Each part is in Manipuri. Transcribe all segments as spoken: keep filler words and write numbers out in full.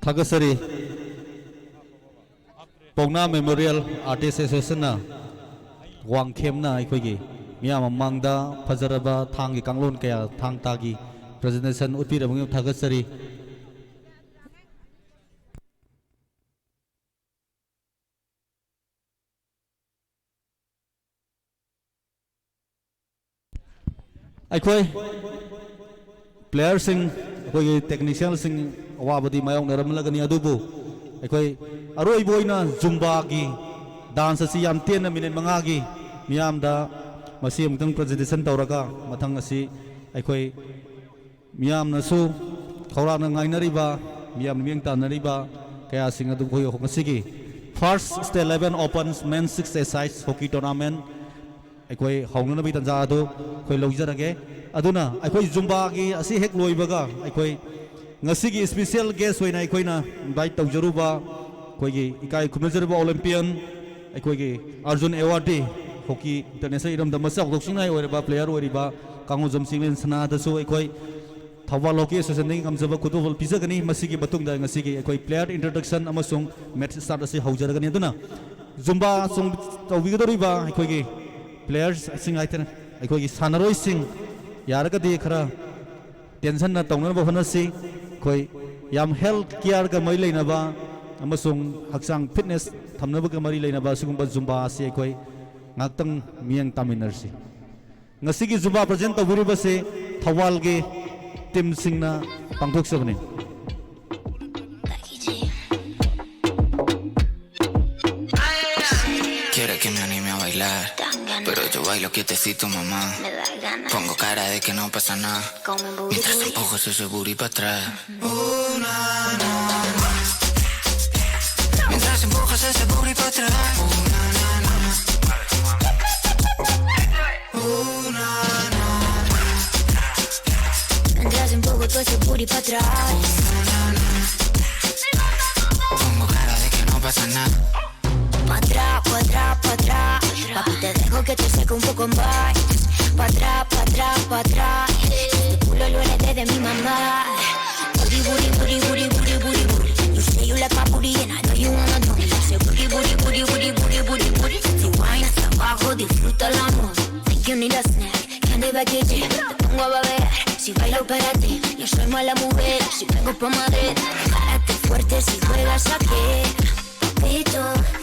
ꯊꯥꯒꯠꯆꯔꯤ꯫ ꯄꯥꯎꯅꯥ ꯃꯦꯃꯣꯔꯤꯌꯦꯜ ꯑꯥꯔꯇꯤꯁ ꯑꯦꯁꯣꯁꯤꯌꯦꯁꯟꯅ ꯋꯥꯡꯈꯦꯝꯅ ꯑꯩꯈꯣꯏꯒꯤ ꯃꯤꯌꯥꯝ ꯃꯃꯥꯡꯗ ꯐꯖꯔꯕ ꯊꯥꯡꯒꯤ ꯀꯥꯡꯂꯣꯟ ꯀꯌꯥ, ꯊꯥꯡ ꯇꯥꯒꯤ ꯄ꯭ꯔꯖꯦꯟꯇꯦꯁꯟ ꯎꯠꯄꯤꯔꯕ ꯊꯥꯒꯠꯆꯔꯤ꯫ ꯑꯩꯈꯣꯏ ꯄ꯭ꯂꯦꯌꯔꯁꯤꯡ, ꯑꯩꯈꯣꯏꯒꯤ ꯇꯦꯛꯅꯤꯁꯤꯌꯥꯟꯁꯤꯡ ꯑꯋꯥꯕꯗꯤ ꯃꯥꯌꯣꯛꯅꯔꯝꯂꯒꯅꯤ, ꯑꯗꯨꯕꯨ ꯑꯩꯈꯣꯏ ꯑꯔꯣꯏꯕ ꯑꯣꯏꯅ ꯖꯨꯝꯕꯥꯒꯤ ꯗꯥꯟꯁ ꯑꯁꯤ ꯌꯥꯝ ꯇꯦꯟꯅ ꯃꯤꯅꯤꯠ ꯃꯉꯥꯒꯤ ꯃꯤꯌꯥꯝꯗ ꯃꯁꯤ ꯑꯃꯨꯛꯇꯪ ꯄ꯭ꯔꯖꯦꯟꯇꯦꯁꯟ ꯇꯧꯔꯒ, ꯃꯊꯪ ꯑꯁꯤ ꯑꯩꯈꯣꯏ ꯃꯤꯌꯥꯝꯅꯁꯨ ꯈꯧꯔꯥꯡꯅ ꯉꯥꯏꯅꯔꯤꯕ, ꯃꯤꯌꯥꯝꯅ ꯃꯤꯠꯌꯦꯡ ꯇꯥꯟꯅꯔꯤꯕ ꯀꯌꯥꯁꯤꯡ ꯑꯗꯨ ꯑꯩꯈꯣꯏ ꯉꯁꯤꯒꯤ First State Level Open Men Six-a-Side Hockey Tournament ꯑꯩꯈꯣꯏ ꯍꯧꯅꯅꯕꯒꯤ ꯇꯥꯟꯖꯥ ꯑꯗꯨ ꯑꯩꯈꯣꯏ ꯂꯧꯖꯔꯒꯦ꯫ ꯑꯗꯨꯅ ꯑꯩꯈꯣꯏ ꯖꯨꯝꯕꯥꯒꯤ ꯑꯁꯤ ꯍꯦꯛ ꯂꯣꯏꯕꯒ ꯑꯩꯈꯣꯏ ꯉꯁꯤꯒꯤ special guest ꯑꯣꯏꯅ ꯑꯩꯈꯣꯏꯅ invite ꯇꯧꯖꯔꯨꯕ ꯑꯩꯈꯣꯏꯒꯤ ꯏꯀꯥꯏ ꯈꯨꯝꯅꯖꯔꯕ Olympian, ꯑꯩꯈꯣꯏꯒꯤ ꯑꯔꯖꯨꯟ awardee, hockey international ꯏꯔꯝꯗꯝ ꯑꯁꯤ ꯆꯥꯎꯊꯣꯛꯆꯅꯤꯡꯉꯥꯏ ꯑꯣꯏꯔꯕ player ꯑꯣꯏꯔꯤꯕ ꯀꯥꯡꯉꯣꯖꯝ ꯆꯤꯡꯂꯦꯟ ꯁꯅꯥꯗꯁꯨ ꯑꯩꯈꯣꯏ ꯊꯧꯕꯥꯜ Hockey Associationꯗꯒꯤ ꯉꯝꯖꯕ ꯈꯨꯗꯣꯜ ꯄꯤꯖꯒꯅꯤ꯫ ꯃꯁꯤꯒꯤ ꯃꯇꯨꯡꯗ ꯉꯁꯤꯒꯤ ꯑꯩꯈꯣꯏ player introduction ꯑꯃꯁꯨꯡ match start ꯑꯁꯤ ꯍꯧꯖꯔꯒꯅꯤ꯫ ꯑꯗꯨꯅ ꯖꯨꯝꯕꯥ ꯆꯣꯡ-, ꯇꯧꯕꯤꯒꯗꯧꯔꯤꯕ ꯑꯩꯈꯣꯏꯒꯤ players ꯁꯤꯡ ꯍꯥꯏꯇꯥꯔꯦ, ꯑꯩꯈꯣꯏꯒꯤ ꯁꯥꯟꯅꯔꯣꯏꯁꯤꯡ ꯌꯥꯔꯒꯗꯤ ꯈꯔ tension ꯇꯧꯅꯅꯕ ꯍꯣꯠꯅꯁꯤ꯫ ꯑꯩꯈꯣꯏ ꯌꯥꯝ health careꯒ ꯃꯔꯤ ꯂꯩꯅꯕ ꯑꯃꯁꯨꯡ ꯍꯛꯆꯥꯡ fitness ꯊꯝꯅꯕꯒ ꯃꯔꯤ ꯂꯩꯅꯕ ꯑꯁꯤꯒꯨꯝꯕ ꯖꯨꯝꯕꯥ ꯑꯁꯤ ꯑꯩꯈꯣꯏ ꯉꯥꯏꯍꯥꯛꯇꯪ ꯃꯤꯠꯌꯦꯡ ꯇꯥꯃꯤꯟꯅꯔꯁꯤ꯫ ꯉꯁꯤꯒꯤ Zumba present ꯇꯧꯕꯤꯔꯤꯕꯁꯤ ꯊꯧꯕꯥꯜꯒꯤ teamꯁꯤꯡꯅ ꯄꯥꯡꯊꯣꯛꯆꯕꯅꯤ꯫ Quiere que me anime a bailar, pero yo bailo quietecito, mamá. Pongo cara de que no pasa nada. Mientras empujo ese booty para atrás. Mientras empujas ese booty para atrás. Mientras empujo todo ese booty para atrás. Pongo cara de que no pasa nada. Pa' atrás, pa' atrás, pa' atrás. Papi, te dejo que te seque un poco más. Pa' atrás, pa' atrás, pa' atrás. Este culo lo heredé de mi mamá. Booty, booty, booty, booty, booty, booty, booty. Para ti, yo soy mala mujer si vengo pa' Madrid. Párate fuerte si juegas aquí. Papito,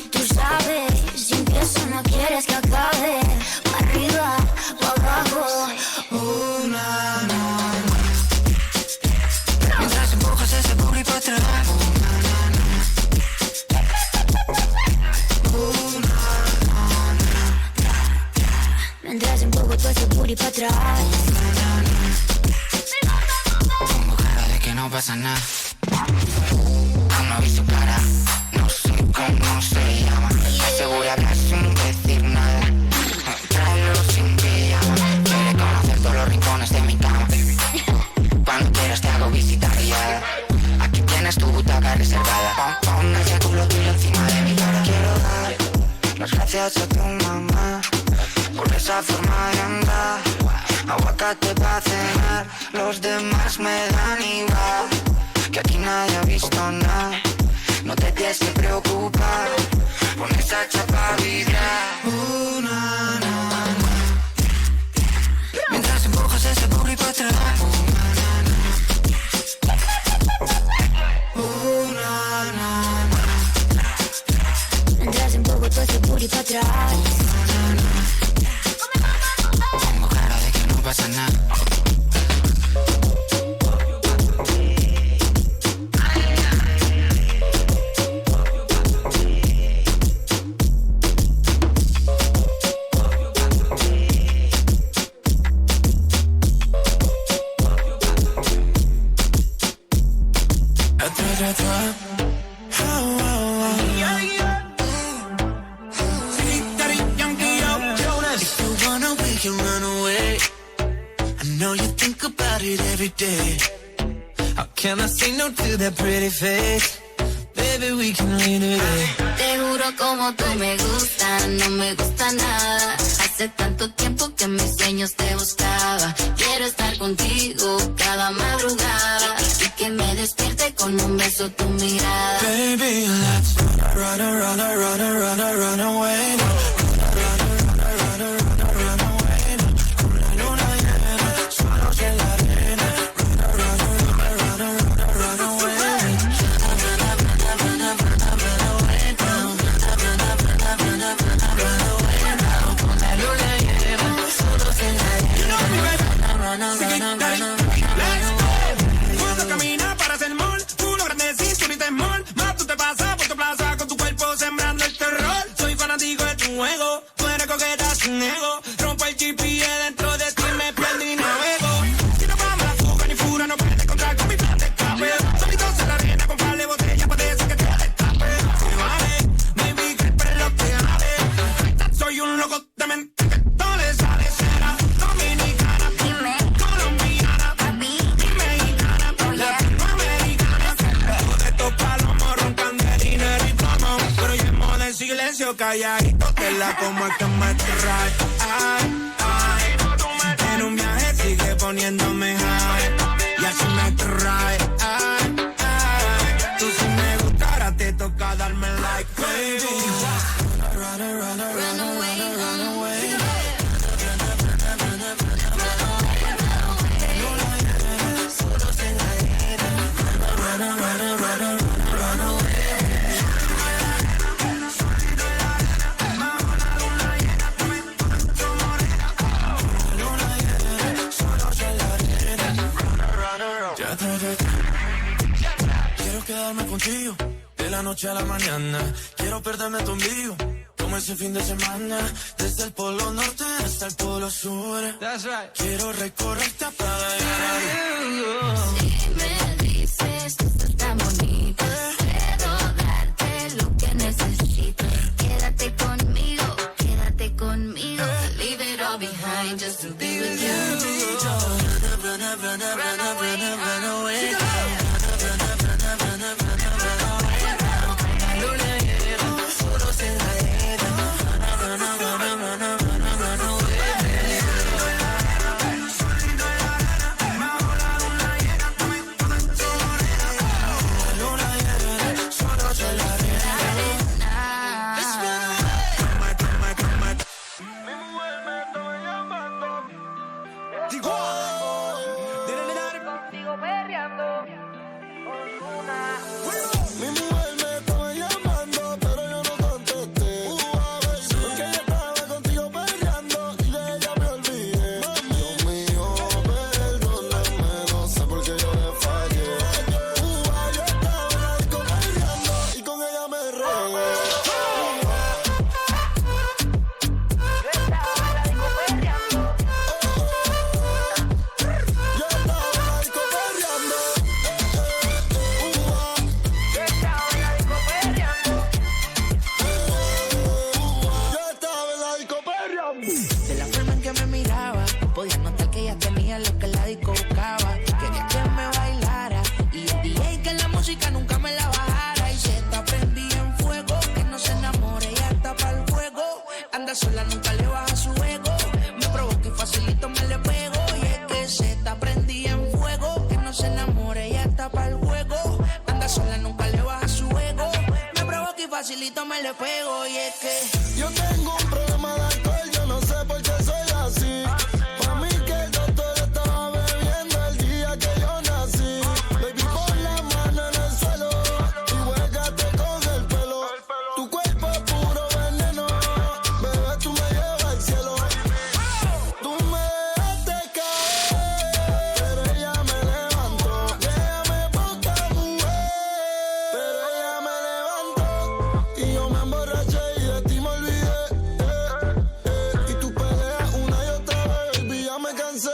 tú sabes, si empiezo no quieres que acabe. Pa' arriba, pa' abajo. Mientras empujas ese booty pa' atrás. Mientras empujo todo ese booty pa' atrás. Como cara de que no pasa nada. Aún no vi su cara, no sé cómo se llama. Asegura hablar sin decir nada. Tráelo sin pijama. Quiere conocer todos los rincones de mi cama. Cuando quieras te hago visita guiada. Aquí tienes tu butaca reservada. Pon, pon ese culo tuyo encima de mi cara. Quiero dar las gracias a tu mamá por esa forma de andar. Aguacate pa' cenar, los demás me dan igual. Que aquí nadie ha visto nada. No te tienes que preocupar, pon esa chapa a vibrar. Uh, na, na, na. Mientras empujas ese booty pa' atrás. Uh, na, na, na. Mientras empujo todo ese booty pa' atrás. Tengo cara de que no pasa nada. Atrás, atrás. Oh, oh, oh. Big Daddy Yankee, yo, Jonas. If you wanna, we can run away. I know you think about it every day. How can I say no to that pretty face? Baby, we can lean it in. Te juro como tú me gustas, no me gusta nada. Hace tanto tiempo que en mis sueños te buscaba. Quiero estar contigo cada madrugada y que me despierte con un beso tu mirada. Baby, let's run, run, run, run, run, run, run away now. Run, run, run, run, run, run away now. Con la luna llena, solos en la arena. un juego. Tú eres coqueta sin ego. Rompo el G P S dentro de ti, me pierdo y navego. Si nos vamos a la fuga, ni fuga, no puedes contar con mi plan de escape. Solito en la arena con par de botellas, parece que te destape. Si vale, baby, que espera lo que vale. Soy un loco de mente que no le sale cera. Dominicana, Dime, colombiana papi, y mexicana. oh yeah. Latinoamericana. Todos estos palomos roncan de dinero y plomo. Pero yo en modo en silencio, calladito, te la como es que me trae. Ay, ay. En un viaje sigue poniéndome high. Y así me trae. Ay, ay. Tú si me gustara, te toca darme like, baby. Run away, run away. Quiero quedarme contigo de la noche a la mañana. Quiero perderme tu ombligo como ese fin de semana. Desde el polo norte hasta el polo sur. That's right. Quiero recorrerte a Praga y a Madrid. Si me dices que estás tan bonita, puedo darte lo que necesitas. Quédate conmigo, quédate conmigo. Leave it all behind just to be with you. Run away, run away, run away. Sola nunca le baja su ego. Me provoca y facilito me le pego. Y es que se está prendida en fuego. Que no se enamore, ya está para el juego. Anda sola, nunca le baja su ego. Me provoca y facilito me le pego. Y es que yo tengo un problema de alcohol, yo no sé por qué soy así. Pa' mí que el doctor estaba bebiendo el día que yo nací. Baby, pon la mano en el suelo y juégate con el pelo. Tu cuerpo es puro veneno, bebé, tú me llevas al cielo. Tú me dejaste caer, pero ella me levantó. Déjame poca mujer, pero ella me levantó. Y yo me emborraché y de ti me olvidé. Eh, eh. Y tú peleas una y otra vez, baby, ya me cansé.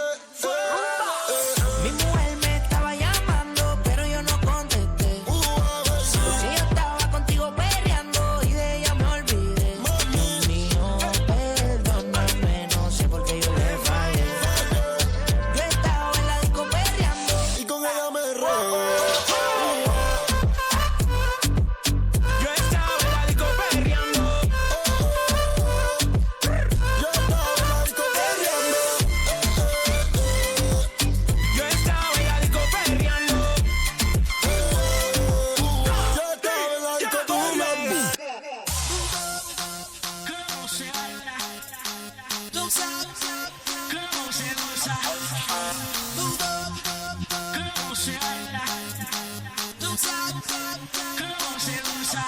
Mi mujer me estaba llamando, pero yo no contesté. Porque yo estaba contigo perreando y de ella me olvidé. Dios mío, perdóname, no sé por qué yo le fallé. Yo estaba en la disco perreando y con ella me enredé. Yo estaba en la disco perreando. Yo estaba en la disco perreando. Yo estaba en la disco perreando. Yo estaba en la disco perreando. ¿Cómo se baila? ¿Tú sabes cómo se goza? ¿Cómo se baila? ¿Tú sabes cómo se goza?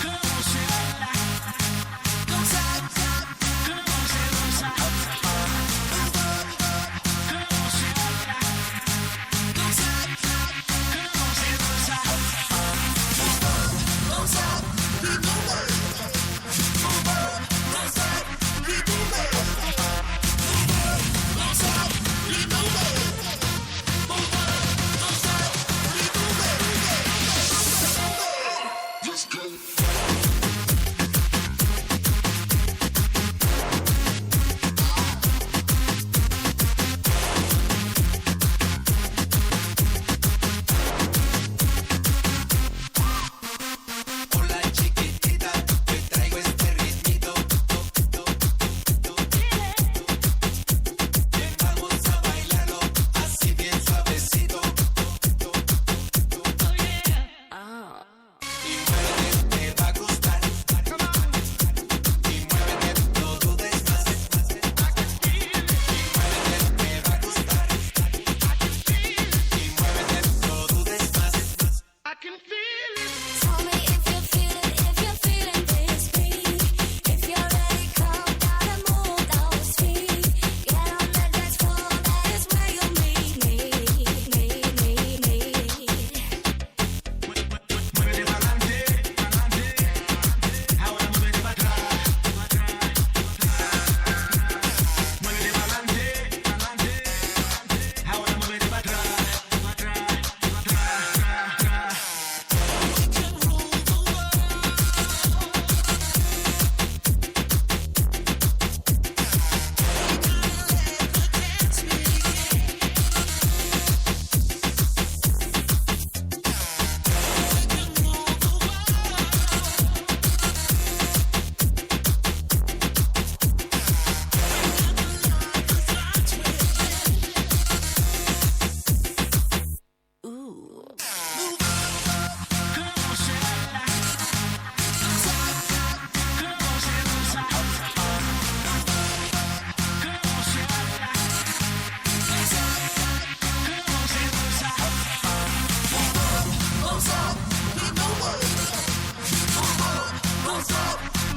¿Cómo se baila? ¿Tú sabes cómo se goza? ¿Cómo se baila? ¿Tú sabes cómo se goza?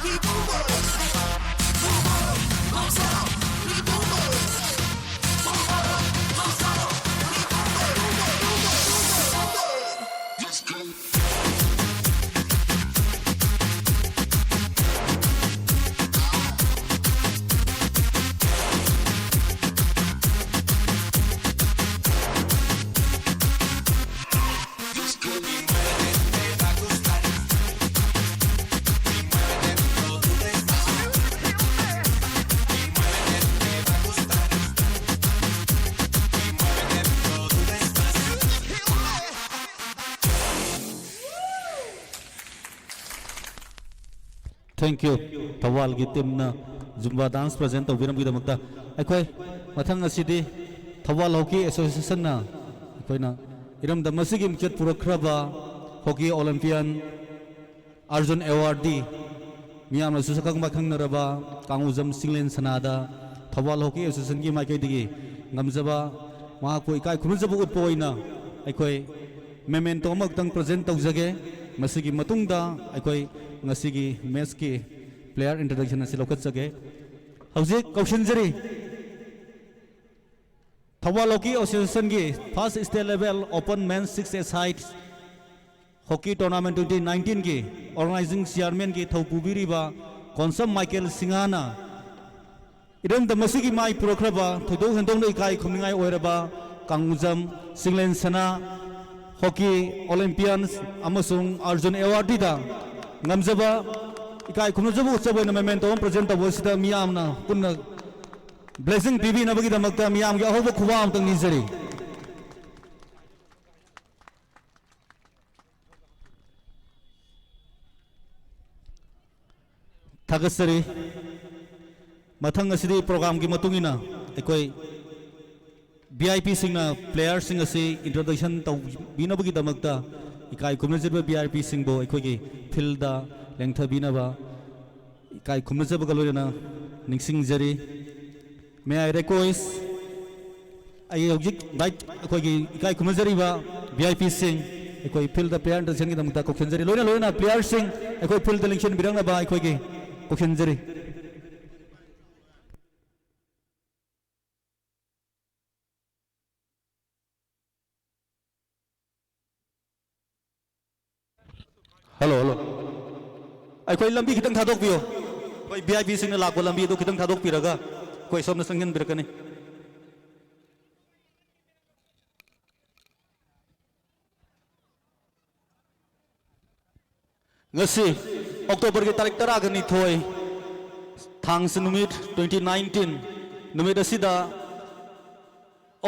Thank you. ꯊꯧꯕꯥꯜꯒꯤ ꯇꯤꯝꯅ ꯖꯨꯝꯕꯥ ꯗꯥꯟꯁ ꯄ꯭ꯔꯖꯦꯟ ꯇꯧꯕꯤꯔꯝꯕꯒꯤꯗꯃꯛꯇ꯫ ꯑꯩꯈꯣꯏ ꯃꯊꯪ ꯑꯁꯤꯗꯤ ꯊꯧꯕꯥꯜ ꯍꯣꯀꯤ ꯑꯦꯁꯣꯁꯤꯌꯦꯁꯟꯅ ꯑꯩꯈꯣꯏꯅ ꯏꯔꯝꯗꯝ ꯑꯁꯤꯒꯤ ꯃꯤꯡꯆꯠ ꯄꯨꯔꯛꯈ꯭ꯔꯕ ꯍꯣꯀꯤ ꯑꯣꯂꯦꯝꯄꯤꯌꯟ ꯑꯔꯖꯨꯟ ꯑꯦꯋꯥꯔꯗꯤ ꯃꯤꯌꯥꯝꯅꯁꯨ ꯁꯛꯈꯪ ꯃꯥꯏꯈꯪꯅꯔꯕ ꯀꯥꯡꯉꯨꯖꯝ ꯆꯤꯡꯂꯦꯟ ꯁꯅꯥꯗ ꯊꯧꯕꯥꯜ ꯍꯣꯀꯤ ꯑꯦꯁꯣꯁꯤꯌꯦꯁꯟꯒꯤ ꯃꯥꯏꯀꯩꯗꯒꯤ ꯉꯝꯖꯕ ꯃꯍꯥꯛꯄꯨ ꯏꯀꯥꯏ ꯈꯨꯝꯅꯖꯕ ꯎꯠꯄ ꯑꯣꯏꯅ ꯑꯩꯈꯣꯏ ꯃꯦꯃꯦꯟꯇꯣ ꯑꯃꯈꯛꯇꯪ ꯄ꯭ꯔꯖꯦꯟ ꯇꯧꯖꯒꯦ꯫ ꯃꯁꯤꯒꯤ ꯃꯇꯨꯡꯗ ꯑꯩꯈꯣꯏ ꯉꯁꯤꯒꯤ ꯃꯦꯠꯁꯀꯤ ꯄ꯭ꯂꯦꯌꯔ ꯏꯟꯇ꯭ꯔꯗꯛꯁꯟ ꯑꯁꯤ ꯂꯧꯈꯠꯆꯒꯦ꯫ ꯍꯧꯖꯤꯛ ꯀꯧꯁꯤꯟꯖꯔꯤ ꯊꯧꯕꯥꯜ ꯍꯣꯀꯤ ꯑꯦꯁꯣꯁꯤꯌꯦꯁꯟꯒꯤ first state level open men six A side hockey tournament twenty ꯅꯥꯏꯟꯇꯤꯟꯒꯤ ꯑꯣꯔꯒꯅꯥꯏꯖꯤꯡ ꯆꯤꯌꯥꯔꯃꯦꯟꯒꯤ ꯊꯧ ꯄꯨꯕꯤꯔꯤꯕ ꯀꯣꯟꯁꯝ ꯃꯥꯏꯀꯦꯜ ꯁꯤꯡꯍꯅ ꯏꯔꯝꯗꯝ ꯑꯁꯤꯒꯤ ꯃꯥꯏ ꯄꯨꯔꯛꯈ꯭ꯔꯕ ꯊꯣꯏꯗꯣꯛ ꯍꯦꯟꯗꯣꯛꯅ ꯏꯀꯥꯏ ꯈꯨꯝꯅꯤꯡꯉꯥꯏ ꯑꯣꯏꯔꯕ ꯀꯥꯡꯉꯨꯖꯝ ꯆꯤꯡꯂꯦꯟ ꯁꯅꯥ ꯍꯣꯀꯤ ꯑꯣꯂꯦꯝꯄꯤꯌꯟꯁ ꯑꯃꯁꯨꯡ ꯑꯔꯖꯨꯟ ꯑꯦꯋꯥꯔꯗꯤꯗ ꯉꯝꯖꯕ ꯏꯀꯥꯏ ꯈꯨꯝꯅꯖꯕ ꯎꯠꯆꯕ ꯑꯣꯏꯅ ꯃꯦꯃꯦꯟꯇꯣ ꯑꯃ ꯄ꯭ꯔꯖꯦꯟ ꯇꯧꯕ ꯑꯁꯤꯗ ꯃꯤꯌꯥꯝꯅ ꯄꯨꯟꯅ ꯕ꯭ꯂꯦꯁꯤꯡ ꯄꯤꯕꯤꯅꯕꯒꯤꯗꯃꯛꯇ ꯃꯤꯌꯥꯝꯒꯤ ꯑꯍꯧꯕ ꯈꯨꯕꯥꯛ ꯑꯃꯇꯪ ꯅꯤꯖꯔꯤ꯫ ꯊꯥꯒꯠꯆꯔꯤ꯫ ꯃꯊꯪ ꯑꯁꯤꯗꯤ ꯄ꯭ꯔꯣꯒ꯭ꯔꯥꯝꯒꯤ ꯃꯇꯨꯡ ꯏꯟꯅ ꯑꯩꯈꯣꯏ ꯚꯤ ꯑꯥꯏ ꯄꯤꯁꯤꯡꯅ ꯄ꯭ꯂꯦꯌꯔꯁꯤꯡ ꯑꯁꯤ ꯏꯟꯇ꯭ꯔꯣꯗꯛꯁꯟ ꯇꯧꯕꯤꯅꯕꯒꯤꯗꯃꯛꯇ ꯏꯀꯥꯏ ꯈꯨꯝꯅꯖꯔꯤꯕ ꯚꯤ ꯑꯥꯏ ꯄꯤꯁꯤꯡꯕꯨ ꯑꯩꯈꯣꯏꯒꯤ ꯐꯤꯜꯗ ꯂꯦꯡꯊꯕꯤꯅꯕ ꯏꯀꯥꯏ ꯈꯨꯝꯅꯖꯕꯒ ꯂꯣꯏꯅꯅ ꯅꯤꯡꯁꯤꯡꯖꯔꯤ꯫ May I request, ꯑꯩ ꯍꯧꯖꯤꯛ ꯔꯥꯏꯠ ꯑꯩꯈꯣꯏꯒꯤ ꯏꯀꯥꯏ ꯈꯨꯝꯅꯖꯔꯤꯕ ꯚꯤ ꯑꯥꯏ ꯄꯤꯁꯤꯡ ꯑꯩꯈꯣꯏ field player introduction ꯒꯤꯗꯃꯛꯇ ꯀꯧꯁꯤꯟꯖꯔꯤ꯫ ꯂꯣꯏꯅ ꯂꯣꯏꯅꯅ player ꯁꯤꯡ ꯑꯩꯈꯣꯏ field ꯗ ꯂꯦꯡꯁꯤꯟꯕꯤꯔꯛꯅꯕ ꯑꯩꯈꯣꯏꯒꯤ ꯀꯧꯁꯤꯟꯖꯔꯤ꯫ Hello, hello. ꯑꯩꯈꯣꯏ ꯂꯝꯕꯤ ꯈꯤꯇꯪ ꯊꯥꯗꯣꯛꯄꯤꯌꯣ꯫ ꯑꯩꯈꯣꯏ V I P ꯁꯤꯡꯅ ꯂꯥꯛꯄ ꯂꯝꯕꯤ ꯑꯗꯨ ꯈꯤꯇꯪ ꯊꯥꯗꯣꯛꯄꯤꯔꯒ ꯑꯩꯈꯣꯏ ꯁꯣꯝꯗ ꯆꯪꯁꯤꯟꯕꯤꯔꯛꯀꯅꯤ꯫ ꯉꯁꯤ October ꯒꯤ ꯇꯥꯔꯤꯛ ꯇꯔꯥꯒ ꯅꯤꯊꯣꯏ, ꯊꯥꯡꯖ ꯅꯨꯃꯤꯠ, twenty nineteen ꯅꯨꯃꯤꯠ ꯑꯁꯤꯗ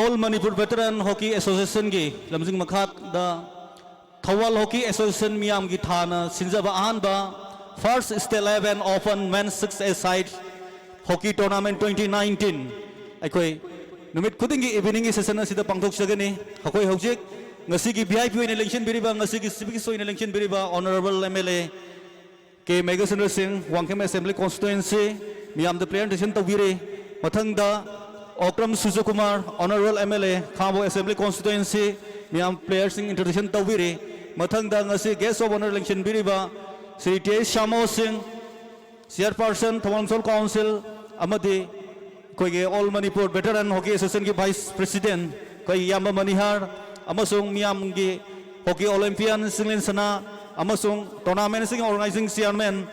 All Manipur Veteran Hockey Association ꯒꯤ ꯂꯝꯖꯤꯡ ꯃꯈꯥꯗ ꯊꯧꯕꯥꯜ Hockey Association ꯃꯤꯌꯥꯝꯒꯤ ꯊꯥꯅ ꯁꯤꯟꯖꯕ ꯑꯍꯥꯟꯕ First State Eleven Open Men's Six A Side Hockey Tournament twenty nineteen ꯑꯩꯈꯣꯏ ꯅꯨꯃꯤꯠ ꯈꯨꯗꯤꯡꯒꯤ evening ꯒꯤ session ꯑꯁꯤꯗ ꯄꯥꯡꯊꯣꯛꯆꯒꯅꯤ꯫ ꯑꯩꯈꯣꯏ ꯍꯧꯖꯤꯛ ꯉꯁꯤꯒꯤ V I P ꯑꯣꯏꯅ ꯂꯦꯡꯁꯤꯟꯕꯤꯔꯤꯕ, ꯉꯁꯤꯒꯤ chief guest ꯑꯣꯏꯅ ꯂꯦꯡꯁꯤꯟꯕꯤꯔꯤꯕ Honourable M L A ꯀꯦ ꯃꯦꯘꯆꯟꯗ꯭ꯔ ꯁꯤꯡ, ꯋꯥꯡꯈꯦꯝ Assembly Constituency, ꯃꯤꯌꯥꯝꯗ player introduction ꯇꯧꯕꯤꯔꯤ꯫ ꯃꯊꯪꯗ Okram ꯁꯨꯔꯖꯀꯨꯃꯥꯔ, Honourable M L A, Khangabok Assembly Constituency, ꯃꯤꯌꯥꯝ player ꯁꯤꯡ introduction ꯇꯧꯕꯤꯔꯤ꯫ ꯃꯊꯪꯗ ꯉꯁꯤ guest of honour ꯂꯦꯡꯁꯤꯟꯕꯤꯔꯤꯕ Shri T H Shyamol Singh, Chairperson, Thoubal Municipal Council, ꯑꯃꯗꯤ ꯑꯩꯈꯣꯏꯒꯤ All Manipur Veteran Hockey Association ꯒꯤ Vice President, ꯑꯩꯈꯣꯏ ꯏꯌꯥꯝꯕ ꯃꯅꯤꯍꯥꯔ, ꯑꯃꯁꯨꯡ ꯃꯤꯌꯥꯝꯒꯤ Hockey Olympian ꯆꯤꯡꯂꯦꯟ ꯁꯅꯥ, ꯑꯃꯁꯨꯡ tournament ꯁꯤꯡꯒꯤ organizing chairman,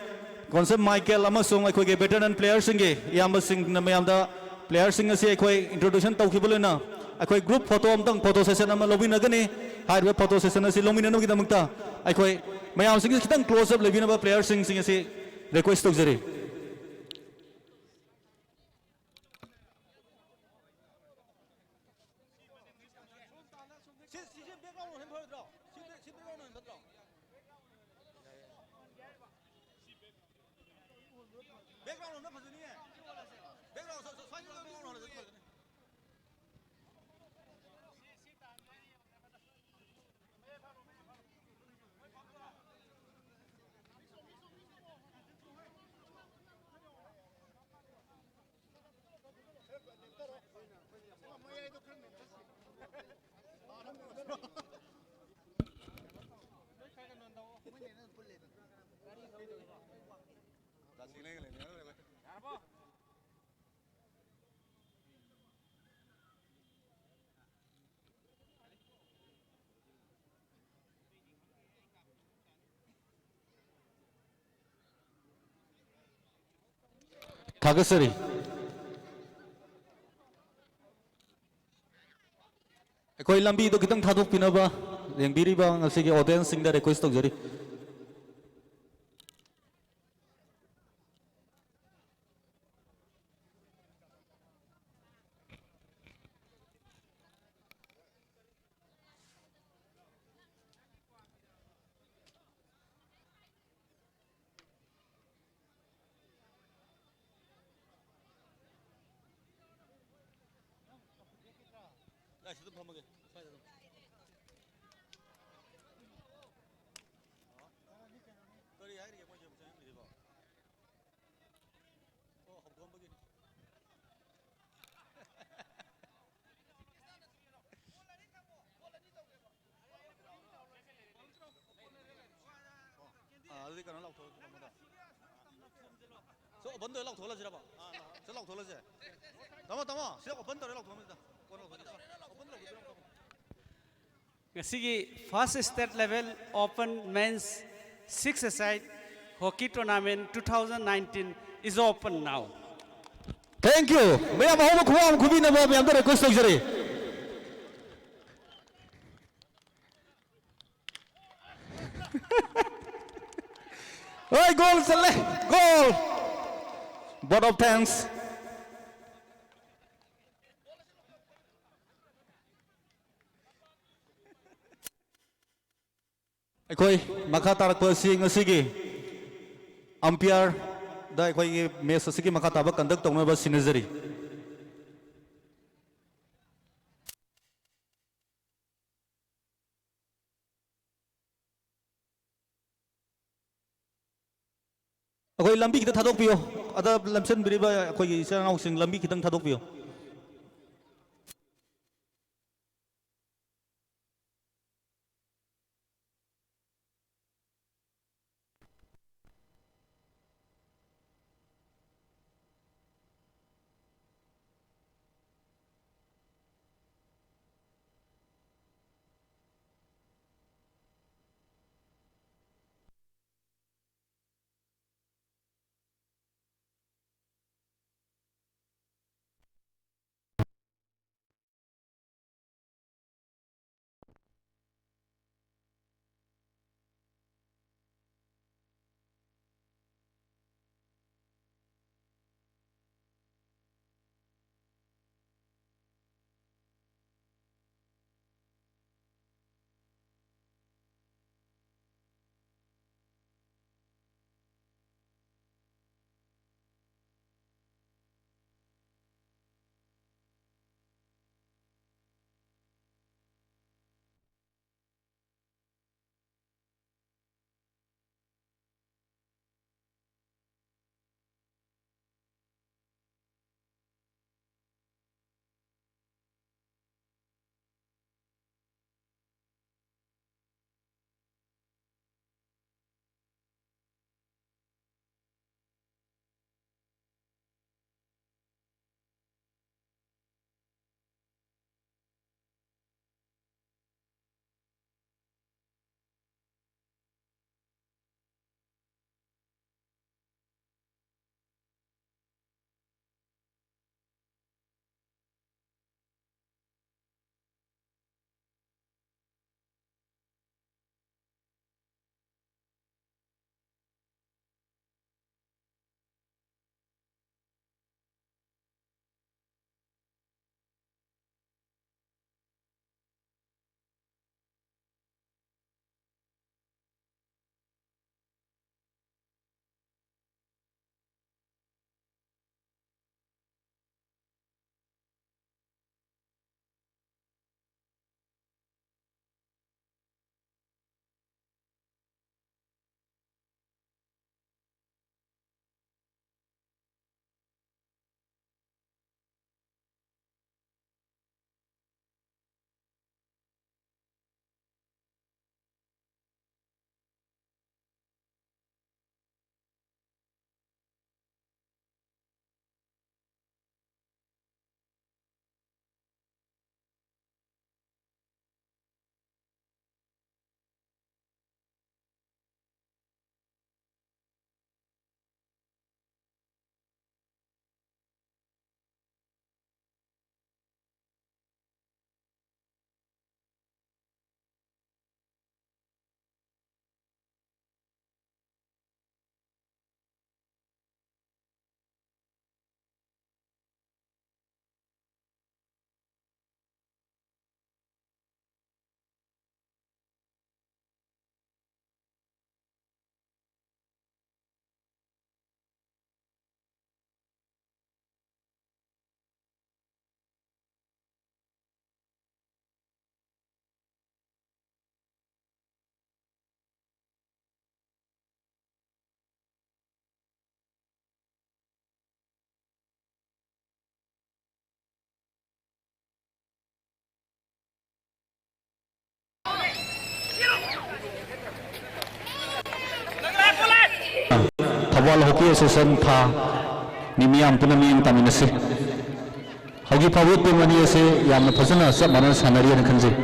Consul Michael, ꯑꯃꯁꯨꯡ ꯑꯩꯈꯣꯏꯒꯤ veteran player ꯁꯤꯡꯒꯤ ꯏꯌꯥꯝꯕꯁꯤꯡꯅ ꯃꯌꯥꯝꯗ player ꯁꯤꯡ ꯑꯁꯤ ꯑꯩꯈꯣꯏ introduction ꯇꯧꯈꯤꯕ ꯂꯣꯏꯅ ꯑꯩꯈꯣꯏ group photo ꯑꯃꯇꯪ, photo session ꯑꯃ ꯂꯧꯃꯤꯟꯅꯒꯅꯤ꯫ ꯍꯥꯏꯔꯤꯕ photo session ꯑꯁꯤ ꯂꯧꯃꯤꯟꯅꯅꯕꯒꯤꯗꯃꯛꯇ ꯑꯩꯈꯣꯏ ꯃꯌꯥꯝꯁꯤꯡꯒꯤ ꯈꯤꯇꯪ close up ꯂꯩꯕꯤꯅꯕ player ꯁꯤꯡ ꯑꯁꯤ request ꯇꯧꯖꯔꯤ꯫ ꯁꯤ, ꯁꯤꯁꯦ background ꯍꯦꯟꯅ ꯐꯔꯣꯏꯗ꯭ꯔꯣ? ꯁꯤ back-, ꯁꯤ background ꯍꯦꯟꯅ ꯐꯠꯇ꯭ꯔꯣ? Background ꯑꯝꯇ ꯐꯖꯅꯤꯌꯦ꯫ Background, ꯁ꯭ꯋꯥꯏ, ꯁ꯭ꯋꯥꯏ background ꯍꯥꯟꯅ ꯐꯖꯅꯤ꯫ ꯊꯥꯒꯠꯆꯔꯤ꯫ ꯑꯩꯈꯣꯏ ꯂꯝꯕꯤꯗꯣ ꯈꯤꯇꯪ ꯊꯥꯗꯣꯛꯄꯤꯅꯕ ꯌꯦꯡꯕꯤꯔꯤꯕ ꯉꯁꯤꯒꯤ audienceꯁꯤꯡꯗ request ꯇꯧꯖꯔꯤ꯫ ꯁ꯭ꯋꯥꯏꯗ ꯑꯗꯨꯝ ꯐꯝꯃꯒꯦ꯫ ꯁ꯭ꯋꯥꯏꯗ ꯑꯗꯨꯝ꯫ ꯀꯔꯤ ꯍꯥꯏꯔꯤꯒꯦ ꯃꯣꯏꯁꯦ ꯆꯪꯍꯟꯕꯤꯔꯤꯕꯣ? ꯑꯣ, ꯍꯧꯗꯣꯛꯑꯝꯕꯒꯤꯅꯤ꯫ ꯑꯥ, ꯑꯗꯨꯗꯤ ꯀꯩꯅꯣ ꯂꯥꯎꯊꯣꯛ-, ꯊꯝꯃꯣꯗ꯫ ꯁꯤ open ꯇꯧꯔ ꯂꯥꯎꯊꯣꯛꯍꯜꯂꯁꯤꯔꯕ? ꯁꯤ ꯂꯥꯎꯊꯣꯛꯍꯜꯂꯁꯦ꯫ ꯇꯥꯃꯣ, ꯇꯥꯃꯣ, ꯁꯤꯗ open ꯇꯧꯔ ꯂꯥꯎꯊꯣꯛꯍꯜꯂꯁꯤꯗ꯫ Open ꯂꯥꯎꯊꯣꯛꯍꯜꯂꯁꯤ꯫ Open ꯂꯥꯎꯊꯣꯛꯍꯜꯂꯁꯤ꯫ ꯉꯁꯤꯒꯤ first state level open men's six-a-side hockey tournament two thousand nineteen is open now. Thank you. ꯃꯌꯥꯝ ꯑꯍꯧꯕ ꯈꯨꯕꯥꯛ ꯑꯃ ꯈꯨꯕꯤꯅꯕ ꯃꯌꯥꯝꯗ request ꯇꯧꯖꯔꯤ꯫ ꯍꯣꯏ, goal ꯆꯜꯂꯦ꯫ Goal. Vote of thanks. ꯑꯩꯈꯣꯏ ꯃꯈꯥ ꯇꯥꯔꯛꯄ ꯑꯁꯤ ꯉꯁꯤꯒꯤ umpireꯗ ꯑꯩꯈꯣꯏꯒꯤ match ꯑꯁꯤꯒꯤ ꯃꯈꯥ ꯇꯥꯕ conduct ꯇꯧꯅꯕ ꯁꯤꯟꯅꯖꯔꯤ꯫ ꯑꯩꯈꯣꯏ ꯂꯝꯕꯤ ꯈꯤꯇ ꯊꯥꯗꯣꯛꯄꯤꯌꯣ꯫ ꯑꯗ ꯂꯝꯁꯤꯟꯕꯤꯔꯤꯕ ꯑꯩꯈꯣꯏꯒꯤ ꯏꯆꯤꯜ ꯏꯅꯥꯎꯁꯤꯡ, ꯂꯝꯕꯤ ꯈꯤꯇꯪ ꯊꯥꯗꯣꯛꯄꯤꯌꯣ꯫ ꯊꯧꯕꯥꯜ ꯍꯣꯀꯤ ꯑꯦꯁꯣꯁꯤꯌꯦꯁꯟ ꯊꯥ ꯃꯤ ꯃꯤꯌꯥꯝ ꯄꯨꯟꯅ ꯃꯤꯠꯌꯦꯡ ꯇꯥꯃꯤꯟꯅꯁꯤ꯫ ꯍꯧꯖꯤꯛ ꯐꯥꯎꯕ ꯇꯤꯝ ꯑꯅꯤ ꯑꯁꯤ ꯌꯥꯝꯅ ꯐꯖꯅ ꯆꯞ ꯃꯥꯟꯅꯅ ꯁꯥꯟꯅꯔꯤꯅ ꯈꯟꯖꯩ꯫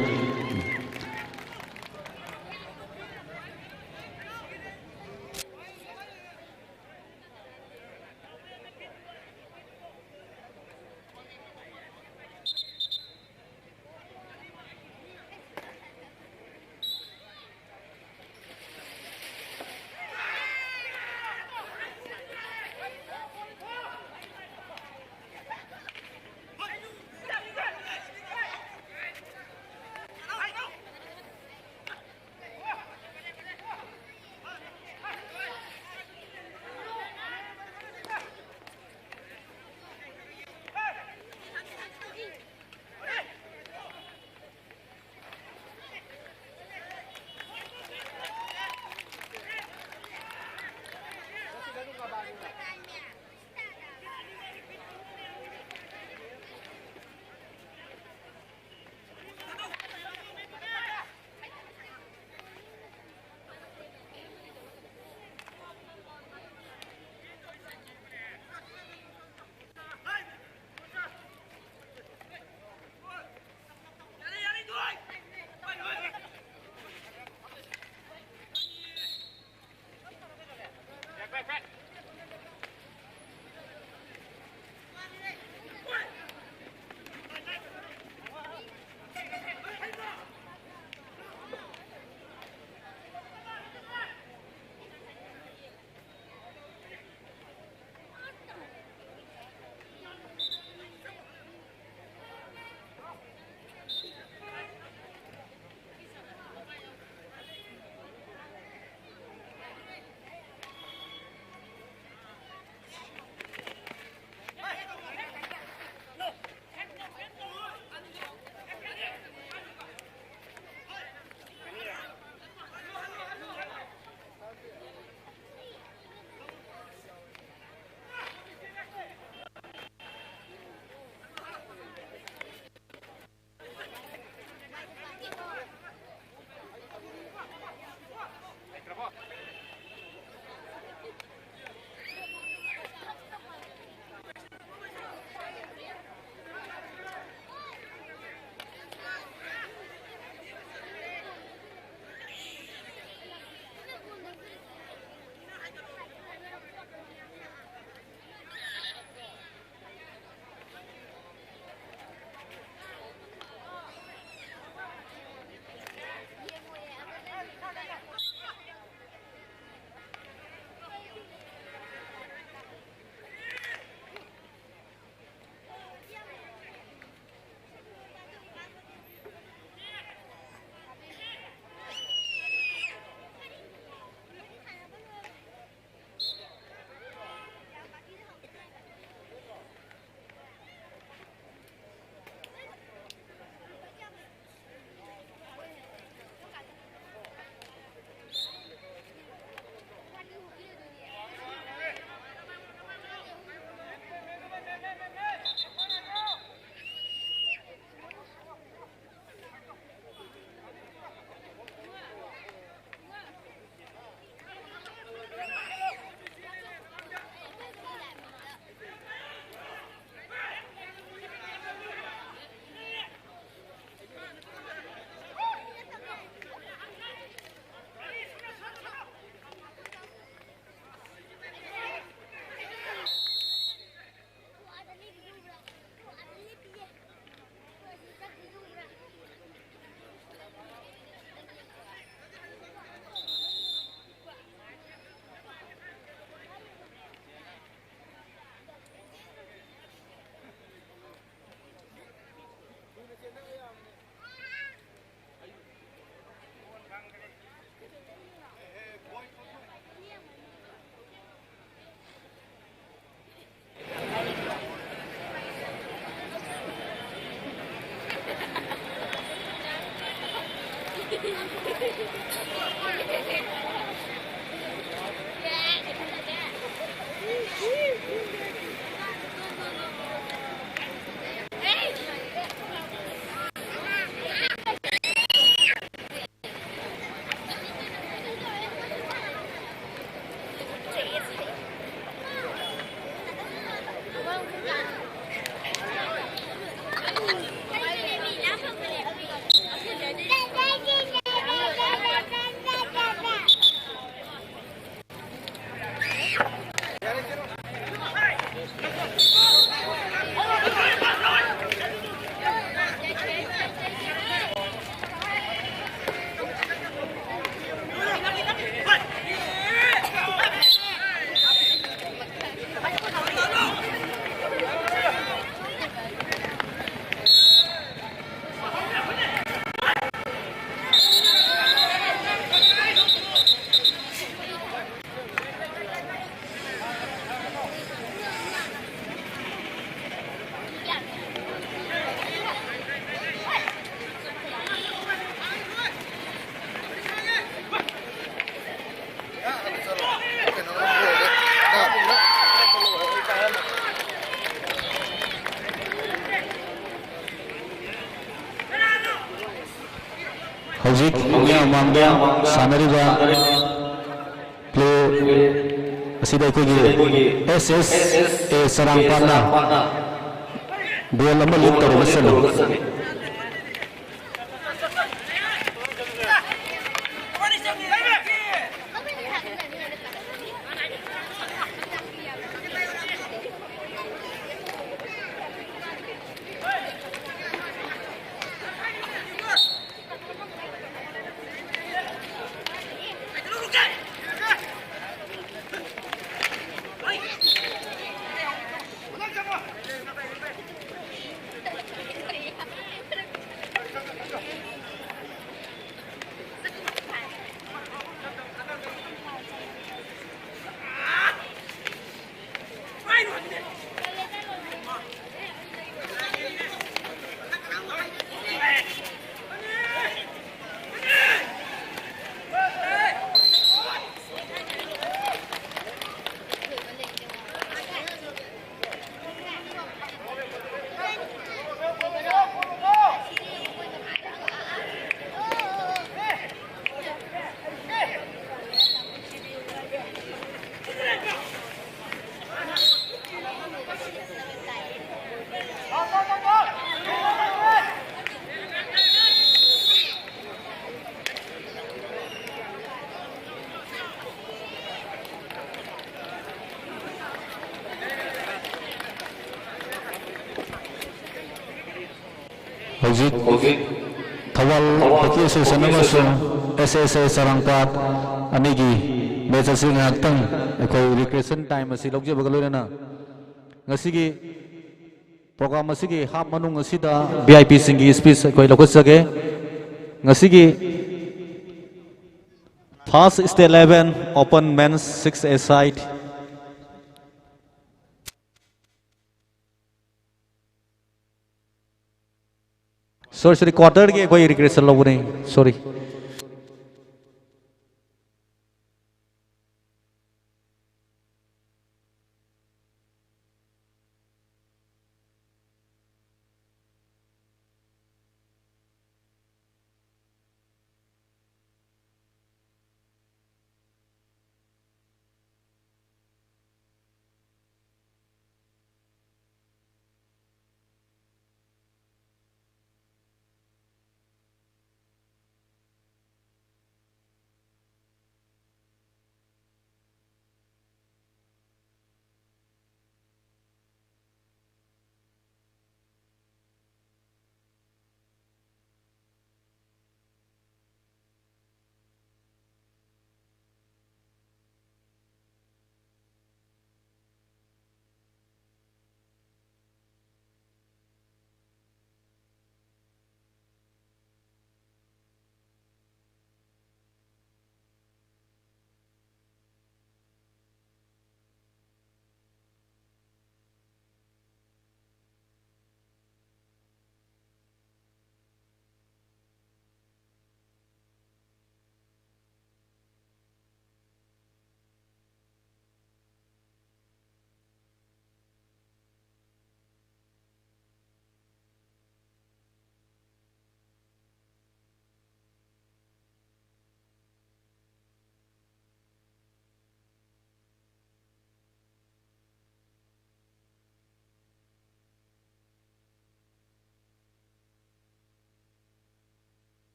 ꯍꯧꯖꯤꯛ ꯃꯤꯌꯥꯝ ꯃꯃꯥꯡꯗ ꯁꯥꯟꯅꯔꯤꯕ ꯄ꯭ꯂꯦ ꯑꯁꯤꯗ ꯑꯩꯈꯣꯏꯒꯤ ꯑꯦꯁ ꯑꯦꯁ ꯑꯦ ꯆꯔꯥꯡꯄꯥꯠꯅ ꯒꯣꯜ ꯑꯃ ꯂꯤꯗ ꯇꯧꯔꯒ ꯆꯠꯂꯤ꯫ ꯍꯧꯖꯤꯛ ꯊꯧꯕꯥꯜ ꯍꯣꯀꯤ ꯑꯦꯁꯣꯁꯤꯌꯦꯁꯟ ꯑꯃꯁꯨꯡ ꯑꯦꯁ ꯑꯦꯁ ꯑꯦ ꯆꯔꯥꯡꯄꯥꯠ ꯑꯅꯤꯒꯤ ꯃꯦꯆ ꯑꯁꯤ ꯉꯥꯏꯍꯥꯛꯇꯪ ꯑꯩꯈꯣꯏ ꯔꯤꯀ꯭ꯔꯦꯁꯟ ꯇꯥꯏꯝ ꯑꯁꯤ ꯂꯧꯖꯕꯒ ꯂꯣꯏꯅꯅ ꯉꯁꯤꯒꯤ ꯄ꯭ꯔꯣꯒ꯭ꯔꯥꯝ ꯑꯁꯤꯒꯤ ꯍꯥꯞ ꯃꯅꯨꯡ ꯑꯁꯤꯗ ꯚꯤ ꯑꯥꯏ ꯄꯤꯁꯤꯡꯒꯤ ꯁ꯭ꯄꯤꯆ ꯑꯩꯈꯣꯏ ꯂꯧꯈꯠꯆꯒꯦ꯫ ꯉꯁꯤꯒꯤ first state eleven open men's six a side. ꯁꯣꯔꯤ, ꯁꯣꯔꯤ, ꯀ꯭ꯋꯥꯇꯔꯒꯤ ꯑꯩꯈꯣꯏ ꯔꯤꯀ꯭ꯔꯦꯁꯟ ꯂꯧꯕꯅꯦ꯫ ꯁꯣꯔꯤ꯫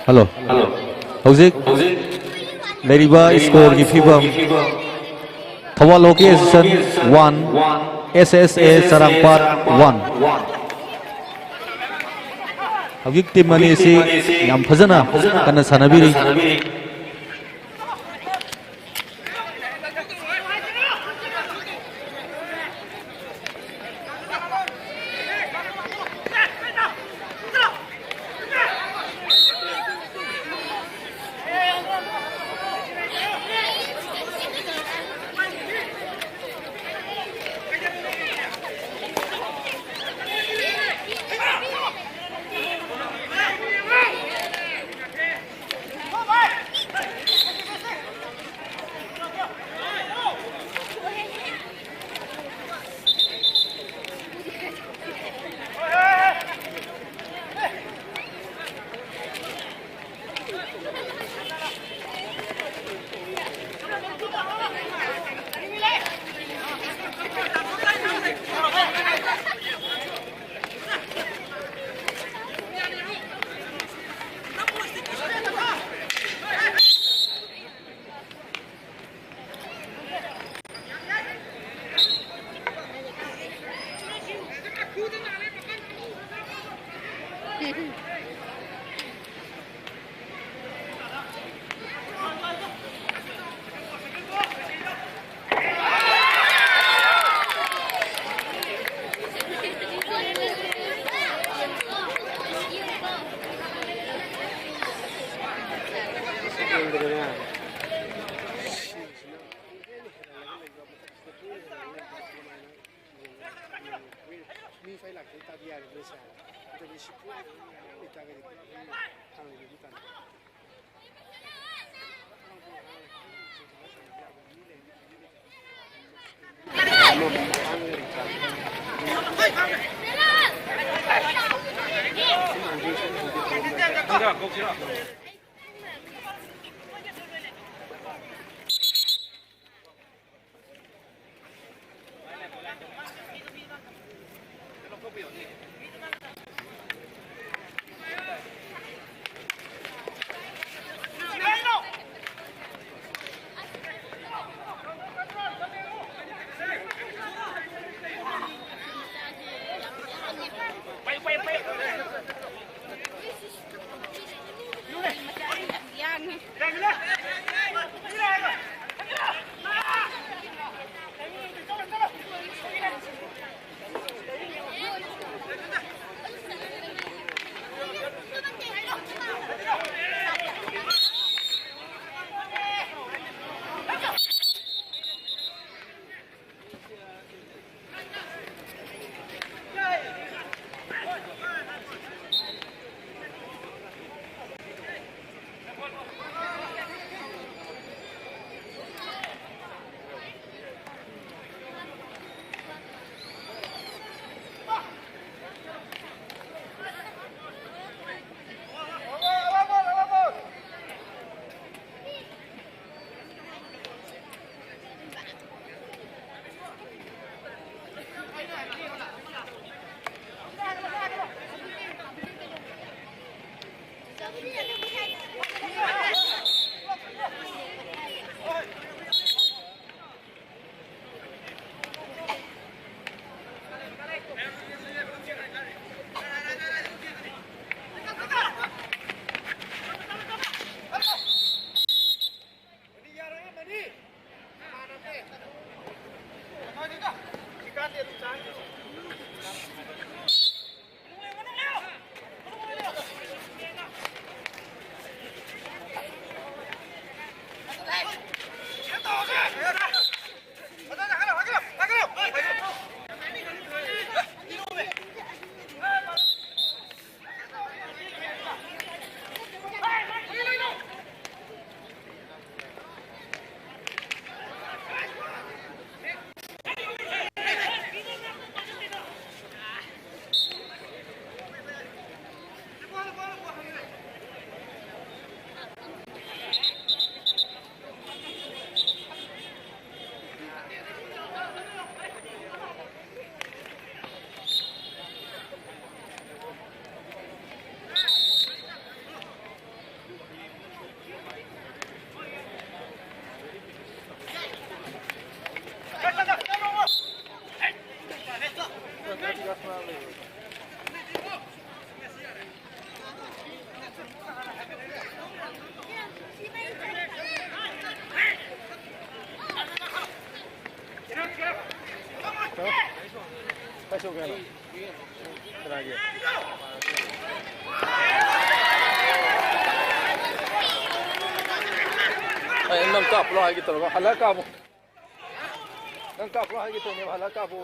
ꯍꯜꯂꯣ꯫ ꯍꯧꯖꯤꯛ ꯂꯩꯔꯤꯕ ꯁ꯭ꯀꯣꯔꯒꯤ ꯐꯤꯕꯝ, Thoubal hockey association one, S S A Charangpat one. ꯍꯧꯖꯤꯛ ꯇꯤꯝ ꯑꯅꯤ ꯑꯁꯤ ꯌꯥꯝ ꯐꯖꯅ ꯀꯟꯅ ꯁꯥꯟꯅꯕꯤꯔꯤ꯫ ꯃꯤ ꯐꯥꯏꯚ ꯂꯥꯛꯇ ꯇꯥꯗꯤ ꯌꯥꯔꯦ ꯅꯣꯏꯁꯦ꯫ ꯑꯗꯨꯗꯤ ꯁꯤ ꯄꯨꯔꯥ ꯂꯩꯇꯥꯔꯒꯗꯤ ꯍꯥꯡꯉꯤꯕꯗꯤ ꯇꯥꯟꯅ꯫ ꯀꯅꯥꯒꯤ? ꯑꯩ ꯅꯪ ꯀꯥꯞꯄ꯭ꯔꯣ ꯍꯥꯏꯒꯦ ꯇꯧꯔꯒ ꯍꯜꯂꯛ ꯀꯥꯞꯄꯣ꯫ ꯅꯪ ꯀꯥꯞꯄ꯭ꯔꯣ ꯍꯥꯏꯒꯦ ꯇꯧꯅꯦꯕ, ꯍꯜꯂꯛ ꯀꯥꯞꯄꯣ꯫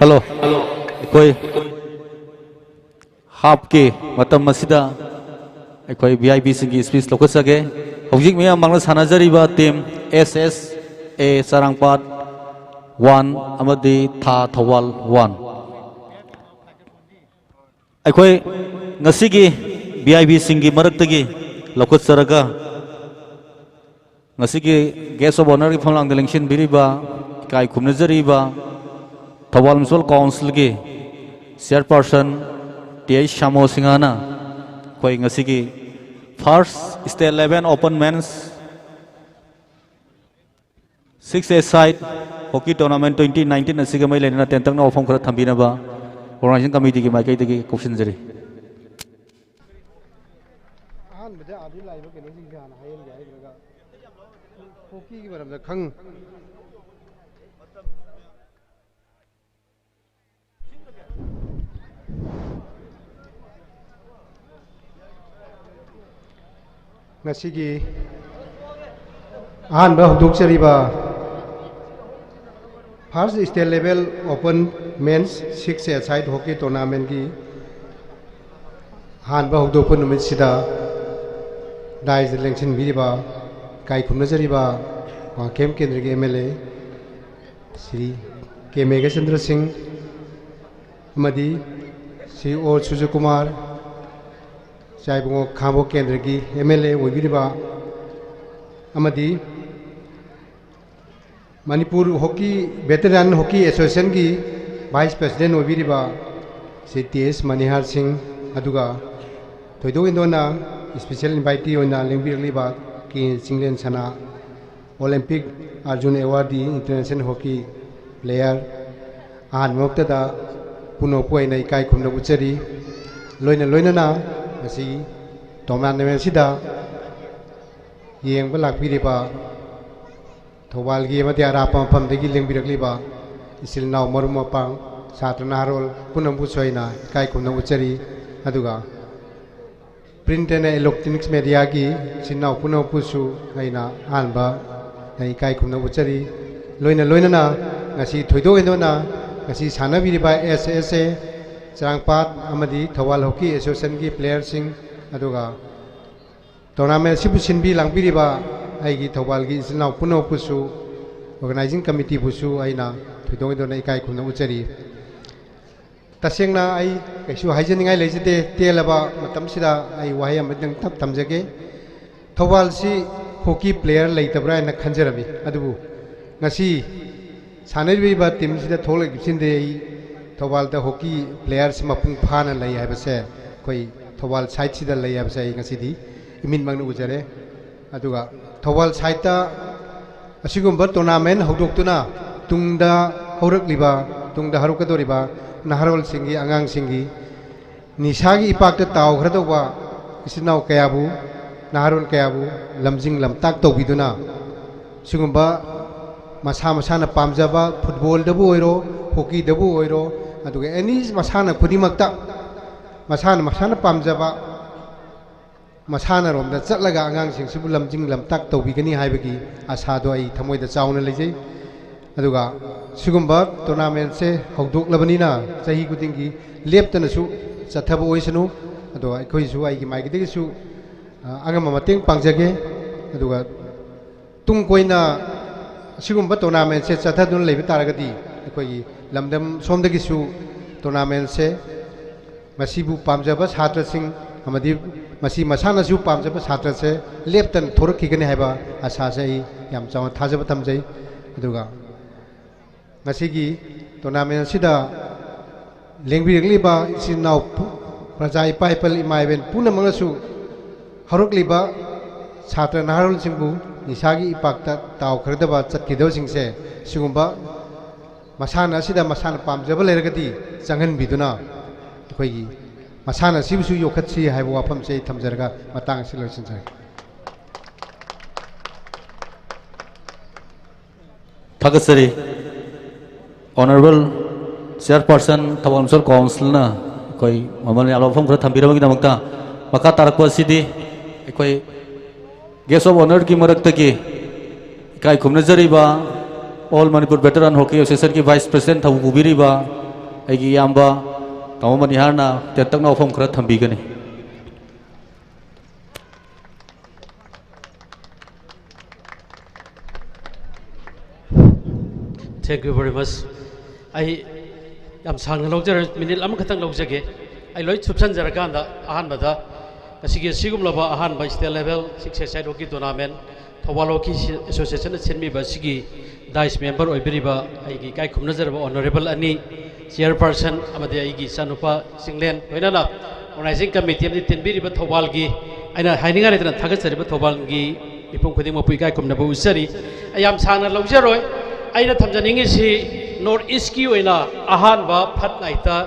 ꯍꯜꯂꯣ, ꯑꯩꯈꯣꯏ ꯍꯥꯞꯀꯤ ꯃꯇꯝ ꯑꯁꯤꯗ ꯑꯩꯈꯣꯏ ꯚꯤ ꯑꯥꯏ ꯄꯤꯁꯤꯡꯒꯤ ꯁ꯭ꯄꯤꯆ ꯂꯧꯈꯠꯆꯒꯦ꯫ ꯍꯧꯖꯤꯛ ꯃꯌꯥꯝ ꯃꯥꯡꯗ ꯁꯥꯟꯅꯖꯔꯤꯕ team S S A Charangpat one ꯑꯃꯗꯤ ꯊꯥ ꯊꯧꯕꯥꯜ ꯋꯥꯟ꯫ ꯑꯩꯈꯣꯏ ꯉꯁꯤꯒꯤ ꯚꯤ ꯑꯥꯏ ꯄꯤꯁꯤꯡꯒꯤ ꯃꯔꯛꯇꯒꯤ ꯂꯧꯈꯠꯆꯔꯒ, ꯉꯁꯤꯒꯤ Guest of Honourꯒꯤ ꯐꯝꯂꯥꯡꯗ ꯂꯦꯡꯁꯤꯟꯕꯤꯔꯤꯕ, ꯏꯀꯥꯏ ꯈꯨꯝꯅꯖꯔꯤꯕ ꯊꯧꯕꯥꯜ Municipal Councilꯒꯤ Chairperson ꯇꯤ ꯑꯩꯆ ꯁ꯭ꯌꯥꯃꯣ ꯁꯤꯡꯍꯅ ꯑꯩꯈꯣꯏ ꯉꯁꯤꯒꯤ First State Level Open Men's Six A Side Hockey Tournament twenty nineteen ꯑꯁꯤꯒ ꯃꯔꯤ ꯂꯩꯅꯅ ꯇꯦꯟꯇꯛꯅ ꯋꯥꯐꯝ ꯈꯔ ꯊꯝꯕꯤꯅꯕ Organising Committeeꯒꯤ ꯃꯥꯏꯀꯩꯗꯒꯤ ꯀꯧꯁꯤꯟꯖꯔꯤ꯫ ꯑꯍꯥꯟꯕꯗ ꯑꯥꯗꯒꯤ ꯂꯥꯛꯏꯕ ꯀꯩꯅꯣꯁꯤꯡꯁꯦ ꯍꯥꯟꯅ ꯍꯥꯏꯍꯟꯒꯦ ꯍꯥꯏꯗ꯭ꯔꯒ ꯍꯣꯀꯤꯒꯤ ꯃꯔꯝꯗ ꯈꯪ- ꯉꯁꯤꯒꯤ ꯑꯍꯥꯟꯕ ꯍꯧꯗꯣꯛꯆꯔꯤꯕ First State Level Open Men's Six A Side Hockey Tournamentꯀꯤ ꯑꯍꯥꯟꯕ ꯍꯧꯗꯣꯛꯄ ꯅꯨꯃꯤꯠꯁꯤꯗ ꯗꯥꯏꯁꯇ ꯂꯦꯡꯁꯤꯟꯕꯤꯔꯤꯕ, ꯏꯀꯥꯏ ꯈꯨꯝꯅꯖꯔꯤꯕ ꯋꯥꯡꯈꯦꯝ ꯀꯦꯟꯗ꯭ꯔꯒꯤ ꯑꯦꯝ ꯑꯦꯜ ꯑꯦ ꯁ꯭ꯔꯤ ꯀꯦ ꯃꯦꯘꯆꯟꯗ꯭ꯔ ꯁꯤꯡ ꯑꯃꯗꯤ ꯁ꯭ꯔꯤ ꯑꯣ ꯁꯨꯔꯖꯀꯨꯃꯥꯔ, ꯆꯥꯏꯕꯨꯡꯉꯣ ꯈꯥꯡꯕꯣꯛ ꯀꯦꯟꯗ꯭ꯔꯒꯤ ꯑꯦꯝ ꯑꯦꯜ ꯑꯦ ꯑꯣꯏꯕꯤꯔꯤꯕ ꯑꯃꯗꯤ ꯃꯅꯤꯄꯨꯔ ꯍꯣꯀꯤ, ꯚꯦꯇꯔꯥꯟ ꯍꯣꯀꯤ ꯑꯦꯁꯣꯁꯤꯌꯦꯁꯟꯒꯤ ꯚꯥꯏꯁ ꯄ꯭ꯔꯁꯤꯗꯦꯟ ꯑꯣꯏꯕꯤꯔꯤꯕ ꯁ꯭ꯔꯤ ꯇꯤ ꯑꯦꯁ ꯃꯅꯤꯍꯥꯔ ꯁꯤꯡ, ꯑꯗꯨꯒ ꯊꯣꯏꯗꯣꯛ ꯍꯦꯟꯗꯣꯛꯅ ꯏꯁꯄꯤꯁꯦꯜ ꯏꯟꯚꯥꯏꯇꯤ ꯑꯣꯏꯅ ꯂꯦꯡꯕꯤꯔꯛꯂꯤꯕ ꯀꯦ Chinglen Sana, Olympic Arjun awardee, international hockey player, ꯑꯍꯥꯟꯕ ꯃꯛꯇꯗ ꯄꯨꯝꯅꯃꯛꯄꯨ ꯑꯩꯅ ꯏꯀꯥꯏ ꯈꯨꯝꯅꯕ ꯎꯠꯆꯔꯤ꯫ ꯂꯣꯏꯅ ꯂꯣꯏꯅꯅ ꯉꯁꯤ ꯇꯣꯔꯅꯥꯃꯦꯟ ꯑꯁꯤꯗ ꯌꯦꯡꯕ ꯂꯥꯛꯄꯤꯔꯤꯕ ꯊꯧꯕꯥꯜꯒꯤ ꯑꯃꯗꯤ ꯑꯔꯥꯞꯄ ꯃꯐꯝꯗꯒꯤ ꯂꯦꯡꯕꯤꯔꯛꯂꯤꯕ ꯏꯆꯤꯜ ꯏꯅꯥꯎ, ꯃꯔꯨꯞ ꯃꯄꯥꯡ, ꯁꯥꯇ꯭ꯔ ꯅꯍꯥꯔꯣꯜ ꯄꯨꯝꯅꯃꯛꯄꯨꯁꯨ ꯑꯩꯅ ꯏꯀꯥꯏ ꯈꯨꯝꯅꯕ ꯎꯠꯆꯔꯤ꯫ ꯑꯗꯨꯒ Print and Electronics Mediaꯒꯤ ꯏꯆꯤꯜ ꯏꯅꯥꯎ ꯄꯨꯝꯅꯃꯛꯄꯨꯁꯨ ꯑꯩꯅ ꯑꯍꯥꯟꯕ ꯑꯩ ꯏꯀꯥꯏ ꯈꯨꯝꯅꯕ ꯎꯠꯆꯔꯤ꯫ ꯂꯣꯏꯅ ꯂꯣꯏꯅꯅ ꯉꯁꯤ ꯊꯣꯏꯗꯣꯛ ꯍꯦꯟꯗꯣꯛꯅ ꯉꯁꯤ ꯁꯥꯟꯅꯕꯤꯔꯤꯕ ꯑꯦꯁ ꯑꯦꯁ ꯑꯦ ꯆꯔꯥꯡꯄꯥꯠ ꯑꯃꯗꯤ ꯊꯧꯕꯥꯜ ꯍꯣꯀꯤ ꯑꯦꯁꯣꯁꯤꯌꯦꯁꯟꯒꯤ ꯄ꯭ꯂꯦꯌꯔꯁꯤꯡ, ꯑꯗꯨꯒ ꯇꯣꯔꯅꯥꯃꯦꯟ ꯑꯁꯤꯕꯨ ꯁꯤꯟꯕꯤ ꯂꯥꯡꯕꯤꯔꯤꯕ ꯑꯩꯒꯤ ꯊꯧꯕꯥꯜꯒꯤ ꯏꯆꯤꯜ ꯏꯅꯥꯎ ꯄꯨꯝꯅꯃꯛꯄꯨꯁꯨ, ꯑꯣꯔꯒꯅꯥꯏꯖꯤꯡ ꯀꯃꯤꯇꯤꯕꯨꯁꯨ ꯑꯩꯅ ꯊꯣꯏꯗꯣꯛ ꯍꯦꯟꯗꯣꯛꯅ ꯏꯀꯥꯏ ꯈꯨꯝꯅ ꯎꯠꯆꯔꯤ꯫ ꯇꯁꯦꯡꯅ ꯑꯩ ꯀꯩꯁꯨ ꯍꯥꯏꯖꯅꯤꯡꯉꯥꯏ ꯂꯩꯖꯗꯦ, ꯇꯦꯜꯂꯕ ꯃꯇꯝꯁꯤꯗ ꯑꯩ ꯋꯥꯍꯩ ꯑꯃꯇꯪ ꯊꯝ-, ꯊꯝꯖꯒꯦ꯫ ꯊꯧꯕꯥꯜꯁꯤ ꯍꯣꯀꯤ ꯄ꯭ꯂꯦꯌꯔ ꯂꯩꯇꯕ꯭ꯔꯥ ꯍꯥꯏꯅ ꯈꯟꯖꯔꯝꯃꯤ, ꯑꯗꯨꯕꯨ ꯉꯁꯤ ꯁꯥꯟꯅꯔꯤꯕ ꯇꯤꯝꯁꯤꯗ ꯊꯣꯛꯂꯛꯂꯤꯕꯁꯤꯡꯗꯤ ꯑꯩ ꯊꯧꯕꯥꯜꯗ ꯍꯣꯀꯤ ꯄ꯭ꯂꯦꯌꯔꯁꯤ ꯃꯄꯨꯡ ꯐꯥꯅ ꯂꯩ ꯍꯥꯏꯕꯁꯦ, ꯑꯩꯈꯣꯏ ꯊꯧꯕꯥꯜ ꯁꯥꯏꯠꯁꯤꯗ ꯂꯩ ꯍꯥꯏꯕꯁꯦ ꯑꯩ ꯉꯁꯤꯗꯤ ꯏꯃꯤꯠꯃꯛꯅ ꯎꯖꯔꯦ꯫ ꯑꯗꯨꯒ ꯊꯧꯕꯥꯜ ꯁꯥꯏꯠꯇ ꯑꯁꯤꯒꯨꯝꯕ ꯇꯣꯔꯅꯥꯃꯦꯟ ꯍꯧꯗꯣꯛꯇꯨꯅ ꯇꯨꯡꯗ ꯍꯧꯔꯛꯂꯤꯕ, ꯇꯨꯡꯗ ꯍꯧꯔꯛꯀꯗꯧꯔꯤꯕ ꯅꯍꯥꯔꯣꯜꯁꯤꯡꯒꯤ, ꯑꯉꯥꯡꯁꯤꯡꯒꯤ ꯅꯤꯁꯥꯒꯤ ꯏꯄꯥꯛꯇ ꯇꯥꯎꯈ꯭ꯔꯗꯧꯕ ꯏꯆꯤꯟ ꯏꯅꯥꯎ ꯀꯌꯥꯕꯨ, ꯅꯍꯥꯔꯣꯜ ꯀꯌꯥꯕꯨ ꯂꯝꯖꯤꯡ ꯂꯝꯇꯥꯛ ꯇꯧꯕꯤꯗꯨꯅ, ꯁꯤꯒꯨꯝꯕ ꯃꯁꯥ ꯃꯁꯥꯅ ꯄꯥꯝꯖꯕ, ꯐꯨꯠꯕꯣꯜꯗꯕꯨ ꯑꯣꯏꯔꯣ, ꯍꯣꯀꯤꯗꯕꯨ ꯑꯣꯏꯔꯣ, ꯑꯗꯨꯒ ꯑꯦꯅꯤ ꯃꯁꯥꯟꯅ ꯈꯨꯗꯤꯡꯃꯛꯇ ꯃꯁꯥꯅ ꯃꯁꯥꯅ ꯄꯥꯝꯖꯕ ꯃꯁꯥꯟꯅꯔꯣꯝꯗ ꯆꯠꯂꯒ ꯑꯉꯥꯡꯁꯤꯡꯁꯤꯕꯨ ꯂꯝꯖꯤꯡ ꯂꯝꯇꯥꯛ ꯇꯧꯕꯤꯒꯅꯤ ꯍꯥꯏꯕꯒꯤ ꯑꯁꯥꯗꯣ ꯑꯩ ꯊꯃꯣꯏꯗ ꯆꯥꯎꯅ ꯂꯩꯖꯩ꯫ ꯑꯗꯨꯒ ꯁꯤꯒꯨꯝꯕ ꯇꯣꯔꯅꯥꯃꯦꯟꯁꯦ ꯍꯧꯗꯣꯛꯂꯕꯅꯤꯅ ꯆꯍꯤ ꯈꯨꯗꯤꯡꯒꯤ ꯂꯦꯞꯇꯅꯁꯨ ꯆꯠꯊꯕ ꯑꯣꯏꯁꯅꯨ꯫ ꯑꯗꯣ ꯑꯩꯈꯣꯏꯁꯨ, ꯑꯩꯒꯤ ꯃꯥꯏꯀꯩꯗꯒꯤꯁꯨ, ꯑ, ꯑꯉꯝꯕ ꯃꯇꯦꯡ ꯄꯥꯡꯖꯒꯦ꯫ ꯑꯗꯨꯒ ꯇꯨꯡ ꯀꯣꯏꯅ ꯑꯁꯤꯒꯨꯝꯕ ꯇꯣꯔꯅꯥꯃꯦꯟꯁꯦ ꯆꯠꯊꯗꯨꯅ ꯂꯩꯕ ꯇꯥꯔꯒꯗꯤ ꯑꯩꯈꯣꯏꯒꯤ ꯂꯝꯗꯝ ꯁꯣꯝꯗꯒꯤꯁꯨ ꯇꯣꯔꯅꯥꯃꯦꯟꯁꯦ ꯃꯁꯤꯕꯨ ꯄꯥꯝꯖꯕ ꯁꯥꯇ꯭ꯔꯁꯤꯡ ꯑꯃꯗꯤ ꯃꯁꯤ ꯃꯁꯥꯟꯅꯁꯨ ꯄꯥꯝꯖꯕ ꯁꯥꯇ꯭ꯔꯁꯦ ꯂꯦꯞꯇꯅ ꯊꯣꯔꯛꯈꯤꯒꯅꯤ ꯍꯥꯏꯕ ꯑꯁꯥꯁꯦ ꯑꯩ ꯌꯥꯝ ꯆꯥꯎꯅ ꯊꯥꯖꯕ ꯊꯝꯖꯩ꯫ ꯑꯗꯨꯒ ꯉꯁꯤꯒꯤ ꯇꯣꯔꯅꯥꯃꯦꯟ ꯑꯁꯤꯗ ꯂꯦꯡꯕꯤꯔꯛꯂꯤꯕ ꯏꯆꯤꯟ ꯏꯅꯥꯎ ꯄꯨ-, ꯄ꯭ꯔꯖꯥ ꯏꯄꯥ ꯏꯄꯜ ꯏꯃꯥ ꯏꯕꯦꯟ ꯄꯨꯝꯅꯃꯛꯅꯁꯨ ꯍꯧꯔꯛꯂꯤꯕ ꯁꯥꯇ꯭ꯔ ꯅꯍꯥꯔꯣꯜꯁꯤꯡꯕꯨ ꯅꯤꯁꯥꯒꯤ ꯏꯄꯥꯛꯇ ꯇꯥꯎꯈ꯭ꯔꯗꯕ ꯆꯠꯈꯤꯗꯕꯁꯤꯡꯁꯦ ꯁꯤꯒꯨꯝꯕ ꯃꯁꯥꯟꯅ ꯑꯁꯤꯗ ꯃꯁꯥꯅ ꯄꯥꯝꯖꯕ ꯂꯩꯔꯒꯗꯤ ꯆꯪꯍꯟꯕꯤꯗꯨꯅ ꯑꯩꯈꯣꯏꯒꯤ ꯃꯁꯥꯟꯅ ꯑꯁꯤꯕꯨꯁꯨ ꯌꯣꯛꯈꯠꯁꯤ ꯍꯥꯏꯕ ꯋꯥꯐꯝꯁꯦ ꯑꯩ ꯊꯝꯖꯔꯒ ꯃꯇꯥꯡ ꯑꯁꯤ ꯂꯣꯏꯁꯤꯟꯖꯔꯒꯦ꯫ ꯊꯥꯒꯠꯆꯔꯤ꯫ Honourable Chairperson, ꯊꯧꯕꯥꯜ Municipal Councilꯅ ꯑꯩꯈꯣꯏ ꯃꯃꯜ ꯌꯥꯝꯂꯕ ꯋꯥꯐꯝ ꯈꯔ ꯊꯝꯕꯤꯔꯝꯕꯒꯤꯗꯃꯛꯇ꯫ ꯃꯈꯥ ꯇꯥꯔꯛꯄ ꯑꯁꯤꯗꯤ ꯑꯩꯈꯣꯏ Guest of Honourꯒꯤ ꯃꯔꯛꯇꯒꯤ ꯏꯀꯥꯏ ꯈꯨꯝꯅꯖꯔꯤꯕ All Manipur Veteran Hockey Association ꯒꯤ Vice President ꯊꯧ ꯄꯨꯕꯤꯔꯤꯕ ꯑꯩꯒꯤ ꯏꯌꯥꯝꯕ ꯇꯥꯃꯣ ꯃꯅꯤꯍꯥꯔꯅ ꯇꯦꯟꯇꯛꯅ ꯋꯥꯐꯝ ꯈꯔ ꯊꯝꯕꯤꯒꯅꯤ꯫ Thank you very much. ꯑꯩ ꯌꯥꯝ ꯁꯥꯡꯅ ꯂꯧꯖꯔꯣꯏ, ꯃꯤꯅꯤꯠ ꯑꯃꯈꯛꯇꯪ ꯂꯧꯖꯒꯦ꯫ ꯑꯩ ꯂꯣꯏ ꯊꯨꯞꯁꯟꯖꯔꯀꯥꯟꯗ ꯑꯍꯥꯟꯕꯗ ꯉꯁꯤꯒꯤ ꯑꯁꯤꯒꯨꯝꯂꯕ ꯑꯍꯥꯟꯕ state level six-a-side hockey tournament Thoubal Hockey Association ꯅ ꯁꯤꯟꯕꯤꯕ ꯑꯁꯤꯒꯤ dais member ꯑꯣꯏꯕꯤꯔꯤꯕ ꯑꯩꯒꯤ ꯏꯀꯥꯏ ꯈꯨꯝꯅꯖꯔꯕ honourable ꯑꯅꯤ, chairperson ꯑꯃꯗꯤ ꯑꯩꯒꯤ ꯏꯆꯥꯅꯨꯄꯥ ꯆꯤꯡꯂꯦꯟ, ꯂꯣꯏꯅꯅ organizing committee ꯑꯃꯗꯤ ꯇꯤꯟꯕꯤꯔꯤꯕ ꯊꯧꯕꯥꯜꯒꯤ, ꯑꯩꯅ ꯍꯥꯏꯅꯤꯡꯉꯥꯏ ꯂꯩꯇꯅ ꯊꯥꯒꯠꯆꯔꯤꯕ ꯊꯧꯕꯥꯜꯒꯤ ꯃꯤꯄꯨꯝ ꯈꯨꯗꯤꯡꯃꯛꯄꯨ ꯏꯀꯥꯏ ꯈꯨꯝꯅꯕ ꯎꯠꯆꯔꯤ꯫ ꯑꯩ ꯌꯥꯝ ꯁꯥꯡꯅ ꯂꯧꯖꯔꯣꯏ꯫ ꯑꯩꯅ ꯊꯝꯖꯅꯤꯡꯉꯤꯁꯤ North East ꯀꯤ ꯑꯣꯏꯅ ꯑꯍꯥꯟꯕ ꯐꯠ ꯅꯥꯏꯠꯇ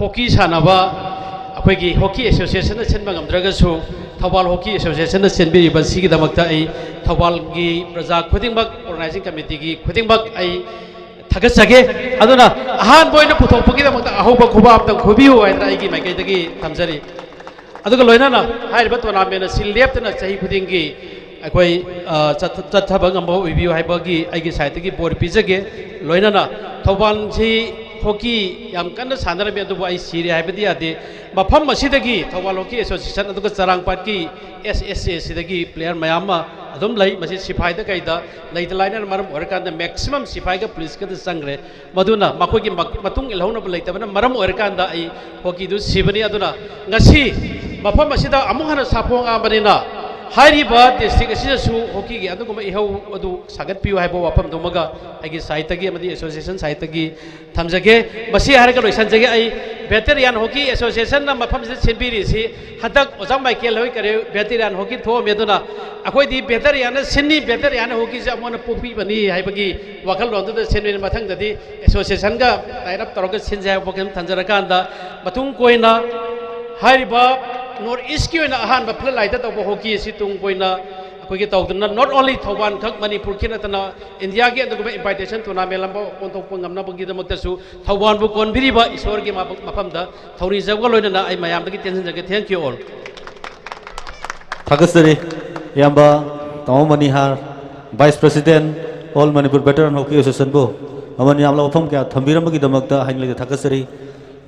hockey ꯁꯥꯟꯅꯕ ꯑꯩꯈꯣꯏꯒꯤ Hockey Association ꯅ ꯁꯤꯟꯕ ꯉꯝꯗ꯭ꯔꯒꯁꯨ ꯊꯧꯕꯥꯜ Hockey Association ꯅ ꯁꯤꯟꯕꯤꯔꯤꯕ ꯁꯤꯒꯤꯗꯃꯛꯇ ꯑꯩ ꯊꯧꯕꯥꯜꯒꯤ ꯄ꯭ꯔꯖꯥ ꯈꯨꯗꯤꯡꯃꯛ, organizing committee ꯒꯤ ꯈꯨꯗꯤꯡꯃꯛ ꯑꯩ ꯊꯥꯒꯠꯆꯒꯦ꯫ ꯑꯗꯨꯅ ꯑꯍꯥꯟꯕ ꯑꯣꯏꯅ ꯄꯨꯊꯣꯛꯄꯒꯤꯗꯃꯛꯇ ꯑꯍꯧꯕ ꯈꯨꯕꯥꯛ ꯑꯝꯇꯪ ꯈꯨꯕꯤꯌꯨ ꯍꯥꯏꯅ ꯑꯩꯒꯤ ꯃꯥꯏꯀꯩꯗꯒꯤ ꯊꯝꯖꯔꯤ꯫ ꯑꯗꯨꯒ ꯂꯣꯏꯅꯅ ꯍꯥꯏꯔꯤꯕ tournament ꯑꯁꯤ ꯂꯦꯞꯇꯅ ꯆꯍꯤ ꯈꯨꯗꯤꯡꯒꯤ ꯑꯩꯈꯣꯏ, ꯑ, ꯆꯠꯊ-, ꯆꯠꯊꯕ ꯉꯝꯕ ꯑꯣꯏꯕꯤꯌꯨ ꯍꯥꯏꯕꯒꯤ ꯑꯩꯒꯤ side ꯇꯒꯤ ꯕꯣꯔ ꯄꯤꯖꯒꯦ꯫ ꯂꯣꯏꯅꯅ ꯊꯧꯕꯥꯜꯁꯤ hockey ꯌꯥꯝ ꯀꯟꯅ ꯁꯥꯟꯅꯔꯝꯃꯤ, ꯑꯗꯨꯕꯨ ꯑꯩ ꯁꯤꯔꯦ ꯍꯥꯏꯕꯗꯤ ꯌꯥꯗꯦ꯫ ꯃꯐꯝ ꯑꯁꯤꯗꯒꯤ ꯊꯧꯕꯥꯜ Hockey Association ꯑꯗꯨꯒ ꯆꯔꯥꯡꯄꯥꯠꯀꯤ S S A ꯁꯤꯗꯒꯤ player ꯃꯌꯥꯝ ꯑꯃ ꯑꯗꯨꯝ ꯂꯩ꯫ ꯃꯁꯤ ꯁꯤꯐꯥꯏꯗ ꯀꯩꯗ ꯂꯩꯇ ꯂꯥꯏꯅꯅ ꯃꯔꯝ ꯑꯣꯏꯔꯀꯥꯟꯗ maximum ꯁꯤꯐꯥꯏꯒ ꯄꯨꯂꯤꯁꯀꯗ ꯆꯪꯈ꯭ꯔꯦ꯫ ꯃꯗꯨꯅ ꯃꯈꯣꯏꯒꯤ ꯃ-, ꯃꯇꯨꯡ ꯏꯜꯍꯧꯅꯕ ꯂꯩꯇꯕꯅ ꯃꯔꯝ ꯑꯣꯏꯔꯀꯥꯟꯗ ꯑꯩ hockey ꯗꯨ ꯁꯤꯕꯅꯤ꯫ ꯑꯗꯨꯅ ꯉꯁꯤ ꯃꯐꯝ ꯑꯁꯤꯗ ꯑꯃꯨꯛ ꯍꯟꯅ ꯁꯥꯐꯣꯡꯉꯛꯑꯕꯅꯤꯅ ꯍꯥꯏꯔꯤꯕ district ꯑꯁꯤꯗꯁꯨ hockey ꯒꯤ ꯑꯗꯨꯒꯨꯝꯕ ꯏꯍꯧ ꯑꯗꯨ ꯁꯥꯒꯠꯄꯤꯌꯨ ꯍꯥꯏꯕ ꯋꯥꯐꯝꯗꯨꯃꯒ ꯑꯩꯒꯤ side ꯇꯒꯤ ꯑꯃꯗꯤ association side ꯇꯒꯤ ꯊꯝꯖꯒꯦ꯫ ꯃꯁꯤ ꯍꯥꯏꯔꯒ ꯂꯣꯏꯁꯤꯟꯖꯒꯦ꯫ ꯑꯩ Veteran Hockey Association ꯅ ꯃꯐꯝꯁꯤꯗ ꯁꯤꯟꯕꯤꯔꯤꯁꯤ ꯍꯟꯗꯛ ꯑꯣꯖꯥ ꯃꯥꯏꯀꯦꯜ ꯍꯣꯏ ꯀꯔꯤ Veteran Hockey ꯊꯣꯛꯑꯝꯃꯤ, ꯑꯗꯨꯅ ꯑꯩꯈꯣꯏꯗꯤ veteran ꯅ ꯁꯤꯟꯅꯤ, veteran hockey ꯁꯦ ꯑꯃꯨꯛ ꯍꯟꯅ ꯄꯣꯛꯄꯤꯕꯅꯤ ꯍꯥꯏꯕꯒꯤ ꯋꯥꯈꯜꯂꯣꯟꯗꯨꯗ ꯁꯤꯟꯕꯅꯤ꯫ ꯃꯊꯪꯗꯗꯤ association ꯒ tie up ꯇꯧꯔꯒ ꯁꯤꯟꯖꯦ ꯍꯥꯏꯕ ꯋꯥꯈꯜ ꯊꯝꯖꯔꯀꯥꯟꯗ, ꯃꯇꯨꯡ ꯀꯣꯏꯅ ꯍꯥꯏꯔꯤꯕ North East ꯀꯤ ꯑꯣꯏꯅ ꯑꯍꯥꯟꯕ flood light ꯇ ꯇꯧꯕ hockey ꯑꯁꯤ ꯇꯨꯡ ꯀꯣꯏꯅ ꯑꯩꯈꯣꯏꯒꯤ ꯇꯧꯗꯨꯅ not only ꯊꯧꯕꯥꯜ ꯈꯛ, ꯃꯅꯤꯄꯨꯔ ꯈꯛ ꯅꯠꯇꯅ ꯏꯟꯗꯤꯌꯥꯒꯤ ꯑꯗꯨꯒꯨꯝꯕ invitation tournament ꯑꯃ ꯑꯣꯟꯊꯣꯛꯄ ꯉꯝꯅꯕꯒꯤꯗꯃꯛꯇꯁꯨ ꯊꯧꯕꯥꯜꯕꯨ ꯀꯣꯟꯕꯤꯔꯤꯕ ꯏꯁꯣꯔꯒꯤ ꯃ-, ꯃꯐꯝꯗ ꯊꯧꯅꯤꯖꯕꯒ ꯂꯣꯏꯅꯅ ꯑꯩ ꯃꯌꯥꯝꯗꯒꯤ ꯇꯦꯟꯁꯤꯟꯖꯒꯦ꯫ Thank you all. ꯊꯥꯒꯠꯆꯔꯤ ꯏꯌꯥꯝꯕ ꯇꯥꯃꯣ ꯃꯅꯤꯍꯥꯔ, Vice President꯫ All Manipur Veteran Hockey Associationꯕꯨ ꯃꯃꯜ ꯌꯥꯝꯂꯕ ꯋꯥꯐꯝ ꯀꯌꯥ ꯊꯝꯕꯤꯔꯝꯕꯒꯤꯗꯃꯛꯇ ꯍꯥꯏꯅ ꯂꯩꯇ ꯊꯥꯒꯠꯆꯔꯤ꯫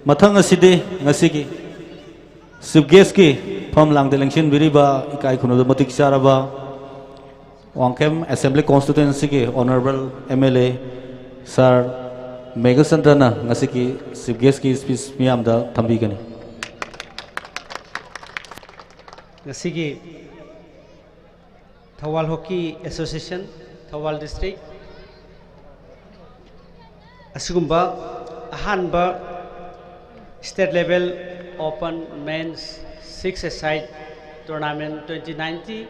ꯃꯊꯪ ꯑꯁꯤꯗꯤ ꯉꯁꯤꯒꯤ Chief Guestꯀꯤ ꯐꯝ ꯂꯥꯡꯗ ꯂꯦꯡꯁꯤꯟꯕꯤꯔꯤꯕ ꯏꯀꯥꯏ ꯈꯨꯝꯅꯕ ꯃꯇꯤꯛ ꯆꯥꯔꯕ Wangkhem Assembly Constituencyꯒꯤ Honourable M L A Sir ꯃꯦꯘꯆꯟꯗ꯭ꯔꯅ ꯉꯁꯤꯒꯤ Chief Guestꯀꯤ speech ꯃꯤꯌꯥꯝꯗ ꯊꯝꯕꯤꯒꯅꯤ꯫ ꯉꯁꯤꯒꯤ Thoubal hockey association, Thoubal district ꯑꯁꯤꯒꯨꯝꯕ ꯑꯍꯥꯟꯕ State Level Open Men's Six-a-side Tournament twenty nineteen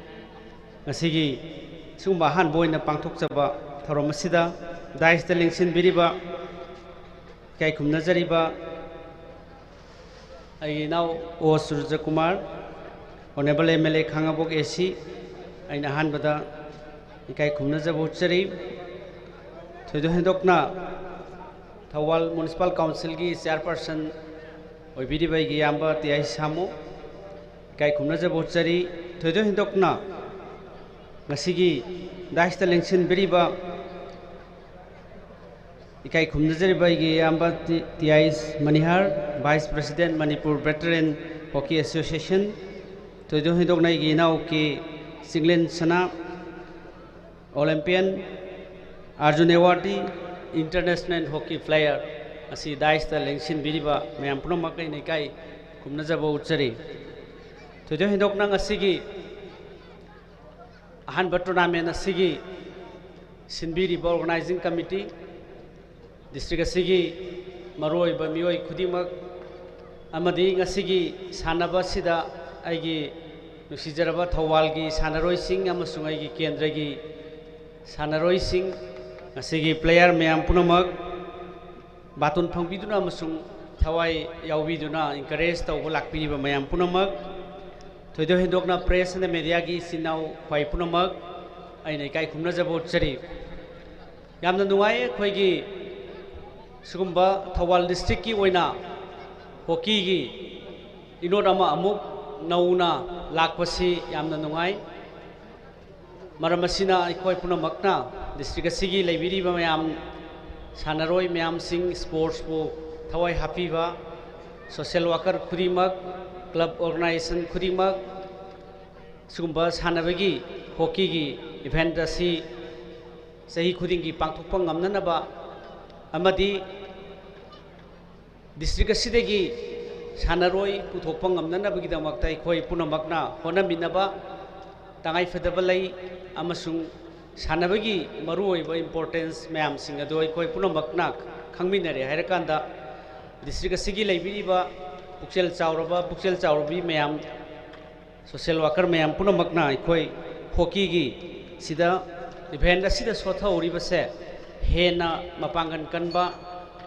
ꯉꯁꯤꯒꯤ ꯁꯤꯒꯨꯝꯕ ꯑꯍꯥꯟꯕ ꯑꯣꯏꯅ ꯄꯥꯡꯊꯣꯛꯆꯕ ꯊꯧꯔꯝ ꯑꯁꯤꯗ ꯗꯥꯏꯁꯇ ꯂꯦꯡꯁꯤꯟꯕꯤꯔꯤꯕ, ꯏꯀꯥꯏ ꯈꯨꯝꯅꯖꯔꯤꯕ ꯑꯩꯒꯤ ꯏꯅꯥꯎ ꯑꯣ ꯁꯨꯔꯖꯀꯨꯃꯥꯔ, Honourable M L A Khangabok A C, ꯑꯩꯅ ꯑꯍꯥꯟꯕꯗ ꯏꯀꯥꯏ ꯈꯨꯝꯅꯖꯕ ꯎꯠꯆꯔꯤ꯫ ꯊꯣꯏꯗꯣꯛ ꯍꯦꯟꯗꯣꯛꯅ ꯊꯧꯕꯥꯜ Municipal Councilꯒꯤ Chairperson ꯑꯣꯏꯕꯤꯔꯤꯕ ꯑꯩꯒꯤ ꯏꯌꯥꯝꯕ ꯇꯤ ꯑꯥꯏ ꯁꯥꯃꯨ, ꯏꯀꯥꯏ ꯈꯨꯝꯅꯖꯕ ꯎꯠꯆꯔꯤ꯫ ꯊꯣꯏꯗꯣꯛ ꯍꯦꯟꯗꯣꯛꯅ ꯉꯁꯤꯒꯤ ꯗꯥꯏꯁꯇ ꯂꯦꯡꯁꯤꯟꯕꯤꯔꯤꯕ ꯏꯀꯥꯏ ꯈꯨꯝꯅꯖꯔꯤꯕ ꯑꯩꯒꯤ ꯏꯌꯥꯝꯕ ꯇꯤ ꯑꯥꯏ ꯃꯅꯤꯍꯥꯔ, Vice President Manipur Veteran Hockey Association, ꯊꯣꯏꯗꯣꯛ ꯍꯦꯟꯗꯣꯛꯅ ꯑꯩꯒꯤ ꯏꯅꯥꯎ ꯀꯦ ꯆꯤꯡꯂꯦꯟ ꯁꯅꯥ, Olympian, Arjun Awardee, International Hockey Player, ꯑꯁꯤ ꯗꯥꯏꯁꯇ ꯂꯦꯡꯁꯤꯟꯕꯤꯔꯤꯕ ꯃꯌꯥꯝ ꯄꯨꯝꯅꯃꯛ ꯑꯩꯅ ꯏꯀꯥꯏ ꯈꯨꯝꯅꯖꯕ ꯎꯠꯆꯔꯤ꯫ ꯊꯣꯏꯗꯣꯛ ꯍꯦꯟꯗꯣꯛꯅ ꯉꯁꯤꯒꯤ ꯑꯍꯥꯟꯕ tournament ꯑꯁꯤꯒꯤ ꯁꯤꯟꯕꯤꯔꯤꯕ Organising Committee, ꯗꯤꯁꯇ꯭ꯔꯤꯛ ꯑꯁꯤꯒꯤ ꯃꯔꯨꯑꯣꯏꯕ ꯃꯤꯑꯣꯏ ꯈꯨꯗꯤꯡꯃꯛ, ꯑꯃꯗꯤ ꯉꯁꯤꯒꯤ ꯁꯥꯟꯅꯕ ꯑꯁꯤꯗ ꯑꯩꯒꯤ ꯅꯨꯡꯁꯤꯖꯔꯕ ꯊꯧꯕꯥꯜꯒꯤ ꯁꯥꯟꯅꯔꯣꯏꯁꯤꯡ ꯑꯃꯁꯨꯡ ꯑꯩꯒꯤ ꯀꯦꯟꯗ꯭ꯔꯒꯤ ꯁꯥꯟꯅꯔꯣꯏꯁꯤꯡ, ꯉꯁꯤꯒꯤ player ꯃꯌꯥꯝ ꯄꯨꯝꯅꯃꯛ ꯕꯥꯇꯣꯟ ꯐꯪꯕꯤꯗꯨꯅ ꯑꯃꯁꯨꯡ ꯊꯋꯥꯏ ꯌꯥꯎꯕꯤꯗꯨꯅ encourage ꯇꯧꯕ ꯂꯥꯛꯄꯤꯔꯤꯕ ꯃꯌꯥꯝ ꯄꯨꯝꯅꯃꯛ, ꯊꯣꯏꯗꯣꯛ ꯍꯦꯟꯗꯣꯛꯅ press and mediaꯒꯤ ꯏꯆꯤꯟ ꯏꯅꯥꯎ ꯈ꯭ꯋꯥꯏ ꯄꯨꯝꯅꯃꯛ ꯑꯩꯅ ꯏꯀꯥꯏ ꯈꯨꯝꯅꯖꯕ ꯎꯠꯆꯔꯤ꯫ ꯌꯥꯝꯅ ꯅꯨꯡꯉꯥꯏ ꯑꯩꯈꯣꯏꯒꯤ ꯁꯤꯒꯨꯝꯕ ꯊꯧꯕꯥꯜ districtꯀꯤ ꯑꯣꯏꯅ hockeyꯒꯤ ꯏꯅꯣꯠ ꯑꯃ ꯑꯃꯨꯛ ꯅꯧꯅ ꯂꯥꯛꯄꯁꯤ ꯌꯥꯝꯅ ꯅꯨꯡꯉꯥꯏ꯫ ꯃꯔꯝ ꯑꯁꯤꯅ ꯑꯩꯈꯣꯏ ꯄꯨꯝꯅꯃꯛꯅ ꯗꯤꯁꯇ꯭ꯔꯤꯛ ꯑꯁꯤꯒꯤ ꯂꯩꯕꯤꯔꯤꯕ ꯃꯌꯥꯝ, ꯁꯥꯟꯅꯔꯣꯏ ꯃꯌꯥꯝꯁꯤꯡ, ꯁ꯭ꯄꯣꯔꯠꯁꯄꯨ ꯊꯋꯥꯏ ꯍꯥꯞꯄꯤꯕ ꯁꯣꯁꯤꯌꯦꯜ ꯋꯥꯀꯔ ꯈꯨꯗꯤꯡꯃꯛ, ꯀ꯭ꯂꯕ ꯑꯣꯔꯒꯅꯥꯏꯖꯦꯁꯟ ꯈꯨꯗꯤꯡꯃꯛ, ꯁꯤꯒꯨꯝꯕ ꯁꯥꯟꯅꯕꯒꯤ, ꯍꯣꯀꯤꯒꯤ ꯏꯚꯦꯟꯠ ꯑꯁꯤ ꯆꯍꯤ ꯈꯨꯗꯤꯡꯒꯤ ꯄꯥꯡꯊꯣꯛꯄ ꯉꯝꯅꯅꯕ ꯑꯃꯗꯤ ꯗꯤꯁꯇ꯭ꯔꯤꯛ ꯑꯁꯤꯗꯒꯤ ꯁꯥꯟꯅꯔꯣꯏ ꯄꯨꯊꯣꯛꯄ ꯉꯝꯅꯅꯕꯒꯤꯗꯃꯛꯇ ꯑꯩꯈꯣꯏ ꯄꯨꯝꯅꯃꯛꯅ ꯍꯣꯠꯅꯃꯤꯟꯅꯕ ꯇꯉꯥꯏꯐꯗꯕ ꯂꯩ, ꯑꯃꯁꯨꯡ ꯁꯥꯟꯅꯕꯒꯤ ꯃꯔꯨꯑꯣꯏꯕ ꯏꯝꯄꯣꯔꯇꯦꯟꯁ ꯃꯌꯥꯝꯁꯤꯡ ꯑꯗꯨ ꯑꯩꯈꯣꯏ ꯄꯨꯝꯅꯃꯛꯅ ꯈꯪꯃꯤꯟꯅꯔꯦ ꯍꯥꯏꯔꯀꯥꯟꯗ, ꯗꯤꯁꯇ꯭ꯔꯤꯛ ꯑꯁꯤꯒꯤ ꯂꯩꯕꯤꯔꯤꯕ ꯄꯨꯛꯆꯦꯜ ꯆꯥꯎꯔꯕ, ꯄꯨꯛꯆꯦꯜ ꯆꯥꯎꯔꯕꯤ ꯃꯌꯥꯝ, ꯁꯣꯁꯤꯌꯦꯜ ꯋꯥꯀꯔ ꯃꯌꯥꯝ ꯄꯨꯝꯅꯃꯛꯅ ꯑꯩꯈꯣꯏ ꯍꯣꯀꯤꯒꯤ ꯁꯤꯗ, ꯏꯚꯦꯟꯠ ꯑꯁꯤꯗ ꯁꯣꯊꯍꯧꯔꯤꯕꯁꯦ ꯍꯦꯟꯅ ꯃꯄꯥꯡꯒꯜ ꯀꯟꯕ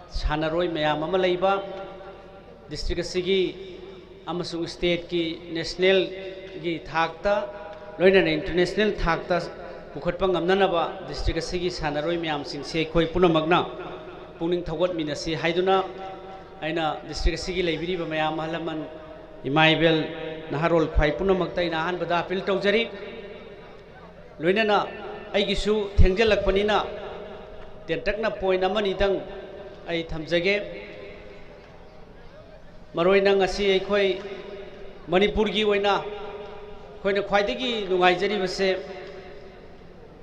ꯁꯥꯟꯅꯔꯣꯏ ꯃꯌꯥꯝ ꯑꯃ ꯂꯩꯕ, ꯗꯤꯁꯇ꯭ꯔꯤꯛ ꯑꯁꯤꯒꯤ ꯑꯃꯁꯨꯡ ꯁ꯭ꯇꯦꯠꯀꯤ, ꯅꯦꯁꯅꯦꯜꯒꯤ ꯊꯥꯛꯇ, ꯂꯣꯏꯅꯅ ꯏꯟꯇꯔꯅꯦꯁꯅꯦꯜ ꯊꯥꯛꯇ ꯄꯨꯈꯠꯄ ꯉꯝꯅꯅꯕ ꯗꯤꯁꯇ꯭ꯔꯤꯛ ꯑꯁꯤꯒꯤ ꯁꯥꯟꯅꯔꯣꯏ ꯃꯌꯥꯝꯁꯤꯡꯁꯤ ꯑꯩꯈꯣꯏ ꯄꯨꯝꯅꯃꯛꯅ ꯄꯨꯛꯅꯤꯡ ꯊꯧꯒꯠꯃꯤꯟꯅꯁꯤ ꯍꯥꯏꯗꯨꯅ, ꯑꯩꯅ ꯗꯤꯁꯇ꯭ꯔꯤꯛ ꯑꯁꯤꯒꯤ ꯂꯩꯕꯤꯔꯤꯕ ꯃꯌꯥꯝ, ꯑꯍꯜ ꯂꯃꯟ, ꯏꯃꯥ ꯏꯕꯦꯜ, ꯅꯍꯥꯔꯣꯜ ꯈ꯭ꯋꯥꯏ ꯄꯨꯝꯅꯃꯛꯇ ꯑꯩꯅ ꯑꯍꯥꯟꯕꯗ ꯑꯄꯤꯜ ꯇꯧꯖꯔꯤ꯫ ꯂꯣꯏꯅꯅ ꯑꯩꯒꯤꯁꯨ ꯊꯦꯡꯖꯤꯜꯂꯛꯄꯅꯤꯅ ꯇꯦꯟꯇꯛꯅ ꯄꯣꯏꯟꯠ ꯑꯃꯅꯤꯗꯪ ꯑꯩ ꯊꯝꯖꯒꯦ꯫ ꯃꯔꯨꯑꯣꯏꯅ ꯉꯁꯤ ꯑꯩꯈꯣꯏ ꯃꯅꯤꯄꯨꯔꯒꯤ ꯑꯣꯏꯅ ꯑꯩꯈꯣꯏꯅ ꯈ꯭ꯋꯥꯏꯗꯒꯤ ꯅꯨꯡꯉꯥꯏꯖꯔꯤꯕꯁꯦ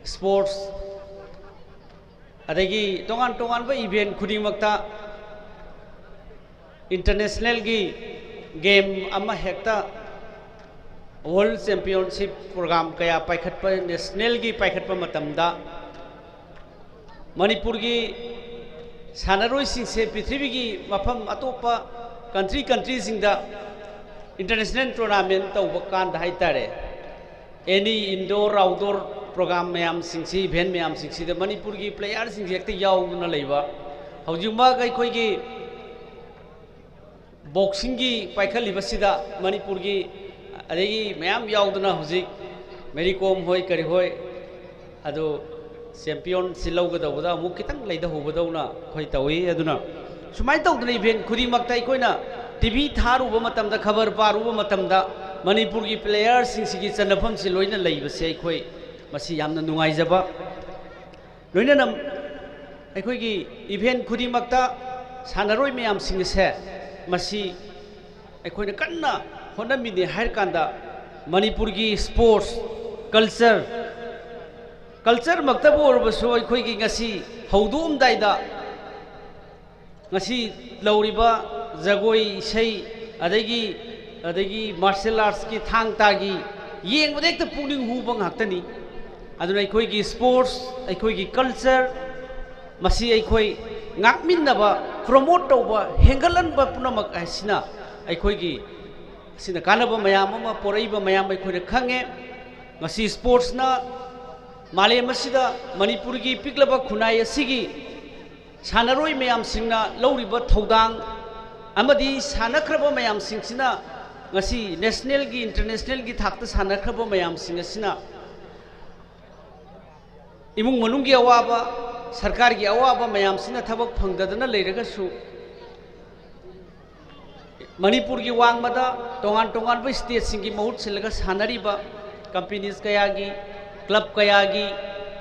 ꯁ꯭ꯄꯣꯔꯠꯁ, ꯑꯗꯒꯤ ꯇꯣꯉꯥꯟ ꯇꯣꯉꯥꯟꯕ ꯏꯚꯦꯟꯠ ꯈꯨꯗꯤꯡꯃꯛꯇ ꯏꯟꯇꯔꯅꯦꯁꯅꯦꯜꯒꯤ ꯒꯦꯝ ꯑꯃ ꯍꯦꯛꯇ, ꯋꯥꯔꯜ ꯆꯦꯝꯄꯤꯌꯟꯁꯤꯞ ꯄ꯭ꯔꯣꯒ꯭ꯔꯥꯝ ꯀꯌꯥ ꯄꯥꯏꯈꯠꯄ, ꯅꯦꯁꯅꯦꯜꯒꯤ ꯄꯥꯏꯈꯠꯄ ꯃꯇꯝꯗ ꯃꯅꯤꯄꯨꯔꯒꯤ ꯁꯥꯟꯅꯔꯣꯏꯁꯤꯡꯁꯦ ꯄ꯭ꯔꯤꯊꯤꯕꯤꯒꯤ ꯃꯐꯝ ꯑꯇꯣꯞꯄ ꯀꯟꯇ꯭ꯔꯤ ꯀꯟꯇ꯭ꯔꯤꯁꯤꯡꯗ ꯏꯟꯇꯔꯅꯦꯁꯅꯦꯜ ꯇꯣꯔꯅꯥꯃꯦꯟ ꯇꯧꯕ ꯀꯥꯟꯗ ꯍꯥꯏꯇꯥꯔꯦ, ꯑꯦꯅꯤ ꯏꯟꯗꯣꯔ ꯑꯥꯎꯠꯗꯣꯔ ꯄ꯭ꯔꯣꯒ꯭ꯔꯥꯝ ꯃꯌꯥꯝꯁꯤꯡꯁꯤ, ꯏꯚꯦꯟꯠ ꯃꯌꯥꯝꯁꯤꯡꯁꯤꯗ ꯃꯅꯤꯄꯨꯔꯒꯤ ꯄ꯭ꯂꯦꯌꯥꯔꯁꯤꯡꯁꯦ ꯍꯦꯛꯇ ꯌꯥꯎꯗꯨꯅ ꯂꯩꯕ꯫ ꯍꯧꯖꯤꯛꯃꯛ ꯑꯩꯈꯣꯏꯒꯤ ꯕꯣꯛꯁꯤꯡꯒꯤ ꯄꯥꯏꯈꯠꯂꯤꯕꯁꯤꯗ ꯃꯅꯤꯄꯨꯔꯒꯤ ꯑꯗꯒꯤ ꯃꯌꯥꯝ ꯌꯥꯎꯗꯅ ꯍꯧꯖꯤꯛ ꯃꯦꯔꯤ ꯀꯣꯝ ꯍꯣꯏ ꯀꯔꯤ ꯍꯣꯏ, ꯑꯗꯨ ꯆꯦꯝꯄꯤꯌꯟꯁꯤ ꯂꯧꯒꯗꯧꯕꯗ ꯑꯃꯨꯛ ꯈꯤꯇꯪ ꯂꯩꯊꯍꯧꯕꯗꯧꯅ ꯑꯩꯈꯣꯏ ꯇꯧꯏ꯫ ꯑꯗꯨꯅ ꯁꯨꯃꯥꯏꯅ ꯇꯧꯗꯅ ꯏꯚꯦꯟꯠ ꯈꯨꯗꯤꯡꯃꯛꯇ ꯑꯩꯈꯣꯏꯅ ꯇꯤ ꯚꯤ ꯊꯥꯔꯨꯕ ꯃꯇꯝꯗ, ꯈꯕꯔ ꯄꯥꯔꯨꯕ ꯃꯇꯝꯗ ꯃꯅꯤꯄꯨꯔꯒꯤ ꯄ꯭ꯂꯦꯌꯥꯔꯁꯤꯡꯁꯤꯒꯤ ꯆꯟꯅꯐꯝꯁꯤ ꯂꯣꯏꯅ ꯂꯩꯕꯁꯦ ꯑꯩꯈꯣꯏ ꯃꯁꯤ ꯌꯥꯝꯅ ꯅꯨꯡꯉꯥꯏꯖꯕ꯫ ꯂꯣꯏꯅꯅ ꯑꯩꯈꯣꯏꯒꯤ ꯏꯚꯦꯟ ꯈꯨꯗꯤꯡꯃꯛꯇ ꯁꯥꯟꯅꯔꯣꯏ ꯃꯌꯥꯝꯁꯤꯡ ꯑꯁꯦ ꯃꯁꯤ ꯑꯩꯈꯣꯏꯅ ꯀꯟꯅ ꯍꯣꯠꯅꯃꯤꯟꯅꯩ ꯍꯥꯏꯔ ꯀꯥꯟꯗ ꯃꯅꯤꯄꯨꯔꯒꯤ ꯁ꯭ꯄꯣꯔꯠꯁ ꯀꯜꯆꯔ, ꯀꯜꯆꯔꯃꯛꯇꯕꯨ ꯑꯣꯏꯔꯕꯁꯨ ꯑꯩꯈꯣꯏꯒꯤ ꯉꯁꯤ ꯍꯧꯗꯣꯛꯑꯝꯗꯥꯏꯗ ꯉꯁꯤ ꯂꯧꯔꯤꯕ ꯖꯒꯣꯏ ꯏꯁꯩ ꯑꯗꯒꯤ ꯑꯗꯒꯤ ꯃꯥꯔꯁꯦꯜ ꯑꯥꯔꯠꯁꯀꯤ ꯊꯥꯡ ꯇꯥꯒꯤ ꯌꯦꯡꯕꯗ ꯍꯦꯛꯇ ꯄꯨꯛꯅꯤꯡ ꯍꯨꯕ ꯉꯥꯛꯇꯅꯤ꯫ ꯑꯗꯨꯅ ꯑꯩꯈꯣꯏꯒꯤ ꯁ꯭ꯄꯣꯔꯠꯁ, ꯑꯩꯈꯣꯏꯒꯤ ꯀꯜꯆꯔ, ꯃꯁꯤ ꯑꯩꯈꯣꯏ ꯉꯥꯛꯃꯤꯟꯅꯕ, ꯄ꯭ꯔꯣꯃꯣꯠ ꯇꯧꯕ, ꯍꯦꯟꯒꯠꯍꯟꯕ ꯄꯨꯝꯅꯃꯛ ꯍꯥꯏꯁꯤꯅ ꯑꯩꯈꯣꯏꯒꯤ ꯑꯁꯤꯅ ꯀꯥꯟꯅꯕ ꯃꯌꯥꯝ ꯑꯃ ꯄꯣꯔꯛꯏꯕ ꯃꯌꯥꯝ ꯑꯩꯈꯣꯏꯅ ꯈꯪꯉꯦ꯫ ꯉꯁꯤ ꯁ꯭ꯄꯣꯔꯠꯁꯅ ꯃꯥꯂꯦꯝ ꯑꯁꯤꯗ ꯃꯅꯤꯄꯨꯔꯒꯤ ꯄꯤꯛꯂꯕ ꯈꯨꯟꯅꯥꯏ ꯑꯁꯤꯒꯤ ꯁꯥꯟꯅꯔꯣꯏ ꯃꯌꯥꯝꯁꯤꯡꯅ ꯂꯧꯔꯤꯕ ꯊꯧꯗꯥꯡ ꯑꯃꯗꯤ ꯁꯥꯟꯅꯈ꯭ꯔꯕ ꯃꯌꯥꯝꯁꯤꯡꯁꯤꯅ ꯉꯁꯤ ꯅꯦꯁꯅꯦꯜꯒꯤ, ꯏꯟꯇꯔꯅꯦꯁꯅꯦꯜꯒꯤ ꯊꯥꯛꯇ ꯁꯥꯟꯅꯈ꯭ꯔꯕ ꯃꯌꯥꯝꯁꯤꯡ ꯑꯁꯤꯅ ꯏꯃꯨꯡ ꯃꯅꯨꯡꯒꯤ ꯑꯋꯥꯕ, ꯁꯔꯀꯥꯔꯒꯤ ꯑꯋꯥꯕ ꯃꯌꯥꯝꯁꯤꯅ ꯊꯕꯛ ꯐꯪꯗꯗꯅ ꯂꯩꯔꯒꯁꯨ, ꯃꯅꯤꯄꯨꯔꯒꯤ ꯋꯥꯡꯃꯗ ꯇꯣꯉꯥꯟ ꯇꯣꯉꯥꯟꯕ ꯁ꯭ꯇꯦꯠꯁꯤꯡꯒꯤ ꯃꯍꯨꯠ ꯁꯤꯜꯂꯒ ꯁꯥꯟꯅꯔꯤꯕ ꯀꯝꯄꯦꯅꯤꯁ ꯀꯌꯥꯒꯤ, ꯀ꯭ꯂꯕ ꯀꯌꯥꯒꯤ,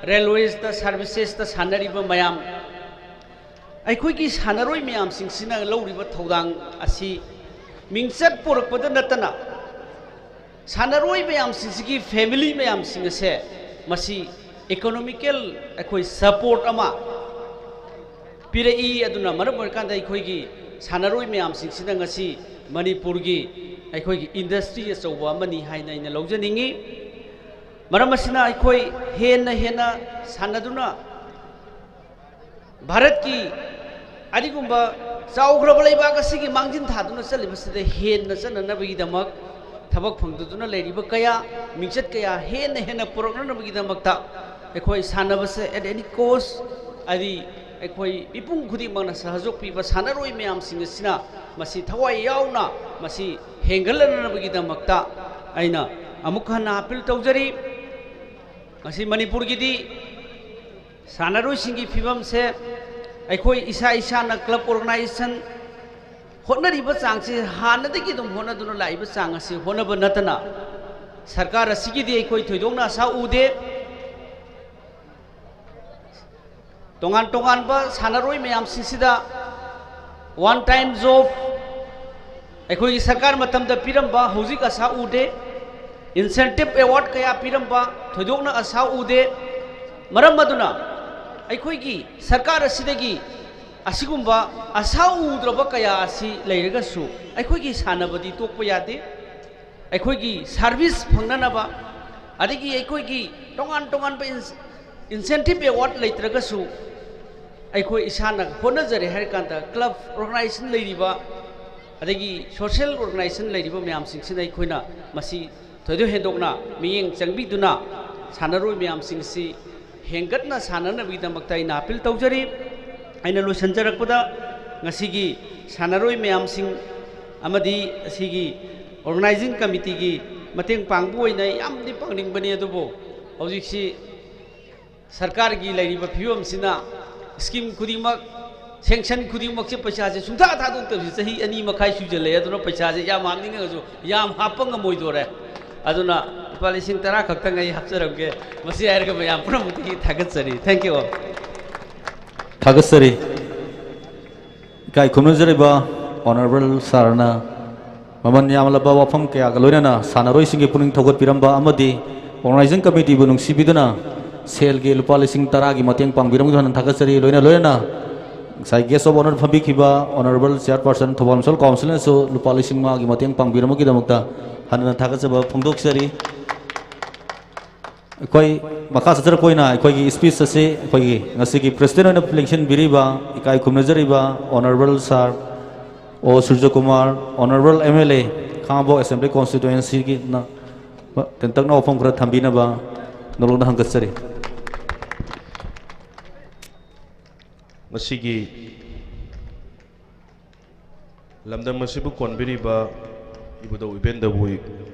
ꯔꯦꯜꯋꯦꯁꯇ, ꯁꯥꯔꯚꯤꯁꯦꯁꯇ ꯁꯥꯟꯅꯔꯤꯕ ꯃꯌꯥꯝ, ꯑꯩꯈꯣꯏꯒꯤ ꯁꯥꯟꯅꯔꯣꯏ ꯃꯌꯥꯝꯁꯤꯡꯁꯤꯅ ꯂꯧꯔꯤꯕ ꯊꯧꯗꯥꯡ ꯑꯁꯤ ꯃꯤꯡꯆꯠ ꯄꯨꯔꯛꯄꯗ ꯅꯠꯇꯅ ꯁꯥꯟꯅꯔꯣꯏ ꯃꯌꯥꯝꯁꯤꯡꯁꯤꯒꯤ ꯐꯦꯃꯤꯂꯤ ꯃꯌꯥꯝꯁꯤꯡ ꯑꯁꯦ ꯃꯁꯤ ꯏꯀꯣꯅꯣꯃꯤꯀꯦꯜ ꯑꯩꯈꯣꯏ ꯁꯄꯣꯔꯠ ꯑꯃ ꯄꯤꯔꯛꯏ꯫ ꯑꯗꯨꯅ ꯃꯔꯝ ꯑꯣꯏꯔꯀꯥꯟꯗ ꯑꯩꯈꯣꯏꯒꯤ ꯁꯥꯟꯅꯔꯣꯏ ꯃꯌꯥꯝꯁꯤꯡꯁꯤꯅ ꯉꯁꯤ ꯃꯅꯤꯄꯨꯔꯒꯤ ꯑꯩꯈꯣꯏꯒꯤ ꯏꯟꯗꯁꯇ꯭ꯔꯤ ꯑꯆꯧꯕ ꯑꯃꯅꯤ ꯍꯥꯏꯅ ꯑꯩꯅ ꯂꯧꯖꯅꯤꯡꯏ꯫ ꯃꯔꯝ ꯑꯁꯤꯅ ꯑꯩꯈꯣꯏ ꯍꯦꯟꯅ ꯍꯦꯟꯅ ꯁꯥꯟꯅꯗꯨꯅ ꯚꯥꯔꯠꯀꯤ ꯑꯗꯨꯒꯨꯝꯕ ꯆꯥꯎꯈ꯭ꯔꯕ ꯂꯩꯕꯥꯛ ꯑꯁꯤꯒꯤ ꯃꯥꯡꯖꯤꯟ ꯊꯥꯗꯨꯅ ꯆꯠꯂꯤꯕꯁꯤꯗ ꯍꯦꯟꯅ ꯆꯠꯅꯅꯕꯒꯤꯗꯃꯛ, ꯊꯕꯛ ꯐꯪꯗꯗꯨꯅ ꯂꯩꯔꯤꯕ ꯀꯌꯥ, ꯃꯤꯡꯆꯠ ꯀꯌꯥ ꯍꯦꯟꯅ ꯍꯦꯟꯅ ꯄꯨꯔꯛꯅꯅꯕꯒꯤꯗꯃꯛꯇ ꯑꯩꯈꯣꯏ ꯁꯥꯟꯅꯕꯁꯦ at any cost, ꯍꯥꯏꯗꯤ ꯑꯩꯈꯣꯏ ꯃꯤꯄꯨꯝ ꯈꯨꯗꯤꯡꯃꯛꯅ ꯁꯍꯖꯣꯛ ꯄꯤꯕ ꯁꯥꯟꯅꯔꯣꯏ ꯃꯌꯥꯝꯁꯤꯡ ꯑꯁꯤꯅ ꯃꯁꯤ ꯊꯋꯥꯏ ꯌꯥꯎꯅ ꯃꯁꯤ ꯍꯦꯟꯒꯠꯂꯅꯅꯕꯒꯤꯗꯃꯛꯇ ꯑꯩꯅ ꯑꯃꯨꯛ ꯍꯟꯅ ꯑꯄꯤꯜ ꯇꯧꯖꯔꯤ꯫ ꯉꯁꯤ ꯃꯅꯤꯄꯨꯔꯒꯤꯗꯤ ꯁꯥꯟꯅꯔꯣꯏꯁꯤꯡꯒꯤ ꯐꯤꯕꯝꯁꯦ ꯑꯩꯈꯣꯏ ꯏꯁꯥ ꯏꯁꯥꯅ ꯀ꯭ꯂꯕ ꯑꯣꯔꯒꯅꯥꯏꯖꯦꯁꯟ ꯍꯣꯠꯅꯔꯤꯕ ꯆꯥꯡꯁꯤ ꯍꯥꯟꯅꯗꯒꯤ ꯑꯗꯨꯝ ꯍꯣꯠꯅꯗꯨꯅ ꯂꯥꯛꯏꯕ ꯆꯥꯡ ꯑꯁꯤ ꯍꯣꯠꯅꯕ ꯅꯠꯇꯅ ꯁꯔꯀꯥꯔ ꯑꯁꯤꯒꯤꯗꯤ ꯑꯩꯈꯣꯏ ꯊꯣꯏꯗꯣꯛꯅ ꯑꯁꯥ ꯎꯗꯦ꯫ ꯇꯣꯉꯥꯟ ꯇꯣꯉꯥꯟꯕ ꯁꯥꯟꯅꯔꯣꯏ ꯃꯌꯥꯝꯁꯤꯡꯁꯤꯗ one time job ꯑꯩꯈꯣꯏꯒꯤ ꯁꯔꯀꯥꯔ ꯃꯇꯝꯗ ꯄꯤꯔꯝꯕ ꯍꯧꯖꯤꯛ ꯑꯁꯥ ꯎꯗꯦ꯫ Incentive award ꯀꯌꯥ ꯄꯤꯔꯝꯕ ꯊꯣꯏꯗꯣꯛꯅ ꯑꯁꯥ ꯎꯗꯦ꯫ ꯃꯔꯝ ꯑꯗꯨꯅ ꯑꯩꯈꯣꯏꯒꯤ ꯁꯔꯀꯥꯔ ꯑꯁꯤꯗꯒꯤ ꯑꯁꯤꯒꯨꯝꯕ ꯑꯁꯥ ꯎꯗ꯭ꯔꯕ ꯀꯌꯥ ꯑꯁꯤ ꯂꯩꯔꯒꯁꯨ ꯑꯩꯈꯣꯏꯒꯤ ꯁꯥꯟꯅꯕꯗꯤ ꯇꯣꯛꯄ ꯌꯥꯗꯦ꯫ ꯑꯩꯈꯣꯏꯒꯤ ꯁꯥꯔꯚꯤꯁ ꯐꯪꯅꯅꯕ, ꯑꯗꯒꯤ ꯑꯩꯈꯣꯏꯒꯤ ꯇꯣꯉꯥꯟ ꯇꯣꯉꯥꯟꯕ incentive award ꯂꯩꯇ꯭ꯔꯒꯁꯨ ꯑꯩꯈꯣꯏ ꯏꯁꯥꯅ ꯍꯣꯠꯅꯖꯔꯦ ꯍꯥꯏꯔꯀꯥꯟꯗ club organization ꯂꯩꯔꯤꯕ, ꯑꯗꯒꯤ social organization ꯂꯩꯔꯤꯕ ꯃꯌꯥꯝꯁꯤꯡꯁꯤꯅ ꯑꯩꯈꯣꯏꯅ ꯃꯁꯤ ꯊꯣꯏꯗꯣꯛ ꯍꯦꯟꯗꯣꯛꯅ ꯃꯤꯠꯌꯦꯡ ꯆꯪꯕꯤꯗꯨꯅ ꯁꯥꯟꯅꯔꯣꯏ ꯃꯌꯥꯝꯁꯤꯡꯁꯤ ꯍꯦꯟꯒꯠꯅ ꯁꯥꯟꯅꯅꯕꯒꯤꯗꯃꯛꯇ ꯑꯩꯅ appeal ꯇꯧꯖꯔꯤ꯫ ꯑꯩꯅ ꯂꯣꯏꯁꯤꯟꯖꯔꯛꯄꯗ ꯉꯁꯤꯒꯤ ꯁꯥꯟꯅꯔꯣꯏ ꯃꯌꯥꯝꯁꯤꯡ ꯑꯃꯗꯤ ꯑꯁꯤꯒꯤ organizing committeeꯒꯤ ꯃꯇꯦꯡ ꯄꯥꯡꯕ ꯑꯣꯏꯅ ꯌꯥꯝꯗꯤ ꯄꯥꯡꯅꯤꯡꯕꯅꯤ, ꯑꯗꯨꯕꯨ ꯍꯧꯖꯤꯛꯁꯤ ꯁꯔꯀꯥꯔꯒꯤ ꯂꯩꯔꯤꯕ ꯐꯤꯕꯝꯁꯤꯅ scheme ꯈꯨꯗꯤꯡꯃꯛ, sanction ꯈꯨꯗꯤꯡꯃꯛꯁꯦ ꯄꯩꯁꯥꯁꯦ ꯁꯨꯡꯊꯥ ꯊꯥꯗꯣꯛꯇꯕꯁꯦ ꯆꯍꯤ ꯑꯅꯤ ꯃꯈꯥꯏ ꯁꯨꯖꯜꯂꯛꯑꯦ꯫ ꯑꯗꯨꯅ ꯄꯩꯁꯥꯁꯦ ꯌꯥꯝ ꯍꯥꯞꯅꯤꯡꯉꯒꯁꯨ ꯌꯥꯝ ꯍꯥꯞꯄ ꯉꯝꯃꯣꯏꯗꯣꯔꯦ꯫ ꯑꯗꯨꯅ ꯂꯨꯄꯥ ꯂꯤꯁꯤꯡ ꯇꯔꯥ ꯈꯛꯇꯪ ꯑꯩ ꯍꯥꯞꯆꯔꯝꯒꯦ꯫ ꯃꯁꯤ ꯍꯥꯏꯔꯒ ꯃꯌꯥꯝ ꯄꯨꯝꯅꯃꯛꯇꯒꯤ ꯊꯥꯒꯠꯆꯔꯤ꯫ Thank you all꯫ ꯊꯥꯒꯠꯆꯔꯤ꯫ ꯏꯀꯥꯏ ꯈꯨꯝꯅꯖꯔꯤꯕ Honourable Sirꯅ ꯃꯃꯜ ꯌꯥꯝꯂꯕ ꯋꯥꯐꯝ ꯀꯌꯥꯒ ꯂꯣꯏꯅꯅ ꯁꯥꯟꯅꯔꯣꯏꯁꯤꯡꯒꯤ ꯄꯨꯛꯅꯤꯡ ꯊꯧꯒꯠꯄꯤꯔꯝꯕ ꯑꯃꯗꯤ organizing committeeꯕꯨ ꯅꯨꯡꯁꯤꯕꯤꯗꯨꯅ ꯁꯦꯜꯒꯤ ꯂꯨꯄꯥ ꯂꯤꯁꯤꯡ ꯇꯔꯥꯒꯤ ꯃꯇꯦꯡ ꯄꯥꯡꯕꯤꯔꯝꯕꯗꯨ ꯍꯟꯅ ꯊꯥꯒꯠꯆꯔꯤ꯫ ꯂꯣꯏꯅ ꯂꯣꯏꯅꯅ ꯉꯁꯥꯏ guest of honour ꯐꯝꯕꯤꯈꯤꯕ Honourable Chairperson Thoubal Municipal Councilꯅꯁꯨ ꯂꯨꯄꯥ ꯂꯤꯁꯤꯡ ꯃꯉꯥꯒꯤ ꯃꯇꯦꯡ ꯄꯥꯡꯕꯤꯔꯝꯕꯒꯤꯗꯃꯛꯇ ꯍꯟꯅ ꯊꯥꯒꯠꯆꯕ ꯐꯣꯡꯗꯣꯛꯆꯔꯤ꯫ ꯑꯩꯈꯣꯏ ꯃꯈꯥ ꯆꯠꯊꯔꯛꯄ ꯑꯣꯏꯅ ꯑꯩꯈꯣꯏꯒꯤ speech ꯑꯁꯤ ꯑꯩꯈꯣꯏꯒꯤ ꯉꯁꯤꯒꯤ president ꯑꯣꯏꯅ ꯂꯦꯡꯁꯤꯟꯕꯤꯔꯤꯕ ꯏꯀꯥꯏ ꯈꯨꯝꯅꯖꯔꯤꯕ Honourable Sir ꯑꯣ ꯁꯨꯔꯖꯀꯨꯃꯥꯔ, Honourable MLA, ꯈꯥꯉꯕꯣꯛ Assembly Constituencyꯒꯤꯅ ꯇꯦꯟꯇꯛꯅ ꯋꯥꯐꯝ ꯈꯔ ꯊꯝꯕꯤꯅꯕ ꯅꯣꯂꯨꯛꯅ ꯍꯪꯒꯠꯆꯔꯤ꯫ ꯉꯁꯤꯒꯤ ꯂꯝꯗꯝ ꯑꯁꯤꯕꯨ ꯀꯣꯟꯕꯤꯔꯤꯕ ꯏꯕꯨꯙꯧ ꯏꯕꯦꯟꯗꯕꯨ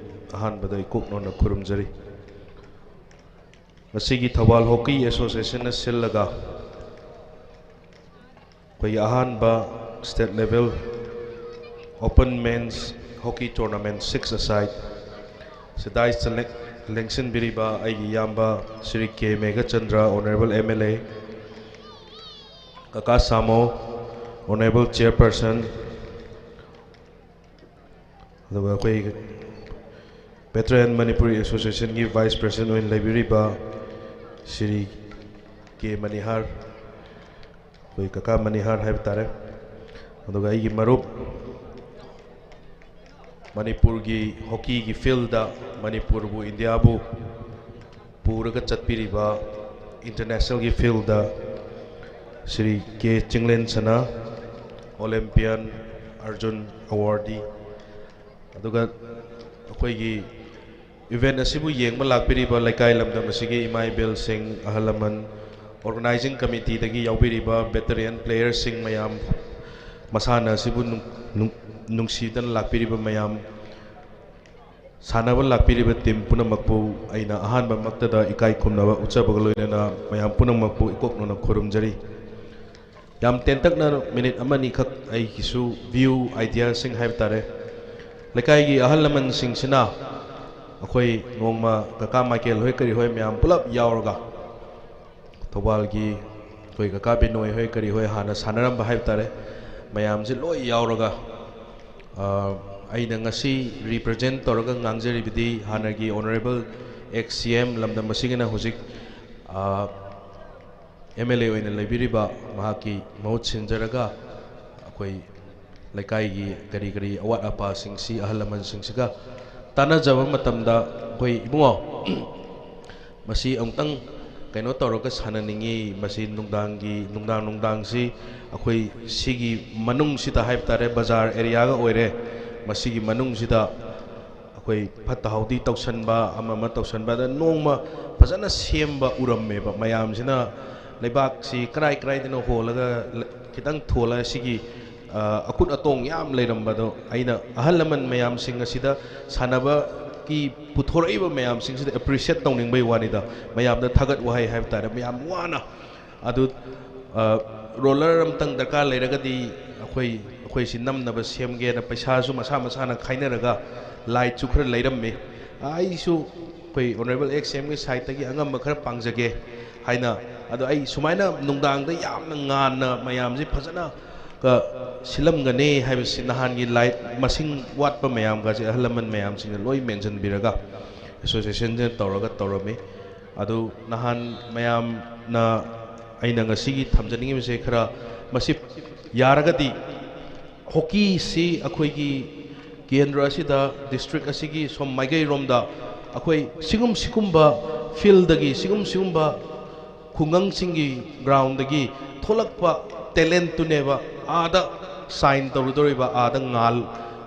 ꯑꯍꯥꯟꯕꯗ ꯏꯀꯣꯛ ꯅꯧꯅ ꯈꯨꯔꯨꯝꯖꯔꯤ꯫ ꯉꯁꯤꯒꯤ ꯊꯧꯕꯥꯜ ꯍꯣꯀꯤ ꯑꯦꯁꯣꯁꯤꯌꯦꯁꯟꯅ ꯁꯤꯜꯂꯒ ꯑꯩꯈꯣꯏꯒꯤ ꯑꯍꯥꯟꯕ state level open men's hockey tournament six a side ꯁꯤꯗ ꯂꯦꯡꯁꯤꯟꯕꯤꯔꯤꯕ ꯑꯩꯒꯤ ꯏꯌꯥꯝꯕ ꯁ꯭ꯔꯤ ꯀꯦ ꯃꯦꯘꯆꯟꯗ꯭ꯔ, Honourable MLA, ꯀꯀꯥ ꯁꯥꯃꯣ, Honourable Chairperson, ꯑꯗꯨꯒ ꯑꯩꯈꯣꯏ Veteran Manipuri Associationꯒꯤ Vice President ꯑꯣꯏꯅ ꯂꯩꯕꯤꯔꯤꯕ ꯁ꯭ꯔꯤ ꯀꯦ ꯃꯅꯤꯍꯥꯔ, ꯑꯩꯈꯣꯏ ꯀꯀꯥ ꯃꯅꯤꯍꯥꯔ ꯍꯥꯏꯕ ꯇꯥꯔꯦ꯫ ꯑꯗꯨꯒ ꯑꯩꯒꯤ ꯃꯔꯨꯞ, ꯃꯅꯤꯄꯨꯔꯒꯤ ꯍꯣꯀꯤꯒꯤ ꯐꯤꯜꯗ ꯃꯅꯤꯄꯨꯔꯕꯨ, ꯏꯟꯗꯤꯌꯥꯕꯨ ꯄꯨꯔꯒ ꯆꯠꯄꯤꯔꯤꯕ, ꯏꯟꯇꯔꯅꯦꯁꯅꯦꯜꯒꯤ ꯐꯤꯜꯗ ꯁ꯭ꯔꯤ ꯀꯦ ꯆꯤꯡꯂꯦꯟ ꯁꯅꯥ, Olympian, ꯑꯔꯖꯨꯟ ꯑꯦꯋꯥꯔꯗꯤ, ꯑꯗꯨꯒ ꯑꯩꯈꯣꯏꯒꯤ ꯏꯚꯦꯟꯠ ꯑꯁꯤꯕꯨ ꯌꯦꯡꯕ ꯂꯥꯛꯄꯤꯔꯤꯕ ꯂꯩꯀꯥꯏ ꯂꯝꯗꯝ ꯑꯁꯤꯒꯤ ꯏꯃꯥ ꯏꯕꯦꯜꯁꯤꯡ, ꯑꯍꯜ ꯂꯃꯟ, ꯑꯣꯔꯒꯅꯥꯏꯖꯤꯡ ꯀꯃꯤꯇꯤꯗꯒꯤ ꯌꯥꯎꯕꯤꯔꯤꯕ ꯚꯦꯇꯔꯤꯌꯟ ꯄ꯭ꯂꯦꯌꯔꯁꯤꯡ ꯃꯌꯥꯝ, ꯃꯁꯥꯟꯅ ꯑꯁꯤꯕꯨ ꯅꯨꯡ-, ꯅꯨꯡ-, ꯅꯨꯡꯁꯤꯗꯅ ꯂꯥꯛꯄꯤꯔꯤꯕ ꯃꯌꯥꯝ, ꯁꯥꯟꯅꯕ ꯂꯥꯛꯄꯤꯔꯤꯕ ꯇꯤꯝ ꯄꯨꯝꯅꯃꯛꯄꯨ ꯑꯩꯅ ꯑꯍꯥꯟꯕꯃꯛꯇꯗ ꯏꯀꯥꯏ ꯈꯨꯝꯅꯕ ꯎꯠꯆꯕꯒ ꯂꯣꯏꯅꯅ ꯃꯌꯥꯝ ꯄꯨꯝꯅꯃꯛꯄꯨ ꯏꯀꯣꯛꯅꯅ ꯈꯨꯔꯨꯝꯖꯔꯤ꯫ ꯌꯥꯝ ꯇꯦꯟꯇꯛꯅ ꯃꯤꯅꯤꯠ ꯑꯃꯅꯤꯈꯛ ꯑꯩꯒꯤꯁꯨ ꯚ꯭ꯌꯨ ꯑꯥꯏꯗꯤꯌꯥꯁꯤꯡ ꯍꯥꯏꯕ ꯇꯥꯔꯦ꯫ ꯂꯩꯀꯥꯏꯒꯤ ꯑꯍꯜ ꯂꯃꯟꯁꯤꯡꯁꯤꯅ ꯑꯩꯈꯣꯏ ꯅꯣꯡꯃ ꯀꯀꯥ ꯃꯥꯏꯀꯦꯜ ꯍꯣꯏ ꯀꯔꯤ ꯍꯣꯏ ꯃꯌꯥꯝ ꯄꯨꯂꯞ ꯌꯥꯎꯔꯒ, ꯊꯧꯕꯥꯜꯒꯤ ꯑꯩꯈꯣꯏ ꯀꯀꯥ ꯕꯤꯅꯣꯏ ꯍꯣꯏ ꯀꯔꯤ ꯍꯣꯏ ꯍꯥꯟꯅ ꯁꯥꯟꯅꯔꯝꯕ ꯍꯥꯏꯕ ꯇꯥꯔꯦ, ꯃꯌꯥꯝꯁꯦ ꯂꯣꯏ ꯌꯥꯎꯔꯒ, ꯑ, ꯑꯩꯅ ꯉꯁꯤ ꯔꯤꯄ꯭ꯔꯖꯦꯟ ꯇꯧꯔꯒ ꯉꯥꯡꯖꯔꯤꯕꯗꯤ ꯍꯥꯟꯅꯒꯤ Honourable ex C M, ꯂꯝꯗꯝ ꯑꯁꯤꯒꯤꯅ ꯍꯧꯖꯤꯛ, ꯑ, M L A ꯑꯣꯏꯅ ꯂꯩꯕꯤꯔꯤꯕ ꯃꯍꯥꯛꯀꯤ ꯃꯍꯨꯠ ꯁꯤꯟꯖꯔꯒ, ꯑꯩꯈꯣꯏ ꯂꯩꯀꯥꯏꯒꯤ ꯀꯔꯤ ꯀꯔꯤ ꯑꯋꯥꯠ ꯑꯄꯥꯁꯤꯡꯁꯤ ꯑꯍꯜ ꯂꯃꯟꯁꯤꯡꯁꯤꯒ ꯇꯥꯟꯅꯖꯕ ꯃꯇꯝꯗ, ꯑꯩꯈꯣꯏ ꯏꯕꯨꯡꯉꯣ, ꯃꯁꯤ ꯑꯃꯨꯛꯇꯪ ꯀꯩꯅꯣ ꯇꯧꯔꯒ ꯁꯥꯟꯅꯅꯤꯡꯉꯤ, ꯃꯁꯤ ꯅꯨꯡꯗꯥꯡꯒꯤ, ꯅꯨꯡꯗꯥꯡ ꯅꯨꯡꯗꯥꯡꯁꯤ ꯑꯩꯈꯣꯏ ꯁꯤꯒꯤ ꯃꯅꯨꯡꯁꯤꯗ ꯍꯥꯏꯕ ꯇꯥꯔꯦ, ꯕꯖꯥꯔ ꯑꯦꯔꯤꯌꯥꯒ ꯑꯣꯏꯔꯦ, ꯃꯁꯤꯒꯤ ꯃꯅꯨꯡꯁꯤꯗ ꯑꯩꯈꯣꯏ ꯐꯠꯇ ꯍꯥꯎꯗꯤ ꯇꯧꯁꯟꯕ, ꯑꯃ ꯑꯃ ꯇꯧꯁꯟꯕ, ꯑꯗ ꯅꯣꯡꯃ ꯐꯖꯅ ꯁꯦꯝꯕ ꯎꯔꯝꯃꯦꯕ꯫ ꯃꯌꯥꯝꯁꯤꯅ ꯂꯩꯕꯥꯛꯁꯤ ꯀꯔꯥꯏ ꯀꯔꯥꯏꯗꯅꯣ ꯍꯣꯜꯂꯒ ꯂ-, ꯈꯤꯇꯪ ꯊꯣꯜꯂꯒ ꯁꯤꯒꯤ, ꯑ, ꯑꯀꯨꯠ ꯑꯇꯣꯡ ꯌꯥꯝ ꯂꯩꯔꯝꯕꯗꯣ, ꯑꯩꯅ ꯑꯍꯜ ꯂꯃꯟ ꯃꯌꯥꯝꯁꯤꯡ ꯑꯁꯤꯗ ꯁꯥꯟꯅꯕꯒꯤ ꯄꯨꯊꯣꯔꯛꯏꯕ ꯃꯌꯥꯝꯁꯤꯡꯁꯤꯗ appreciate ꯇꯧꯅꯤꯡꯕꯒꯤ ꯋꯥꯅꯤꯗ, ꯃꯌꯥꯝꯗ ꯊꯥꯒꯠ ꯋꯥꯍꯩ ꯍꯥꯏꯕ ꯇꯥꯔꯦ, ꯃꯌꯥꯝ ꯋꯥꯅ ꯑꯗꯨ, ꯑ, roller ꯑꯃꯇꯪ ꯗꯔꯀꯥꯔ ꯂꯩꯔꯒꯗꯤ ꯑꯩꯈꯣꯏ, ꯑꯩꯈꯣꯏꯁꯤ ꯅꯝꯅꯕ ꯁꯦꯝꯒꯦꯅ ꯄꯩꯁꯥꯁꯨ ꯃꯁꯥ ꯃꯁꯥꯅ ꯈꯥꯏꯅꯔꯒ ꯂꯥꯏꯠꯁꯨ ꯈꯔ ꯂꯩꯔꯝꯃꯤ꯫ ꯑꯩꯁꯨ ꯑꯩꯈꯣꯏ Honourable ex C M ꯒꯤ side ꯇꯒꯤ ꯑꯉꯝꯕ ꯈꯔ ꯄꯥꯡꯖꯒꯦ ꯍꯥꯏꯅ ꯑꯗꯣ ꯑꯩ ꯁꯨꯃꯥꯏꯅ ꯅꯨꯡꯗꯥꯡꯗ ꯌꯥꯝꯅ ꯉꯥꯟꯅ ꯃꯌꯥꯝꯁꯤ ꯐꯖꯅ ꯁꯤꯜꯂꯝꯒꯅꯤ ꯍꯥꯏꯕꯁꯤ ꯅꯍꯥꯟꯒꯤ ꯂꯥꯏꯠ ꯃꯁꯤꯡ ꯋꯥꯠꯄ ꯃꯌꯥꯝꯒꯁꯦ ꯑꯍꯜ ꯂꯃꯟ ꯃꯌꯥꯝꯁꯤꯡꯅ ꯂꯣꯏ ꯃꯦꯟꯁꯤꯟꯕꯤꯔꯒ ꯑꯦꯁꯣꯁꯤꯌꯦꯁꯟꯁꯤꯅ ꯇꯧꯔꯒ ꯇꯧꯔꯝꯃꯤ꯫ ꯑꯗꯨ ꯅꯍꯥꯟ ꯃꯌꯥꯝꯅ ꯑꯩꯅ ꯉꯁꯤꯒꯤ ꯊꯝꯖꯅꯤꯡꯉꯤꯕꯁꯦ ꯈꯔ ꯃꯁꯤ ꯌꯥꯔꯒꯗꯤ ꯍꯣꯀꯤꯁꯤ ꯑꯩꯈꯣꯏꯒꯤ ꯀꯦꯟꯗ꯭ꯔ ꯑꯁꯤꯗ ꯗꯤꯁꯇ꯭ꯔꯤꯛ ꯑꯁꯤꯒꯤ ꯁꯣꯝ ꯃꯥꯏꯀꯩꯔꯣꯝꯗ ꯑꯩꯈꯣꯏ ꯁꯤꯒꯨꯝ ꯁꯤꯒꯨꯝꯕ ꯐꯤꯜꯗꯒꯤ ꯁꯤꯒꯨꯝ ꯁꯤꯒꯨꯝꯕ ꯈꯨꯡꯒꯪꯁꯤꯡꯒꯤ ꯒ꯭ꯔꯥꯎꯟꯗꯒꯤ ꯊꯣꯛꯂꯛꯄ ꯇꯦꯂꯦꯟꯠꯇꯨꯅꯦꯕ ꯑꯥꯗ ꯁꯥꯏꯟ ꯇꯧꯔꯨꯗꯧꯔꯤꯕ, ꯑꯥꯗ ꯉꯥꯜ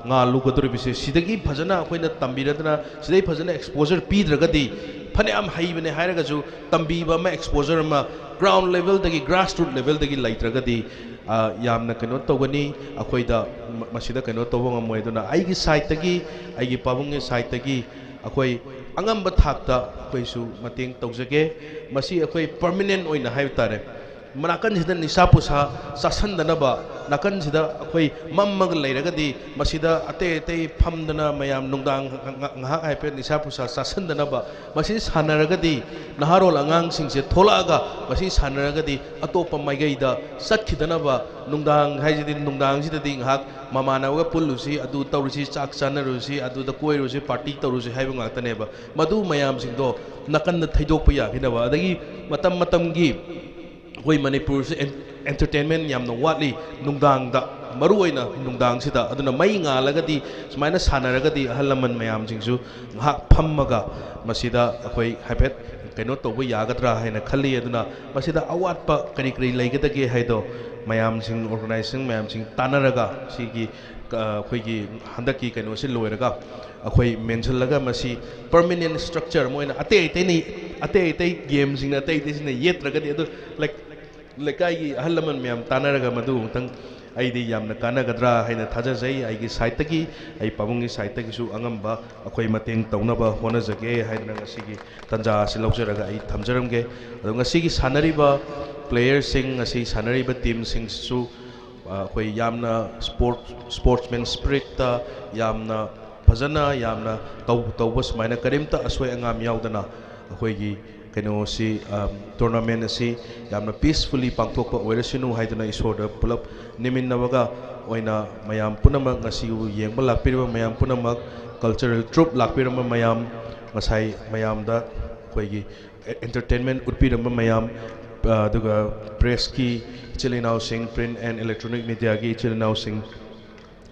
ꯉꯥꯜꯂꯨꯒꯗꯧꯔꯤꯕꯁꯦ꯫ ꯁꯤꯗꯒꯤ ꯐꯖꯅ ꯑꯩꯈꯣꯏꯅ ꯇꯝꯕꯤꯔꯗꯅ ꯁꯤꯗꯩ ꯐꯖꯅ ꯑꯦꯛꯁꯄꯣꯖꯔ ꯄꯤꯗ꯭ꯔꯒꯗꯤ ꯐꯅꯌꯥꯝ ꯍꯩꯕꯅꯦ ꯍꯥꯏꯔꯒꯁꯨ ꯇꯝꯕꯤꯕ ꯑꯃ, ꯑꯦꯛꯁꯄꯣꯖꯔ ꯑꯃ ꯒ꯭ꯔꯥꯎꯟ ꯂꯦꯚꯦꯜꯗꯒꯤ, ꯒ꯭ꯔꯥꯁꯔꯨꯠ ꯂꯦꯚꯦꯜꯗꯒꯤ ꯂꯩꯇ꯭ꯔꯒꯗꯤ ꯌꯥꯝꯅ ꯀꯩꯅꯣ ꯇꯧꯒꯅꯤ꯫ ꯑꯩꯈꯣꯏꯗ ꯃꯁꯤꯗ ꯀꯩꯅꯣ ꯇꯧꯕ ꯉꯝꯃꯣꯏ꯫ ꯑꯗꯨꯅ ꯑꯩꯒꯤ ꯁꯥꯏꯠꯇꯒꯤ, ꯑꯩꯒꯤ ꯄꯥꯕꯨꯡꯒꯤ ꯁꯥꯏꯠꯇꯒꯤ ꯑꯩꯈꯣꯏ ꯑꯉꯝꯕ ꯊꯥꯛꯇ ꯑꯩꯈꯣꯏꯁꯨ ꯃꯇꯦꯡ ꯇꯧꯖꯒꯦ꯫ ꯃꯁꯤ ꯑꯩꯈꯣꯏ ꯄꯔꯃꯤꯅꯦꯟ ꯑꯣꯏꯅ ꯍꯥꯏꯕ ꯇꯥꯔꯦ, ꯅꯥꯀꯟꯁꯤꯗ ꯅꯤꯁꯥ ꯄꯨꯁꯥ ꯆꯥꯁꯟꯗꯅꯕ, ꯅꯥꯀꯟꯁꯤꯗ ꯑꯩꯈꯣꯏ ꯃꯝꯃꯒ ꯂꯩꯔꯒꯗꯤ ꯃꯁꯤꯗ ꯑꯇꯩ ꯑꯇꯩ ꯐꯝꯗꯅ ꯃꯌꯥꯝ ꯅꯨꯡꯗꯥꯡ ꯉ- ꯉ- ꯉꯥꯏꯍꯥꯛ ꯍꯥꯏꯐꯦꯠ ꯅꯤꯁꯥ ꯄꯨꯁꯥ ꯆꯥꯁꯟꯗꯅꯕ, ꯃꯁꯤ ꯁꯥꯟꯅꯔꯒꯗꯤ ꯅꯍꯥꯔꯣꯜ ꯑꯉꯥꯡꯁꯤꯡꯁꯦ ꯊꯣꯛꯂꯛꯑꯒ ꯃꯁꯤ ꯁꯥꯟꯅꯔꯒꯗꯤ ꯑꯇꯣꯞꯄ ꯃꯥꯏꯀꯩꯗ ꯆꯠꯈꯤꯗꯅꯕ, ꯅꯨꯡꯗꯥꯡ ꯍꯥꯏꯁꯤꯗꯤ ꯅꯨꯡꯗꯥꯡꯁꯤꯗꯗꯤ ꯉꯥꯏꯍꯥꯛ ꯃꯃꯥꯟꯅꯕꯒ ꯄꯨꯜꯂꯨꯁꯤ, ꯑꯗꯨ ꯇꯧꯔꯨꯁꯤ, ꯆꯥꯛ ꯆꯥꯅꯔꯨꯁꯤ, ꯑꯗꯨꯗ ꯀꯣꯏꯔꯨꯁꯤ, ꯄꯥꯔꯇꯤ ꯇꯧꯔꯨꯁꯤ ꯍꯥꯏꯕ ꯉꯥꯛꯇꯅꯦꯕ꯫ ꯃꯗꯨ ꯃꯌꯥꯝꯁꯤꯡꯗꯣ ꯅꯥꯀꯟꯗ ꯊꯩꯗꯣꯛꯄ ꯌꯥꯈꯤꯅꯕ, ꯑꯗꯒꯤ ꯃꯇꯝ ꯃꯇꯝꯒꯤ ꯑꯩꯈꯣꯏ ꯃꯅꯤꯄꯨꯔꯁꯦ ꯑꯦꯟ- ꯑꯦꯟꯇꯔꯇꯦꯟꯃꯦꯟ ꯌꯥꯝꯅ ꯋꯥꯠꯂꯤ ꯅꯨꯡꯗꯥꯡꯗ, ꯃꯔꯨꯑꯣꯏꯅ ꯅꯨꯡꯗꯥꯡꯁꯤꯗ꯫ ꯑꯗꯨꯅ ꯃꯩ ꯉꯥꯜꯂꯒꯗꯤ, ꯁꯨꯃꯥꯏꯅ ꯁꯥꯟꯅꯔꯒꯗꯤ ꯑꯍꯜ ꯂꯃꯟ ꯃꯌꯥꯝꯁꯤꯡꯁꯨ ꯉꯥꯏꯍꯥꯛ ꯐꯝꯃꯒ ꯃꯁꯤꯗ ꯑꯩꯈꯣꯏ ꯍꯥꯏꯐꯦꯠ ꯀꯩꯅꯣ ꯇꯧꯕ ꯌꯥꯒꯗ꯭ꯔꯥ ꯍꯥꯏꯅ ꯈꯜꯂꯤ꯫ ꯑꯗꯨꯅ ꯃꯁꯤꯗ ꯑꯋꯥꯠꯄ ꯀꯔꯤ ꯀꯔꯤ ꯂꯩꯒꯗꯒꯦ ꯍꯥꯏꯗꯣ ꯃꯌꯥꯝꯁꯤꯡ, ꯑꯣꯔꯒꯅꯥꯏꯖꯦꯁꯟ ꯃꯌꯥꯝꯁꯤꯡ ꯇꯥꯟꯅꯔꯒ ꯁꯤꯒꯤ, ꯑ, ꯑꯩꯈꯣꯏꯒꯤ ꯍꯟꯗꯛꯀꯤ ꯀꯩꯅꯣꯁꯤ ꯂꯣꯏꯔꯒ ꯑꯩꯈꯣꯏ ꯃꯦꯟꯁꯤꯜꯂꯒ ꯃꯁꯤ ꯄꯔꯃꯤꯅꯦꯟ ꯁ꯭ꯇ꯭ꯔꯛꯆꯔ, ꯃꯣꯏꯅ ꯑꯇꯩ ꯑꯇꯩꯅ, ꯑꯇꯩ ꯑꯇꯩ ꯒꯦꯝꯁꯤꯡꯅ ꯑꯇꯩ ꯑꯇꯩꯁꯤꯅ ꯌꯦꯠꯇ꯭ꯔꯒꯗꯤ, ꯑꯗꯨ ꯂꯩ- ꯂꯩꯀꯥꯏꯒꯤ ꯑꯍꯜ ꯂꯃꯟ ꯃꯌꯥꯝ ꯇꯥꯟꯅꯔꯒ ꯃꯗꯨ ꯑꯃꯨꯛꯇꯪ ꯑꯩꯗꯤ ꯌꯥꯝꯅ ꯀꯥꯟꯅꯒꯗ꯭ꯔꯥ ꯍꯥꯏꯅ ꯊꯥꯖꯖꯩ꯫ ꯑꯩꯒꯤ ꯁꯥꯏꯠꯇꯒꯤ, ꯑꯩ ꯄꯥꯕꯨꯡꯒꯤ ꯁꯥꯏꯠꯇꯒꯤꯁꯨ ꯑꯉꯝꯕ ꯑꯩꯈꯣꯏ ꯃꯇꯦꯡ ꯇꯧꯅꯕ ꯍꯣꯠꯅꯖꯒꯦ ꯍꯥꯏꯗꯅ ꯉꯁꯤꯒꯤ ꯇꯥꯟꯖꯥ ꯑꯁꯤ ꯂꯧꯖꯔꯒ ꯑꯩ ꯊꯝꯖꯔꯝꯒꯦ꯫ ꯑꯗꯣ ꯉꯁꯤꯒꯤ ꯁꯥꯟꯅꯔꯤꯕ ꯄ꯭ꯂꯦꯌꯔꯁꯤꯡ, ꯉꯁꯤ ꯁꯥꯟꯅꯔꯤꯕ ꯇꯤꯝꯁꯤꯡꯁꯤꯁꯨ, ꯑ, ꯑꯩꯈꯣꯏ ꯌꯥꯝꯅ ꯁ꯭ꯄꯣꯔꯠ, ꯁ꯭ꯄꯣꯔꯠꯁꯃꯦꯟ ꯁ꯭ꯄꯤꯔꯤꯠꯇ ꯌꯥꯝꯅ ꯐꯖꯅ, ꯌꯥꯝꯅ ꯇꯧ-, ꯇꯧꯕ, ꯁꯨꯃꯥꯏꯅ ꯀꯔꯤꯝꯇ ꯑꯁꯣꯏ ꯑꯉꯥꯝ ꯌꯥꯎꯗꯅ ꯑꯩꯈꯣꯏꯒꯤ ꯀꯩꯅꯣꯁꯤ, ꯇꯣꯔꯅꯥꯃꯦꯟ ꯑꯁꯤ ꯌꯥꯝꯅ ꯄꯤꯁꯐꯨꯜꯂꯤ ꯄꯥꯡꯊꯣꯛꯄ ꯑꯣꯏꯔꯁꯅꯨ ꯍꯥꯏꯗꯨꯅ ꯏꯁꯣꯔꯗ ꯄꯨꯂꯞ ꯅꯤꯃꯤꯟꯅꯕꯒ ꯑꯣꯏꯅ ꯃꯌꯥꯝ ꯄꯨꯝꯅꯃꯛ, ꯉꯁꯤꯕꯨ ꯌꯦꯡꯕ ꯂꯥꯛꯄꯤꯔꯤꯕ ꯃꯌꯥꯝ ꯄꯨꯝꯅꯃꯛ, ꯀꯜꯆꯔꯦꯜ ꯇ꯭ꯔꯨꯞ ꯂꯥꯛꯄꯤꯔꯝꯕ ꯃꯌꯥꯝ, ꯉꯁꯥꯏ ꯃꯌꯥꯝꯗ ꯑꯩꯈꯣꯏꯒꯤ ꯑꯦꯟꯇꯔꯇꯦꯟꯃꯦꯟ ꯎꯠꯄꯤꯔꯝꯕ ꯃꯌꯥꯝ, ꯑ, ꯑꯗꯨꯒ ꯄ꯭ꯔꯦꯁꯀꯤ ꯏꯆꯤꯜ ꯏꯅꯥꯎꯁꯤꯡ, ꯄ꯭ꯔꯤꯟ ꯑꯦꯟ ꯏꯂꯦꯛꯇ꯭ꯔꯣꯅꯤꯛ ꯃꯤꯗꯤꯌꯥꯒꯤ ꯏꯆꯤꯜ ꯏꯅꯥꯎꯁꯤꯡ,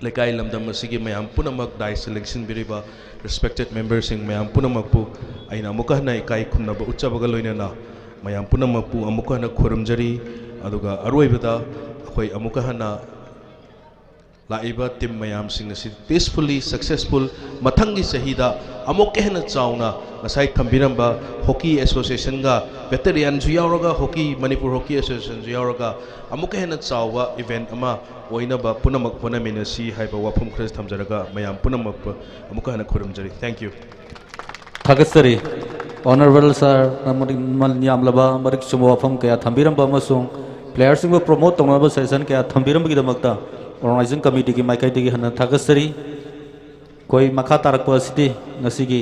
ꯂꯩꯀꯥꯏ ꯂꯝꯗꯝ ꯑꯁꯤꯒꯤ ꯃꯌꯥꯝ ꯄꯨꯝꯅꯃꯛ, ꯗꯥꯏꯁꯇ ꯂꯦꯡꯁꯤꯟꯕꯤꯔꯤꯕ ꯔꯦꯁꯄꯦꯛꯇꯦꯠ ꯃꯦꯝꯕꯔꯁꯤꯡ ꯃꯌꯥꯝ ꯄꯨꯝꯅꯃꯛꯄꯨ ꯑꯩꯅ ꯑꯃꯨꯛꯀ ꯍꯟꯅ ꯏꯀꯥꯏ ꯈꯨꯝꯅꯕ ꯎꯠꯆꯕꯒ ꯂꯣꯏꯅꯅ ꯃꯌꯥꯝ ꯄꯨꯝꯅꯃꯛꯄꯨ ꯑꯃꯨꯛꯀ ꯍꯟꯅ ꯈꯨꯔꯨꯝꯖꯔꯤ꯫ ꯑꯗꯨꯒ ꯑꯔꯣꯏꯕꯗ ꯑꯩꯈꯣꯏ ꯑꯃꯨꯛꯀ ꯍꯟꯅ ꯂꯥꯛꯏꯕ ꯇꯤꯝ ꯃꯌꯥꯝꯁꯤꯡ ꯑꯁꯤ ꯄꯤꯁꯐꯨꯜꯂꯤ ꯁꯛꯁꯦꯁꯐꯨꯜ, ꯃꯊꯪꯒꯤ ꯆꯍꯤꯗ ꯑꯃꯨꯛꯀ ꯍꯦꯟꯅ ꯆꯥꯎꯅ ꯉꯁꯥꯏ ꯊꯝꯕꯤꯔꯝꯕ ꯍꯣꯀꯤ ꯑꯦꯁꯣꯁꯤꯌꯦꯁꯟꯒ, ꯕꯦꯇꯦꯂꯤꯌꯟꯁꯨ ꯌꯥꯎꯔꯒ, ꯍꯣꯀꯤ ꯃꯅꯤꯄꯨꯔ ꯍꯣꯀꯤ ꯑꯦꯁꯣꯁꯤꯌꯦꯁꯟꯁꯨ ꯌꯥꯎꯔꯒ, ꯑꯃꯨꯛꯀ ꯍꯦꯟꯅ ꯆꯥꯎꯕ ꯏꯚꯦꯟꯠ ꯑꯃ ꯑꯣꯏꯅꯕ ꯄꯨꯝꯅꯃꯛ ꯍꯣꯠꯅꯃꯤꯟꯅꯁꯤ ꯍꯥꯏꯕ ꯋꯥꯐꯝ ꯈꯔ ꯊꯝꯖꯔꯒ ꯃꯌꯥꯝ ꯄꯨꯝꯅꯃꯛꯄꯨ ꯑꯃꯨꯛꯀ ꯍꯟꯅ ꯈꯨꯔꯨꯝꯖꯔꯤ꯫ Thank you꯫ ꯊꯥꯒꯠꯆꯔꯤ꯫ Honourable sir ꯅ ꯃꯔꯤꯛ ꯃꯃꯜ ꯌꯥꯝꯂꯕ ꯃꯔꯤꯛ ꯆꯨꯝꯕ ꯋꯥꯐꯝ ꯀꯌꯥ ꯊꯝꯕꯤꯔꯝꯕ ꯑꯃꯁꯨꯡ playerꯁꯤꯡꯕꯨ promote ꯇꯧꯅꯕ suggestion ꯀꯌꯥ ꯊꯝꯕꯤꯔꯝꯕꯒꯤꯗꯃꯛꯇ organizing committeeꯒꯤ ꯃꯥꯏꯀꯩꯗꯒꯤ ꯍꯟꯅ ꯊꯥꯒꯠꯆꯔꯤ꯫ ꯑꯩꯈꯣꯏ ꯃꯈꯥ ꯇꯥꯔꯛꯄ ꯑꯁꯤꯗꯤ ꯉꯁꯤꯒꯤ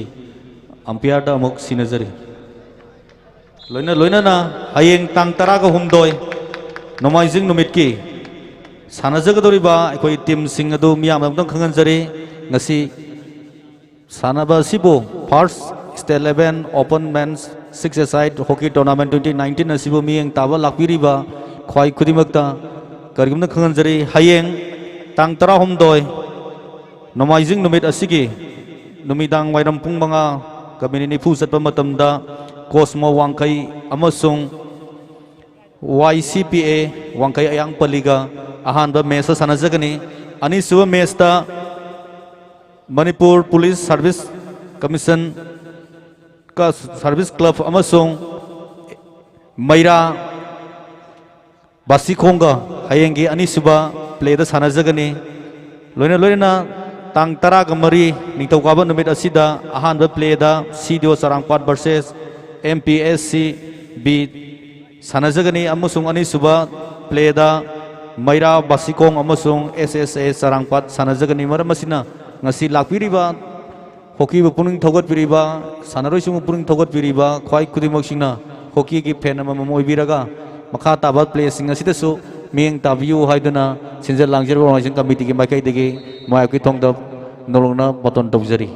umpireꯗ ꯑꯃꯨꯛ ꯁꯤꯟꯅꯖꯔꯤ꯫ ꯂꯣꯏꯅ ꯂꯣꯏꯅꯅ ꯍꯌꯦꯡ ꯇꯥꯡ ꯇꯔꯥꯒ ꯍꯨꯝꯗꯣꯏ ꯅꯣꯡꯃꯥꯏꯖꯤꯡ ꯅꯨꯃꯤꯠꯀꯤ ꯁꯥꯟꯅꯖꯒꯗꯧꯔꯤꯕ ꯑꯩꯈꯣꯏ ꯇꯤꯝꯁꯤꯡ ꯑꯗꯨ ꯃꯤꯌꯥꯝꯗ ꯑꯃꯨꯛꯇꯪ ꯈꯪꯍꯟꯖꯔꯤ꯫ ꯉꯁꯤ ꯁꯥꯟꯅꯕ ꯑꯁꯤꯕꯨ First State Level Open Men's Six-a-side Hockey Tournament twenty nineteen ꯑꯁꯤꯕꯨ ꯃꯤꯠꯌꯦꯡ ꯇꯥꯕ ꯂꯥꯛꯄꯤꯔꯤꯕ ꯈ꯭ꯋꯥꯏ ꯈꯨꯗꯤꯡꯃꯛꯇ ꯀꯔꯤꯒꯨꯝꯕ ꯈꯪꯍꯟꯖꯔꯤ, ꯍꯌꯦꯡ ꯇꯥꯡ ꯇꯔꯥꯍꯨꯝꯗꯣꯏ ꯅꯣꯡꯃꯥꯏꯖꯤꯡ ꯅꯨꯃꯤꯠ ꯑꯁꯤꯒꯤ ꯅꯨꯃꯤꯗꯥꯡ ꯋꯥꯏꯔꯝ ꯄꯨꯡ ꯃꯉꯥꯒ ꯃꯤꯅꯤꯠ ꯅꯤꯐꯨ ꯆꯠꯄ ꯃꯇꯝꯗ Cosmo ꯋꯥꯡꯈꯩ ꯑꯃꯁꯨꯡ Y C P A ꯋꯥꯡꯈꯩ ꯑꯌꯥꯡ ꯄꯜꯂꯤꯒ ꯑꯍꯥꯟꯕ match ꯁꯥꯟꯅꯖꯒꯅꯤ꯫ ꯑꯅꯤꯁꯨꯕ match ꯇ ꯃꯅꯤꯄꯨꯔ Police Service Commission ꯀ Service Club ꯑꯃꯁꯨꯡ ꯃꯩꯔꯥ ꯕꯥꯁꯤꯈꯣꯡꯒ ꯍꯌꯦꯡꯒꯤ ꯑꯅꯤꯁꯨꯕ play ꯗ ꯁꯥꯟꯅꯖꯒꯅꯤ꯫ ꯂꯣꯏꯅ ꯂꯣꯏꯅꯅ ꯇꯥꯡ ꯇꯔꯥꯒ ꯃꯔꯤ ꯅꯤꯡꯊꯧꯀꯥꯕ ꯅꯨꯃꯤꯠ ꯑꯁꯤꯗ ꯑꯍꯥꯟꯕ play ꯗ C D O ꯆꯔꯥꯡꯄꯥꯠ versus M P S C B ꯁꯥꯟꯅꯖꯒꯅꯤ ꯑꯃꯁꯨꯡ ꯑꯅꯤꯁꯨꯕ play ꯗ ꯃꯩꯔꯥ ꯕꯥꯁꯤꯈꯣꯡ ꯑꯃꯁꯨꯡ S S A ꯆꯔꯥꯡꯄꯥꯠ ꯁꯥꯟꯅꯖꯒꯅꯤ꯫ ꯃꯔꯝ ꯑꯁꯤꯅ ꯉꯁꯤ ꯂꯥꯛꯄꯤꯔꯤꯕ ꯍꯣꯀꯤꯕꯨ ꯄꯨꯛꯅꯤꯡ ꯊꯧꯒꯠꯄꯤꯔꯤꯕ, ꯁꯥꯟꯅꯔꯣꯏꯁꯤꯡꯕꯨ ꯄꯨꯛꯅꯤꯡ ꯊꯧꯒꯠꯄꯤꯔꯤꯕ ꯈ꯭ꯋꯥꯏ ꯈꯨꯗꯤꯡꯃꯛꯁꯤꯡꯅ ꯍꯣꯀꯤꯒꯤ ꯐꯦꯟ ꯑꯃꯃꯝ ꯑꯣꯏꯕꯤꯔꯒ, ꯃꯈꯥ ꯇꯥꯕ ꯄ꯭ꯂꯦꯁꯤꯡ ꯑꯁꯤꯗꯁꯨ ꯃꯤꯠꯌꯦꯡ ꯇꯥꯕꯤꯌꯨ ꯍꯥꯏꯗꯨꯅ ꯁꯤꯟꯖ ꯂꯥꯡꯖꯔꯤꯕ ꯑꯣꯔꯒꯅꯥꯏꯖꯤꯡ ꯀꯃꯤꯇꯤꯒꯤ ꯃꯥꯏꯀꯩꯗꯒꯤ ꯃꯌꯥꯝꯒꯤ ꯊꯣꯡꯗ ꯅꯧꯂꯧꯅ ꯕꯥꯇꯣꯟ ꯇꯧꯖꯔꯤ꯫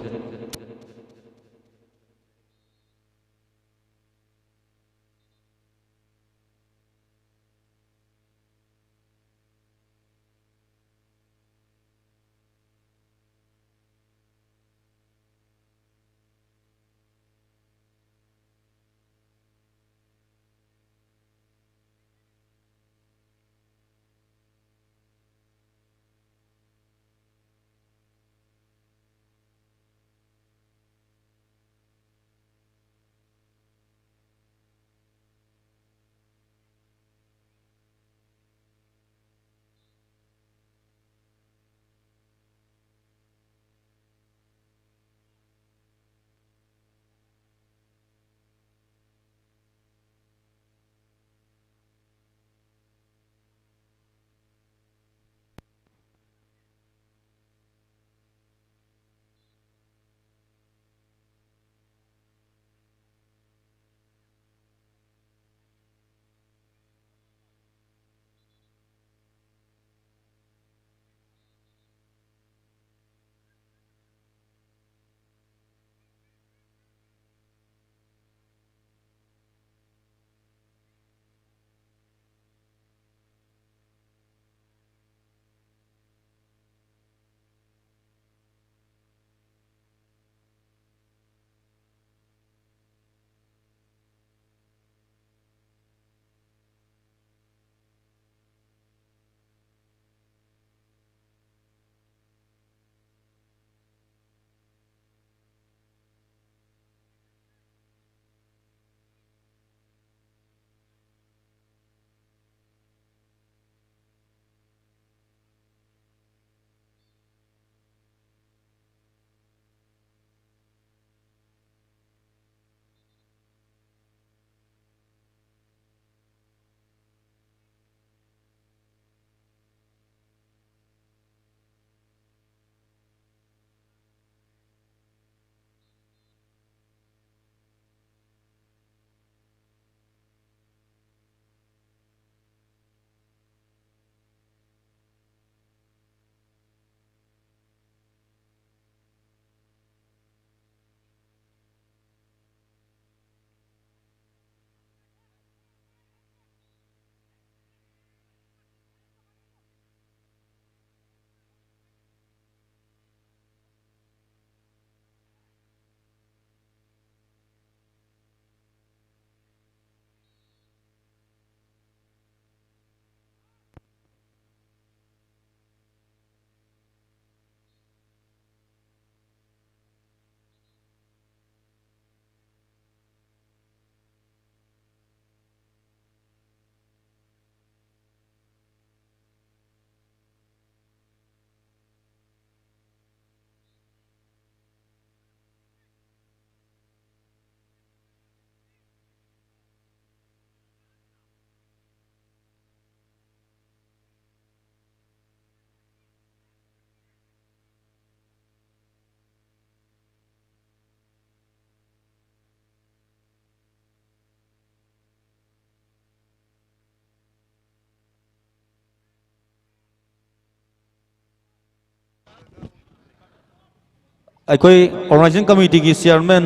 ꯑꯩꯈꯣꯏ organizing committeeꯒꯤ chairman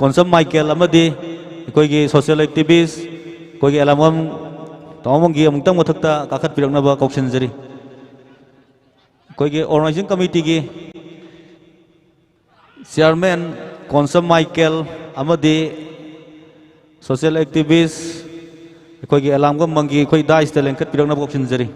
ꯀꯣꯟꯁꯝ ꯃꯥꯏꯀꯦꯜ ꯑꯃꯗꯤ ꯑꯩꯈꯣꯏꯒꯤ social activist, ꯑꯩꯈꯣꯏꯒꯤ ꯑꯦꯂꯥꯡꯕꯝ ꯇꯥꯃꯣ ꯃꯪꯒꯤ ꯑꯃꯨꯛꯇꯪ ꯃꯊꯛꯇ ꯀꯥꯈꯠꯄꯤꯔꯛꯅꯕ ꯀꯧꯁꯤꯟꯖꯔꯤ꯫ ꯑꯩꯈꯣꯏꯒꯤ organizing committeeꯒꯤ chairman ꯀꯣꯟꯁꯝ ꯃꯥꯏꯀꯦꯜ ꯑꯃꯗꯤ social activist ꯑꯩꯈꯣꯏꯒꯤ ꯑꯦꯂꯥꯡꯕꯝ ꯃꯪꯒꯤ ꯑꯩꯈꯣꯏ daisꯇ ꯂꯦꯡꯈꯠꯄꯤꯔꯛꯅꯕ ꯀꯧꯁꯤꯟꯖꯔꯤ꯫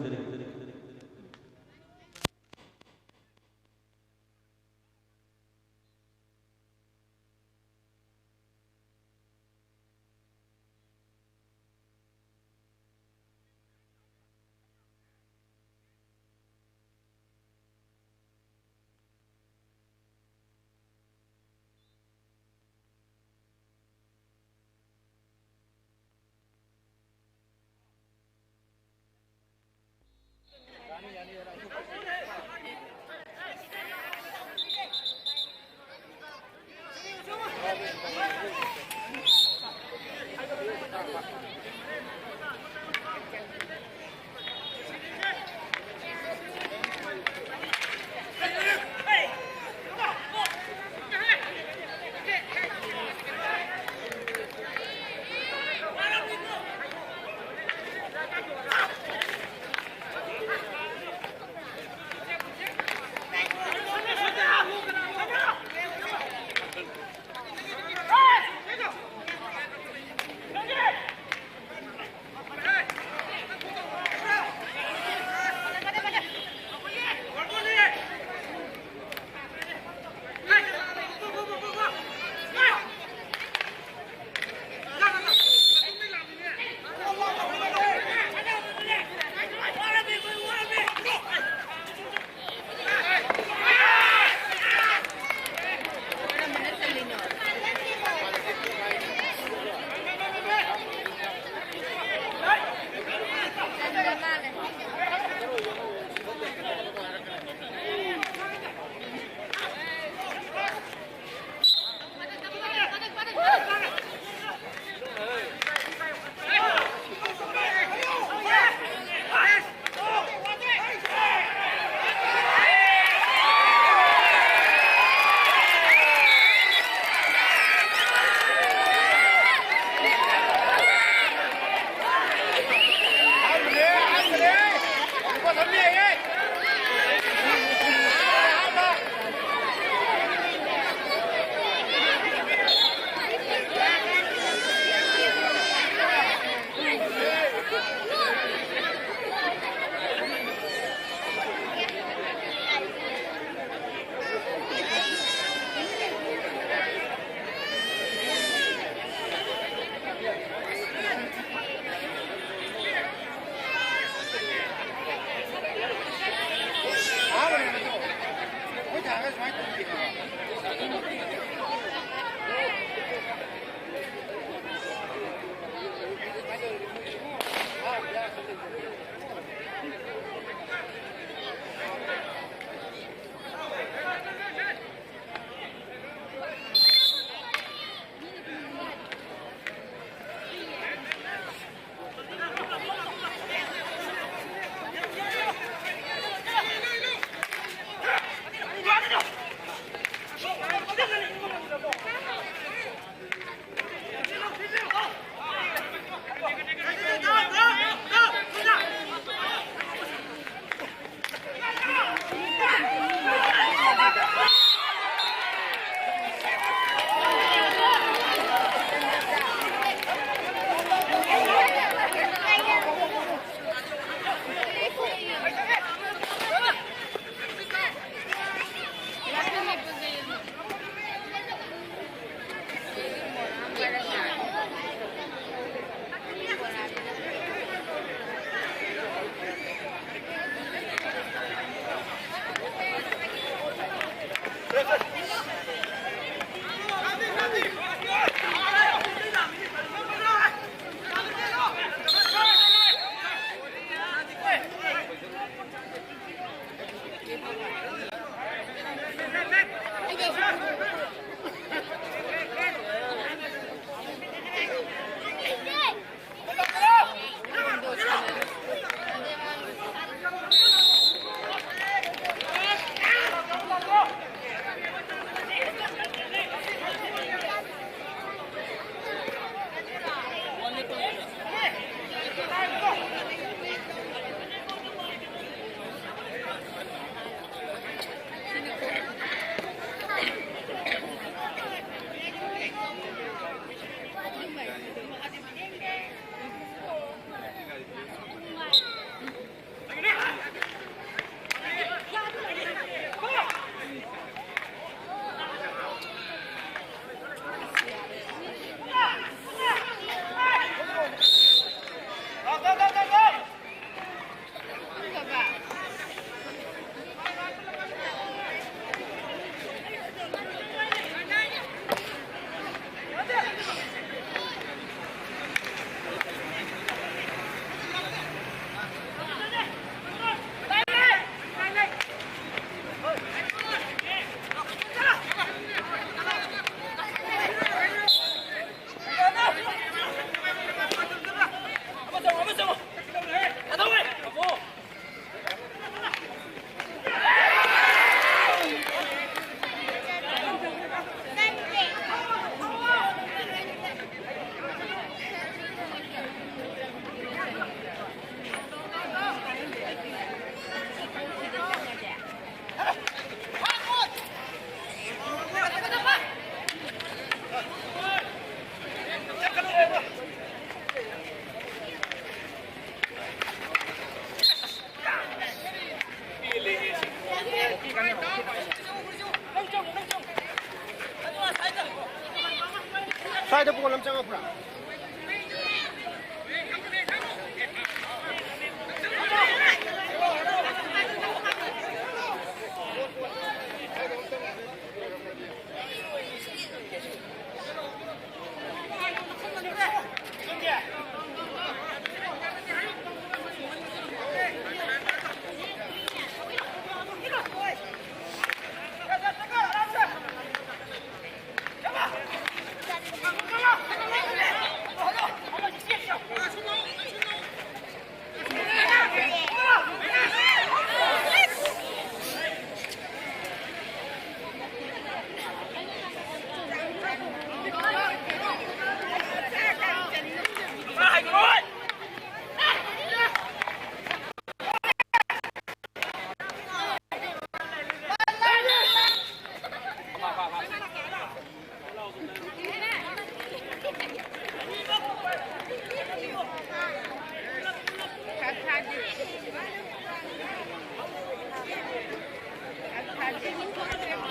ꯁꯥꯏꯗ ꯕꯣꯜ ꯑꯃ ꯆꯪꯉꯛꯄ꯭ꯔꯥ?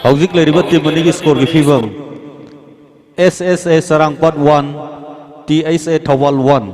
ꯍꯧꯖꯤꯛ ꯂꯩꯔꯤꯕ ꯇꯤꯝ ꯑꯅꯤꯒꯤ ꯁ꯭ꯀꯣꯔꯒꯤ ꯐꯤꯕꯝ: S S A Charangpat one, T H A Thoubal one.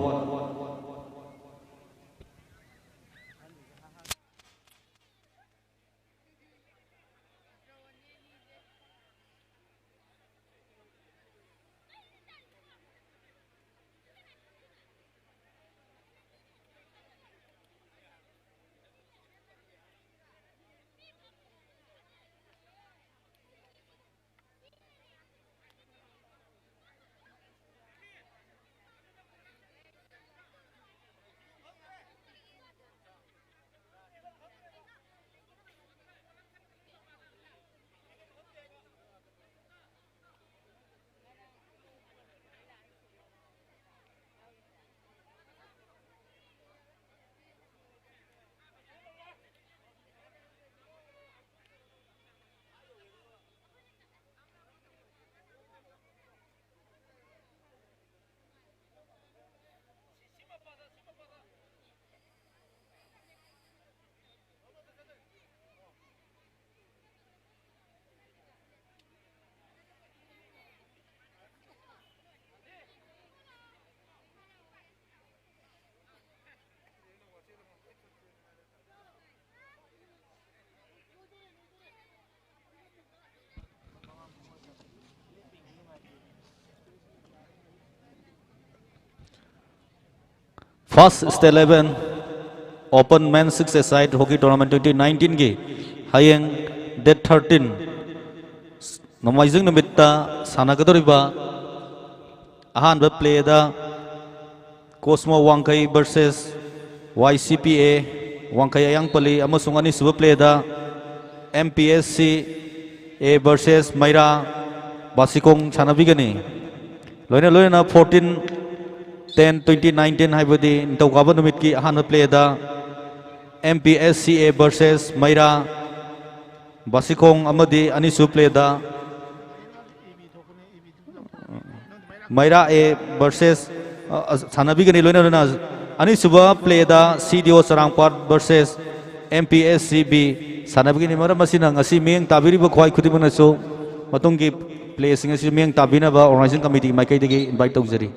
First State Level Open Men Six-a-Side Hockey Tournament twenty nineteen-ꯒꯤ ꯍꯌꯦꯡ date thirteen ꯅꯣꯡꯃꯥꯏꯖꯤꯡ ꯅꯨꯃꯤꯠꯇ ꯁꯥꯟꯅꯒꯗꯧꯔꯤꯕ ꯑꯍꯥꯟꯕ play-ꯗ Cosmo Wangkhei versus Y C P A Wangkhei Ayangpali ꯑꯃꯁꯨꯡ ꯑꯅꯤꯁꯨꯕ play-ꯗ M P S C A versus ꯃꯩꯔꯥ ꯕꯥꯁꯤꯈꯣꯡ ꯁꯥꯟꯅꯕꯤꯒꯅꯤ꯫ ꯂꯣꯏꯅ ꯂꯣꯏꯅꯅ fourteen ten twenty nineteen, ꯍꯥꯏꯕꯗꯤ ꯅꯤꯡꯊꯧꯀꯥꯕ ꯅꯨꯃꯤꯠꯀꯤ ꯑꯍꯥꯟꯕ play-ꯗ M P S C A versus ꯃꯩꯔꯥ ꯕꯥꯁꯤꯈꯣꯡ ꯑꯃꯗꯤ ꯑꯅꯤꯁꯨꯕ play-ꯗ ꯃꯩꯔꯥ A versus, ꯑ, ꯑ, ꯁꯥꯟꯅꯕꯤꯒꯅꯤ꯫ ꯂꯣꯏꯅ ꯂꯣꯏꯅ ꯑꯅꯤꯁꯨꯕ play-ꯗ C D O ꯆꯔꯥꯡꯄꯥꯠ versus M P S C B ꯁꯥꯟꯅꯕꯤꯒꯅꯤ꯫ ꯃꯔꯝ ꯑꯁꯤꯅ ꯉꯁꯤ ꯃꯤꯠꯌꯦꯡ ꯇꯥꯕꯤꯔꯤꯕ ꯈ꯭ꯋꯥꯏ ꯈꯨꯗꯤꯡꯃꯛꯅꯁꯨ ꯃꯇꯨꯡꯒꯤ play-ꯁꯤꯡ ꯑꯁꯤ ꯃꯤꯠꯌꯦꯡ ꯇꯥꯕꯤꯅꯕ organizing committee ꯃꯥꯏꯀꯩꯗꯒꯤ invite ꯇꯧꯖꯔꯤ꯫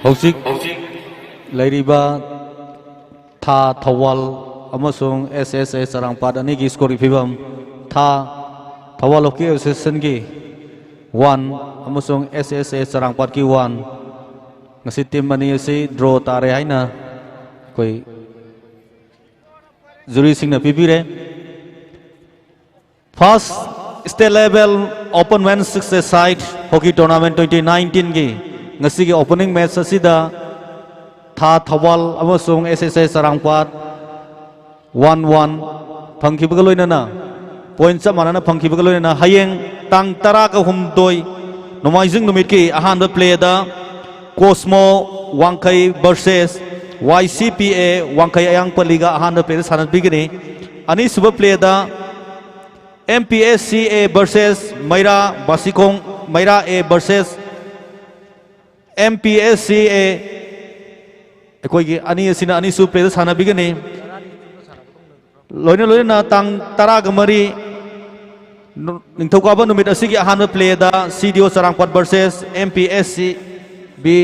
ꯍꯧꯖꯤꯛ ꯂꯩꯔꯤꯕ ꯊꯥ ꯊꯧꯕꯥꯜ ꯑꯃꯁꯨꯡ ꯑꯦꯁ ꯑꯦꯁ ꯑꯦ ꯆꯔꯥꯡꯄꯥꯠ ꯑꯅꯤꯒꯤ ꯁ꯭ꯀꯣꯔꯒꯤ ꯐꯤꯕꯝ: ꯊꯥ ꯊꯧꯕꯥꯜ ꯍꯣꯀꯤ ꯑꯦꯁꯣꯁꯤꯌꯦꯁꯟꯒꯤ ꯋꯥꯟ ꯑꯃꯁꯨꯡ ꯑꯦꯁ ꯑꯦꯁ ꯑꯦ ꯆꯔꯥꯡꯄꯥꯠꯀꯤ ꯋꯥꯟ꯫ ꯉꯁꯤ ꯇꯤꯝ ꯑꯅꯤ ꯑꯁꯤ ꯗ꯭ꯔꯣ ꯇꯥꯔꯦ ꯍꯥꯏꯅ ꯑꯩꯈꯣꯏ ꯖꯨꯔꯤꯁꯤꯡꯅ ꯄꯤꯕꯤꯔꯦ꯫ First State Level Open Men Six-a-Side Hockey Tournament twenty nineteen-ꯒꯤ ꯉꯁꯤꯒꯤ ꯑꯣꯄꯅꯤꯡ ꯃꯦꯠꯆ ꯑꯁꯤꯗ ꯊꯥ ꯊꯧꯕꯥꯜ ꯑꯃꯁꯨꯡ ꯑꯦꯁ S A Charangpat one one ꯐꯪꯈꯤꯕꯒ ꯂꯣꯏꯅꯅ, ꯄꯣꯏꯟ ꯆꯞ ꯃꯥꯟꯅꯅ ꯐꯪꯈꯤꯕꯒ ꯂꯣꯏꯅꯅ, ꯍꯌꯦꯡ ꯇꯥꯡ ꯇꯔꯥꯒ ꯍꯨꯝꯗꯣꯏ ꯅꯣꯡꯃꯥꯏꯖꯤꯡ ꯅꯨꯃꯤꯠꯀꯤ ꯑꯍꯥꯟꯕ ꯄ꯭ꯂꯦꯗ ꯀꯣꯁꯃꯣ ꯋꯥꯡꯈꯩ ꯚꯔꯁꯦꯁ ꯋꯥꯏ ꯁꯤ ꯄꯤ ꯑꯦ ꯋꯥꯡꯈꯩ ꯑꯌꯥꯡꯄꯜꯂꯤꯒ ꯑꯍꯥꯟꯕ ꯄ꯭ꯂꯦꯗ ꯁꯥꯟꯅꯕꯤꯒꯅꯤ꯫ ꯑꯅꯤꯁꯨꯕ plaid M P S C A versus ꯃꯩꯔꯥ ꯕꯥꯁꯤꯈꯣꯡ, ꯃꯩꯔꯥ A versus M P S C A, ꯑꯩꯈꯣꯏꯒꯤ ꯑꯅꯤ ꯑꯁꯤꯅ ꯑꯅꯤꯁꯨꯕ ꯄ꯭ꯂꯦꯗ ꯁꯥꯟꯅꯕꯤꯒꯅꯤ꯫ ꯂꯣꯏꯅ ꯂꯣꯏꯅꯅ ꯇꯥꯡ ꯇꯔꯥꯒ ꯃꯔꯤ ꯅꯨ-, ꯅꯤꯡꯊꯧꯀꯥꯕ ꯅꯨꯃꯤꯠ ꯑꯁꯤꯒꯤ ꯑꯍꯥꯟꯕ ꯄ꯭ꯂꯦꯗ ꯁꯤ ꯗꯤ ꯑꯣ ꯆꯔꯥꯡꯄꯥꯠ versus M P S C B,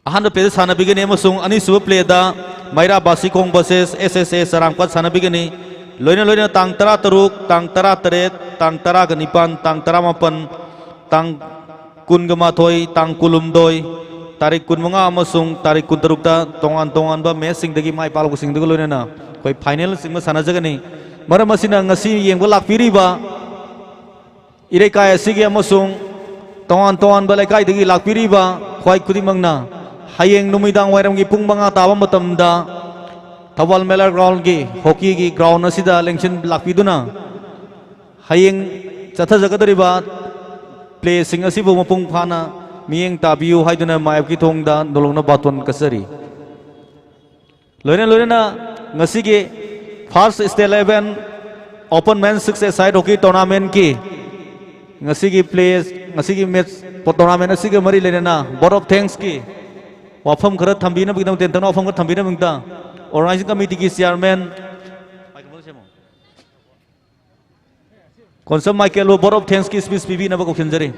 ꯑꯍꯥꯟꯕ ꯄ꯭ꯂꯦꯗ ꯁꯥꯟꯅꯕꯤꯒꯅꯤ ꯑꯃꯁꯨꯡ ꯑꯅꯤꯁꯨꯕ plaid ꯃꯩꯔꯥ ꯕꯥꯁꯤꯈꯣꯡ versus S S A ꯆꯔꯥꯡꯄꯥꯠ ꯁꯥꯟꯅꯕꯤꯒꯅꯤ꯫ ꯂꯣꯏꯅ ꯂꯣꯏꯅꯅ ꯇꯥꯡ ꯇꯔꯥꯇꯔꯨꯛ, ꯇꯥꯡ ꯇꯔꯥꯇꯔꯦꯠ, ꯇꯥꯡ ꯇꯔꯥꯒ ꯅꯤꯄꯥꯟ, ꯇꯥꯡ ꯇꯔꯥꯃꯥꯄꯟ, ꯇꯥꯡ ꯀꯨꯟꯒ ꯃꯥꯊꯣꯏ, ꯇꯥꯡ ꯀꯨꯟꯍꯨꯝꯗꯣꯏ, ꯇꯥꯔꯤꯛ ꯀꯨꯟꯃꯉꯥ ꯑꯃꯁꯨꯡ ꯇꯥꯔꯤꯛ ꯀꯨꯟꯇꯔꯨꯛꯇ ꯇꯣꯉꯥꯟ ꯇꯣꯉꯥꯟꯕ ꯃꯦꯠꯆꯁꯤꯡꯗꯒꯤ ꯃꯥꯏ ꯄꯥꯛꯂꯛꯄꯁꯤꯡꯗꯨꯒ ꯂꯣꯏꯅꯅ ꯑꯩꯈꯣꯏ ꯐꯥꯏꯅꯦꯜꯅꯆꯤꯡꯕ ꯁꯥꯟꯅꯖꯒꯅꯤ꯫ ꯃꯔꯝ ꯑꯁꯤꯅ ꯉꯁꯤ ꯌꯦꯡꯕ ꯂꯥꯛꯄꯤꯔꯤꯕ ꯏꯔꯩꯀꯥꯏ ꯑꯁꯤꯒꯤ ꯑꯃꯁꯨꯡ ꯇꯣꯉꯥꯟ ꯇꯣꯉꯥꯟꯕ ꯂꯩꯀꯥꯏꯗꯒꯤ ꯂꯥꯛꯄꯤꯔꯤꯕ ꯈ꯭ꯋꯥꯏ ꯈꯨꯗꯤꯡꯃꯛꯅ ꯍꯌꯦꯡ ꯅꯨꯃꯤꯗꯥꯡ ꯋꯥꯏꯔꯝꯒꯤ ꯄꯨꯡ ꯃꯉꯥ ꯇꯥꯕ ꯃꯇꯝꯗ ꯊꯧꯕꯥꯜ ꯃꯦꯂꯥ ꯒ꯭ꯔꯥꯎꯟꯒꯤ ꯍꯣꯀꯤꯒꯤ ꯒ꯭ꯔꯥꯎꯟ ꯑꯁꯤꯗ ꯂꯦꯡꯁꯤꯟ ꯂꯥꯛꯄꯤꯗꯨꯅ ꯍꯌꯦꯡ ꯆꯠꯊꯖꯒꯗꯧꯔꯤꯕ ꯄ꯭ꯂꯦꯁꯤꯡ ꯑꯁꯤꯕꯨ ꯃꯄꯨꯡ ꯐꯥꯅ ꯃꯤꯠꯌꯦꯡ ꯇꯥꯕꯤꯌꯨ ꯍꯥꯏꯗꯨꯅ ꯃꯥꯌꯣꯛꯀꯤ ꯊꯣꯡꯗ ꯅꯣꯂꯨꯛꯅ ꯕꯥꯇꯣꯟ ꯀꯠꯆꯔꯤ꯫ ꯂꯣꯏꯅ ꯂꯣꯏꯅꯅ ꯉꯁꯤꯒꯤ First State Level Open Men Six-a-Side Hockey Tournament-ꯀꯤ ꯉꯁꯤꯒꯤ ꯄ꯭ꯂꯦ, ꯉꯁꯤꯒꯤ ꯃꯦꯠꯆ, ꯇꯣꯔꯅꯥꯃꯦꯟ ꯑꯁꯤꯒ ꯃꯔꯤ ꯂꯩꯅꯅ vote of thanks-ꯀꯤ ꯋꯥꯐꯝ ꯈꯔ ꯊꯝꯕꯤꯅꯕꯒꯤꯗꯃꯛ, ꯇꯦꯟꯇꯛꯅ ꯋꯥꯐꯝ ꯈꯔ ꯊꯝꯕꯤꯅꯕꯒꯤꯗꯃꯛꯇ organizing committee-ꯒꯤ chairman Konsam ꯃꯥꯏꯀꯦꯜꯕꯨ vote of thanks-ꯀꯤ speech ꯄꯤꯕꯤꯅꯕ ꯀꯧꯁꯤꯟꯖꯔꯤ꯫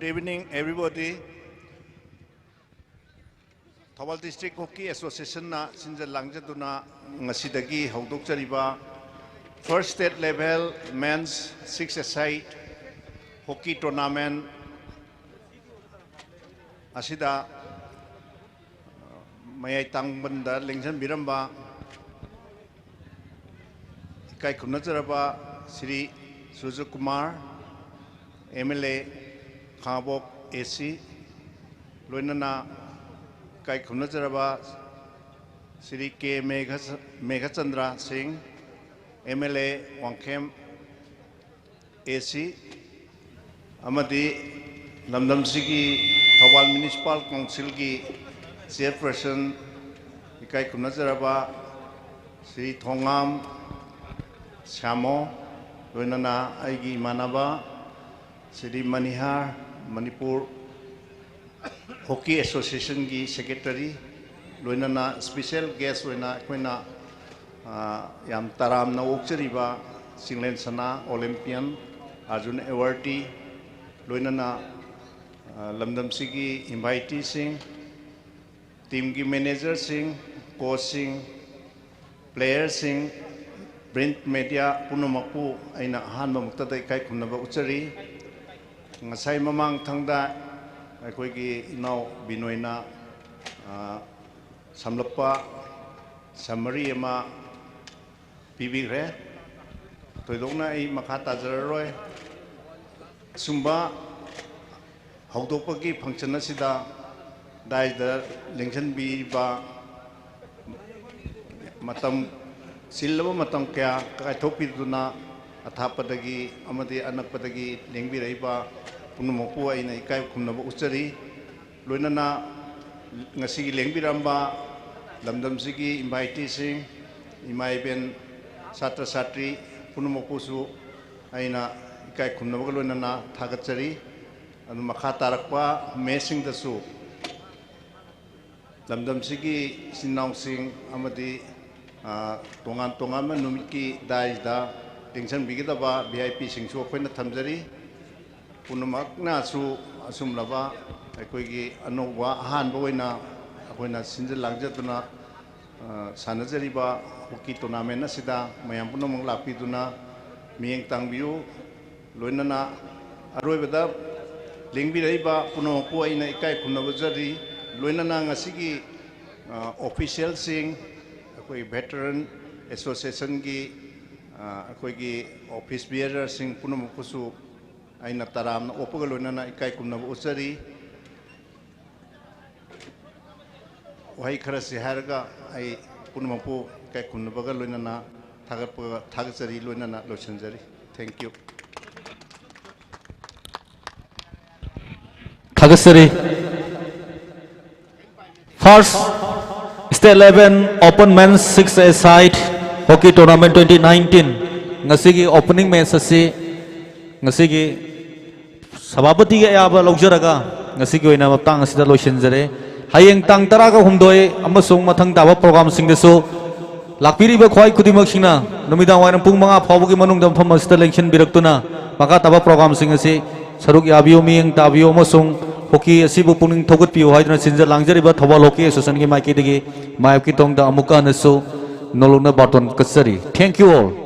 Good evening, everybody. Thoubal District Hockey Association-ꯅ ꯁꯤꯟꯖ ꯂꯥꯡꯖꯗꯨꯅ ꯉꯁꯤꯗꯒꯤ ꯍꯧꯗꯣꯛꯆꯔꯤꯕ First State Level Men's Six-a-side Hockey Tournament ꯑꯁꯤꯗ ꯃꯌꯥꯏ ꯇꯥꯡꯕꯟꯗ ꯂꯦꯡꯁꯤꯟꯕꯤꯔꯝꯕ ꯏꯀꯥꯏ ꯈꯨꯝꯅꯖꯔꯕ ꯁ꯭ꯔꯤ ꯁꯨꯔꯖꯀꯨꯃꯥꯔ, ꯑꯦꯝ ꯑꯦꯜ ꯑꯦ, ꯈꯥꯉꯕꯣꯛ ꯑꯦ ꯁꯤ, ꯂꯣꯏꯅꯅ ꯏꯀꯥꯏ ꯈꯨꯝꯅꯖꯔꯕ ꯁ꯭ꯔꯤ ꯀꯦ ꯃꯦꯘ-, ꯃꯦꯘꯆꯟꯗ꯭ꯔ ꯁꯤꯡ, ꯑꯦꯝ ꯑꯦꯜ ꯑꯦ, ꯋꯥꯡꯈꯦꯝ ꯑꯦ ꯁꯤ, ꯑꯃꯗꯤ ꯂꯝꯗꯝꯁꯤꯒꯤ ꯊꯧꯕꯥꯜ Municipal Council-ꯒꯤ Chairperson, ꯏꯀꯥꯏ ꯈꯨꯝꯅꯖꯔꯕ ꯁ꯭ꯔꯤ ꯊꯣꯉꯥꯝ ꯁ꯭ꯌꯥꯃꯣ, ꯂꯣꯏꯅꯅ ꯑꯩꯒꯤ ꯏꯃꯥꯟꯅꯕ ꯁ꯭ꯔꯤ ꯃꯅꯤꯍꯥꯔ, ꯃꯅꯤꯄꯨꯔ Hockey Association-ꯒꯤ Secretary, ꯂꯣꯏꯅꯅ special guest ꯑꯣꯏꯅ ꯑꯩꯈꯣꯏꯅ, ꯑ, ꯌꯥꯝ ꯇꯔꯥꯝꯅ ꯑꯣꯛꯆꯔꯤꯕ ꯆꯤꯡꯂꯦꯟ ꯁꯅꯥ Olympian, ꯑꯥꯔꯖꯨꯟ awardee, ꯂꯣꯏꯅꯅ, ꯑ, ꯂꯝꯗꯝꯁꯤꯒꯤ invitee-ꯁꯤꯡ, team-ꯒꯤ manager-ꯁꯤꯡ, coach-ꯁꯤꯡ, player-ꯁꯤꯡ, print media ꯄꯨꯝꯅꯃꯛꯄꯨ ꯑꯩꯅ ꯑꯍꯥꯟꯕ ꯃꯛꯇꯗ ꯏꯀꯥꯏ ꯈꯨꯝꯅꯕ ꯎꯠꯆꯔꯤ꯫ ꯉꯁꯥꯏ ꯃꯃꯥꯡ ꯊꯪꯗ ꯑꯩꯈꯣꯏꯒꯤ ꯏꯅꯥꯎ ꯕꯤꯅꯣꯏꯅ, ꯑ, ꯁꯝꯂꯞꯄ summary ꯑꯃ ꯄꯤꯕꯤꯈ꯭ꯔꯦ꯫ ꯊꯣꯏꯗꯣꯛꯅ ꯑꯩ ꯃꯈꯥ ꯇꯥꯖꯔꯔꯣꯏ꯫ ꯑꯁꯨꯝꯕ ꯍꯧꯗꯣꯛꯄꯒꯤ function ꯑꯁꯤꯗ dais-ꯇ ꯂꯦꯡꯁꯤꯟꯕꯤꯕ ꯃꯇꯝ, ꯆꯤꯜꯂꯕ ꯃꯇꯝ ꯀꯌꯥ ꯀꯥꯏꯊꯣꯛꯄꯤꯗꯨꯅ ꯑꯊꯥꯞꯄꯗꯒꯤ ꯑꯃꯗꯤ ꯑꯅꯛꯄꯗꯒꯤ ꯂꯦꯡꯕꯤꯔꯛꯏꯕ ꯄꯨꯝꯅꯃꯛꯄꯨ ꯑꯩꯅ ꯏꯀꯥꯏ ꯈꯨꯝꯅꯕ ꯎꯠꯆꯔꯤ꯫ ꯂꯣꯏꯅꯅ ꯉꯁꯤꯒꯤ ꯂꯦꯡꯕꯤꯔꯝꯕ ꯂꯝꯗꯝꯁꯤꯒꯤ invitee-ꯁꯤꯡ, ꯏꯃꯥ ꯏꯕꯦꯟ, ꯁꯥꯇ꯭ꯔ ꯁꯥꯇ꯭ꯔꯤ ꯄꯨꯝꯅꯃꯛꯄꯨꯁꯨ ꯑꯩꯅ ꯏꯀꯥꯏ ꯈꯨꯝꯅꯕꯒ ꯂꯣꯏꯅꯅ ꯊꯥꯒꯠꯆꯔꯤ꯫ ꯑꯗꯨ ꯃꯈꯥ ꯇꯥꯔꯛꯄ match-ꯁꯤꯡꯗꯁꯨ ꯂꯝꯗꯝꯁꯤꯒꯤ ꯏꯆꯤꯟ ꯏꯅꯥꯎꯁꯤꯡ ꯑꯃꯗꯤ, ꯑ, ꯇꯣꯉꯥꯟ ꯇꯣꯉꯥꯟꯕ ꯅꯨꯃꯤꯠꯀꯤ dais-ꯇ ꯂꯦꯡꯁꯤꯟꯕꯤꯒꯗꯕ V I P-ꯁꯤꯡꯁꯨ ꯑꯩꯈꯣꯏꯅ ꯊꯝꯖꯔꯤ꯫ ꯄꯨꯝꯅꯃꯛꯅꯁꯨ ꯑꯁꯨꯝꯂꯕ ꯑꯩꯈꯣꯏꯒꯤ ꯑꯅꯧꯕ ꯑꯍꯥꯟꯕ ꯑꯣꯏꯅ ꯑꯩꯈꯣꯏꯅ ꯁꯤꯟꯖ ꯂꯥꯡꯖꯗꯨꯅ, ꯑ, ꯁꯥꯟꯅꯖꯔꯤꯕ ꯍꯣꯀꯤ ꯇꯣꯔꯅꯥꯃꯦꯟ ꯑꯁꯤꯗ ꯃꯌꯥꯝ ꯄꯨꯝꯅꯃꯛ ꯂꯥꯛꯄꯤꯗꯨꯅ ꯃꯤꯠꯌꯦꯡ ꯇꯥꯡꯕꯤꯌꯨ꯫ ꯂꯣꯏꯅꯅ ꯑꯔꯣꯏꯕꯗ ꯂꯦꯡꯕꯤꯔꯛꯏꯕ ꯄꯨꯝꯅꯃꯛꯄꯨ ꯑꯩꯅ ꯏꯀꯥꯏ ꯈꯨꯝꯅꯕꯖꯔꯤ꯫ ꯂꯣꯏꯅꯅ ꯉꯁꯤꯒꯤ, ꯑ, ꯑꯣꯐꯤꯁꯤꯌꯦꯜꯁꯤꯡ, ꯑꯩꯈꯣꯏ ꯚꯦꯇꯔꯟ ꯑꯦꯁꯣꯁꯤꯌꯦꯁꯟꯒꯤ, ꯑ, ꯑꯩꯈꯣꯏꯒꯤ ꯑꯣꯐꯤꯁ ꯕꯤꯌꯔꯔꯁꯤꯡ ꯄꯨꯝꯅꯃꯛꯄꯨꯁꯨ ꯑꯩꯅ ꯇꯔꯥꯝꯅ ꯑꯣꯛꯄꯒ ꯂꯣꯏꯅꯅ ꯏꯀꯥꯏ ꯈꯨꯝꯅꯕ ꯎꯠꯆꯔꯤ꯫ ꯋꯥꯍꯩ ꯈꯔꯁꯤ ꯍꯥꯏꯔꯒ ꯑꯩ ꯄꯨꯝꯅꯃꯛꯄꯨ ꯏꯀꯥꯏ ꯈꯨꯝꯅꯕꯒ ꯂꯣꯏꯅꯅ ꯊꯥꯒꯠꯄꯒ ꯊꯥꯒꯠꯆꯔꯤ, ꯂꯣꯏꯅꯅ ꯂꯣꯏꯁꯤꯟꯖꯔꯤ꯫ Thank you꯫ ꯊꯥꯒꯠꯆꯔꯤ꯫ First State Level Open Men's Six A Side Hockey Tournament twenty nineteen, ꯉꯁꯤꯒꯤ opening match ꯑꯁꯤ ꯉꯁꯤꯒꯤ ꯁꯚꯥꯄꯇꯤꯒꯤ ꯑꯌꯥꯕ ꯂꯧꯖꯔꯒ ꯉꯁꯤꯒꯤ ꯑꯣꯏꯅ ꯃꯇꯥꯡ ꯑꯁꯤꯗ ꯂꯣꯏꯁꯤꯟꯖꯔꯦ꯫ ꯍꯌꯦꯡ ꯇꯥꯡ ꯇꯔꯥꯒ ꯍꯨꯝꯗꯣꯏ ꯑꯃꯁꯨꯡ ꯃꯊꯪ ꯇꯥꯕ programꯁꯤꯡꯗꯁꯨ ꯂꯥꯛꯄꯤꯔꯤꯕ ꯈ꯭ꯋꯥꯏ ꯈꯨꯗꯤꯡꯃꯛꯁꯤꯡꯅ ꯅꯨꯃꯤꯗꯥꯡ ꯋꯥꯏꯔꯝ ꯄꯨꯡ ꯃꯉꯥ ꯐꯥꯎꯕꯒꯤ ꯃꯅꯨꯡꯗ ꯃꯐꯝ ꯑꯁꯤꯗ ꯂꯦꯡꯁꯤꯟꯕꯤꯔꯛꯇꯨꯅ ꯃꯈꯥ ꯇꯥꯕ programꯁꯤꯡ ꯑꯁꯤ ꯁꯔꯨꯛ ꯌꯥꯕꯤꯌꯨ, ꯃꯤꯠꯌꯦꯡ ꯇꯥꯕꯤꯌꯨ ꯑꯃꯁꯨꯡ hockey ꯑꯁꯤꯕꯨ ꯄꯨꯛꯅꯤꯡ ꯊꯧꯒꯠꯄꯤꯌꯨ ꯍꯥꯏꯗꯨꯅ ꯁꯤꯟꯖ ꯂꯥꯡꯖꯔꯤꯕ ꯊꯧꯕꯥꯜ Hockey Associationꯒꯤ ꯃꯥꯏꯀꯩꯗꯒꯤ ꯃꯥꯌꯣꯛꯀꯤ ꯊꯣꯡꯗ ꯑꯃꯨꯛꯀ ꯍꯟꯅꯁꯨ ꯅꯣꯂꯨꯛꯅ ꯕꯥꯔꯇꯣꯟ ꯀꯠꯆꯔꯤ꯫ Thank you all꯫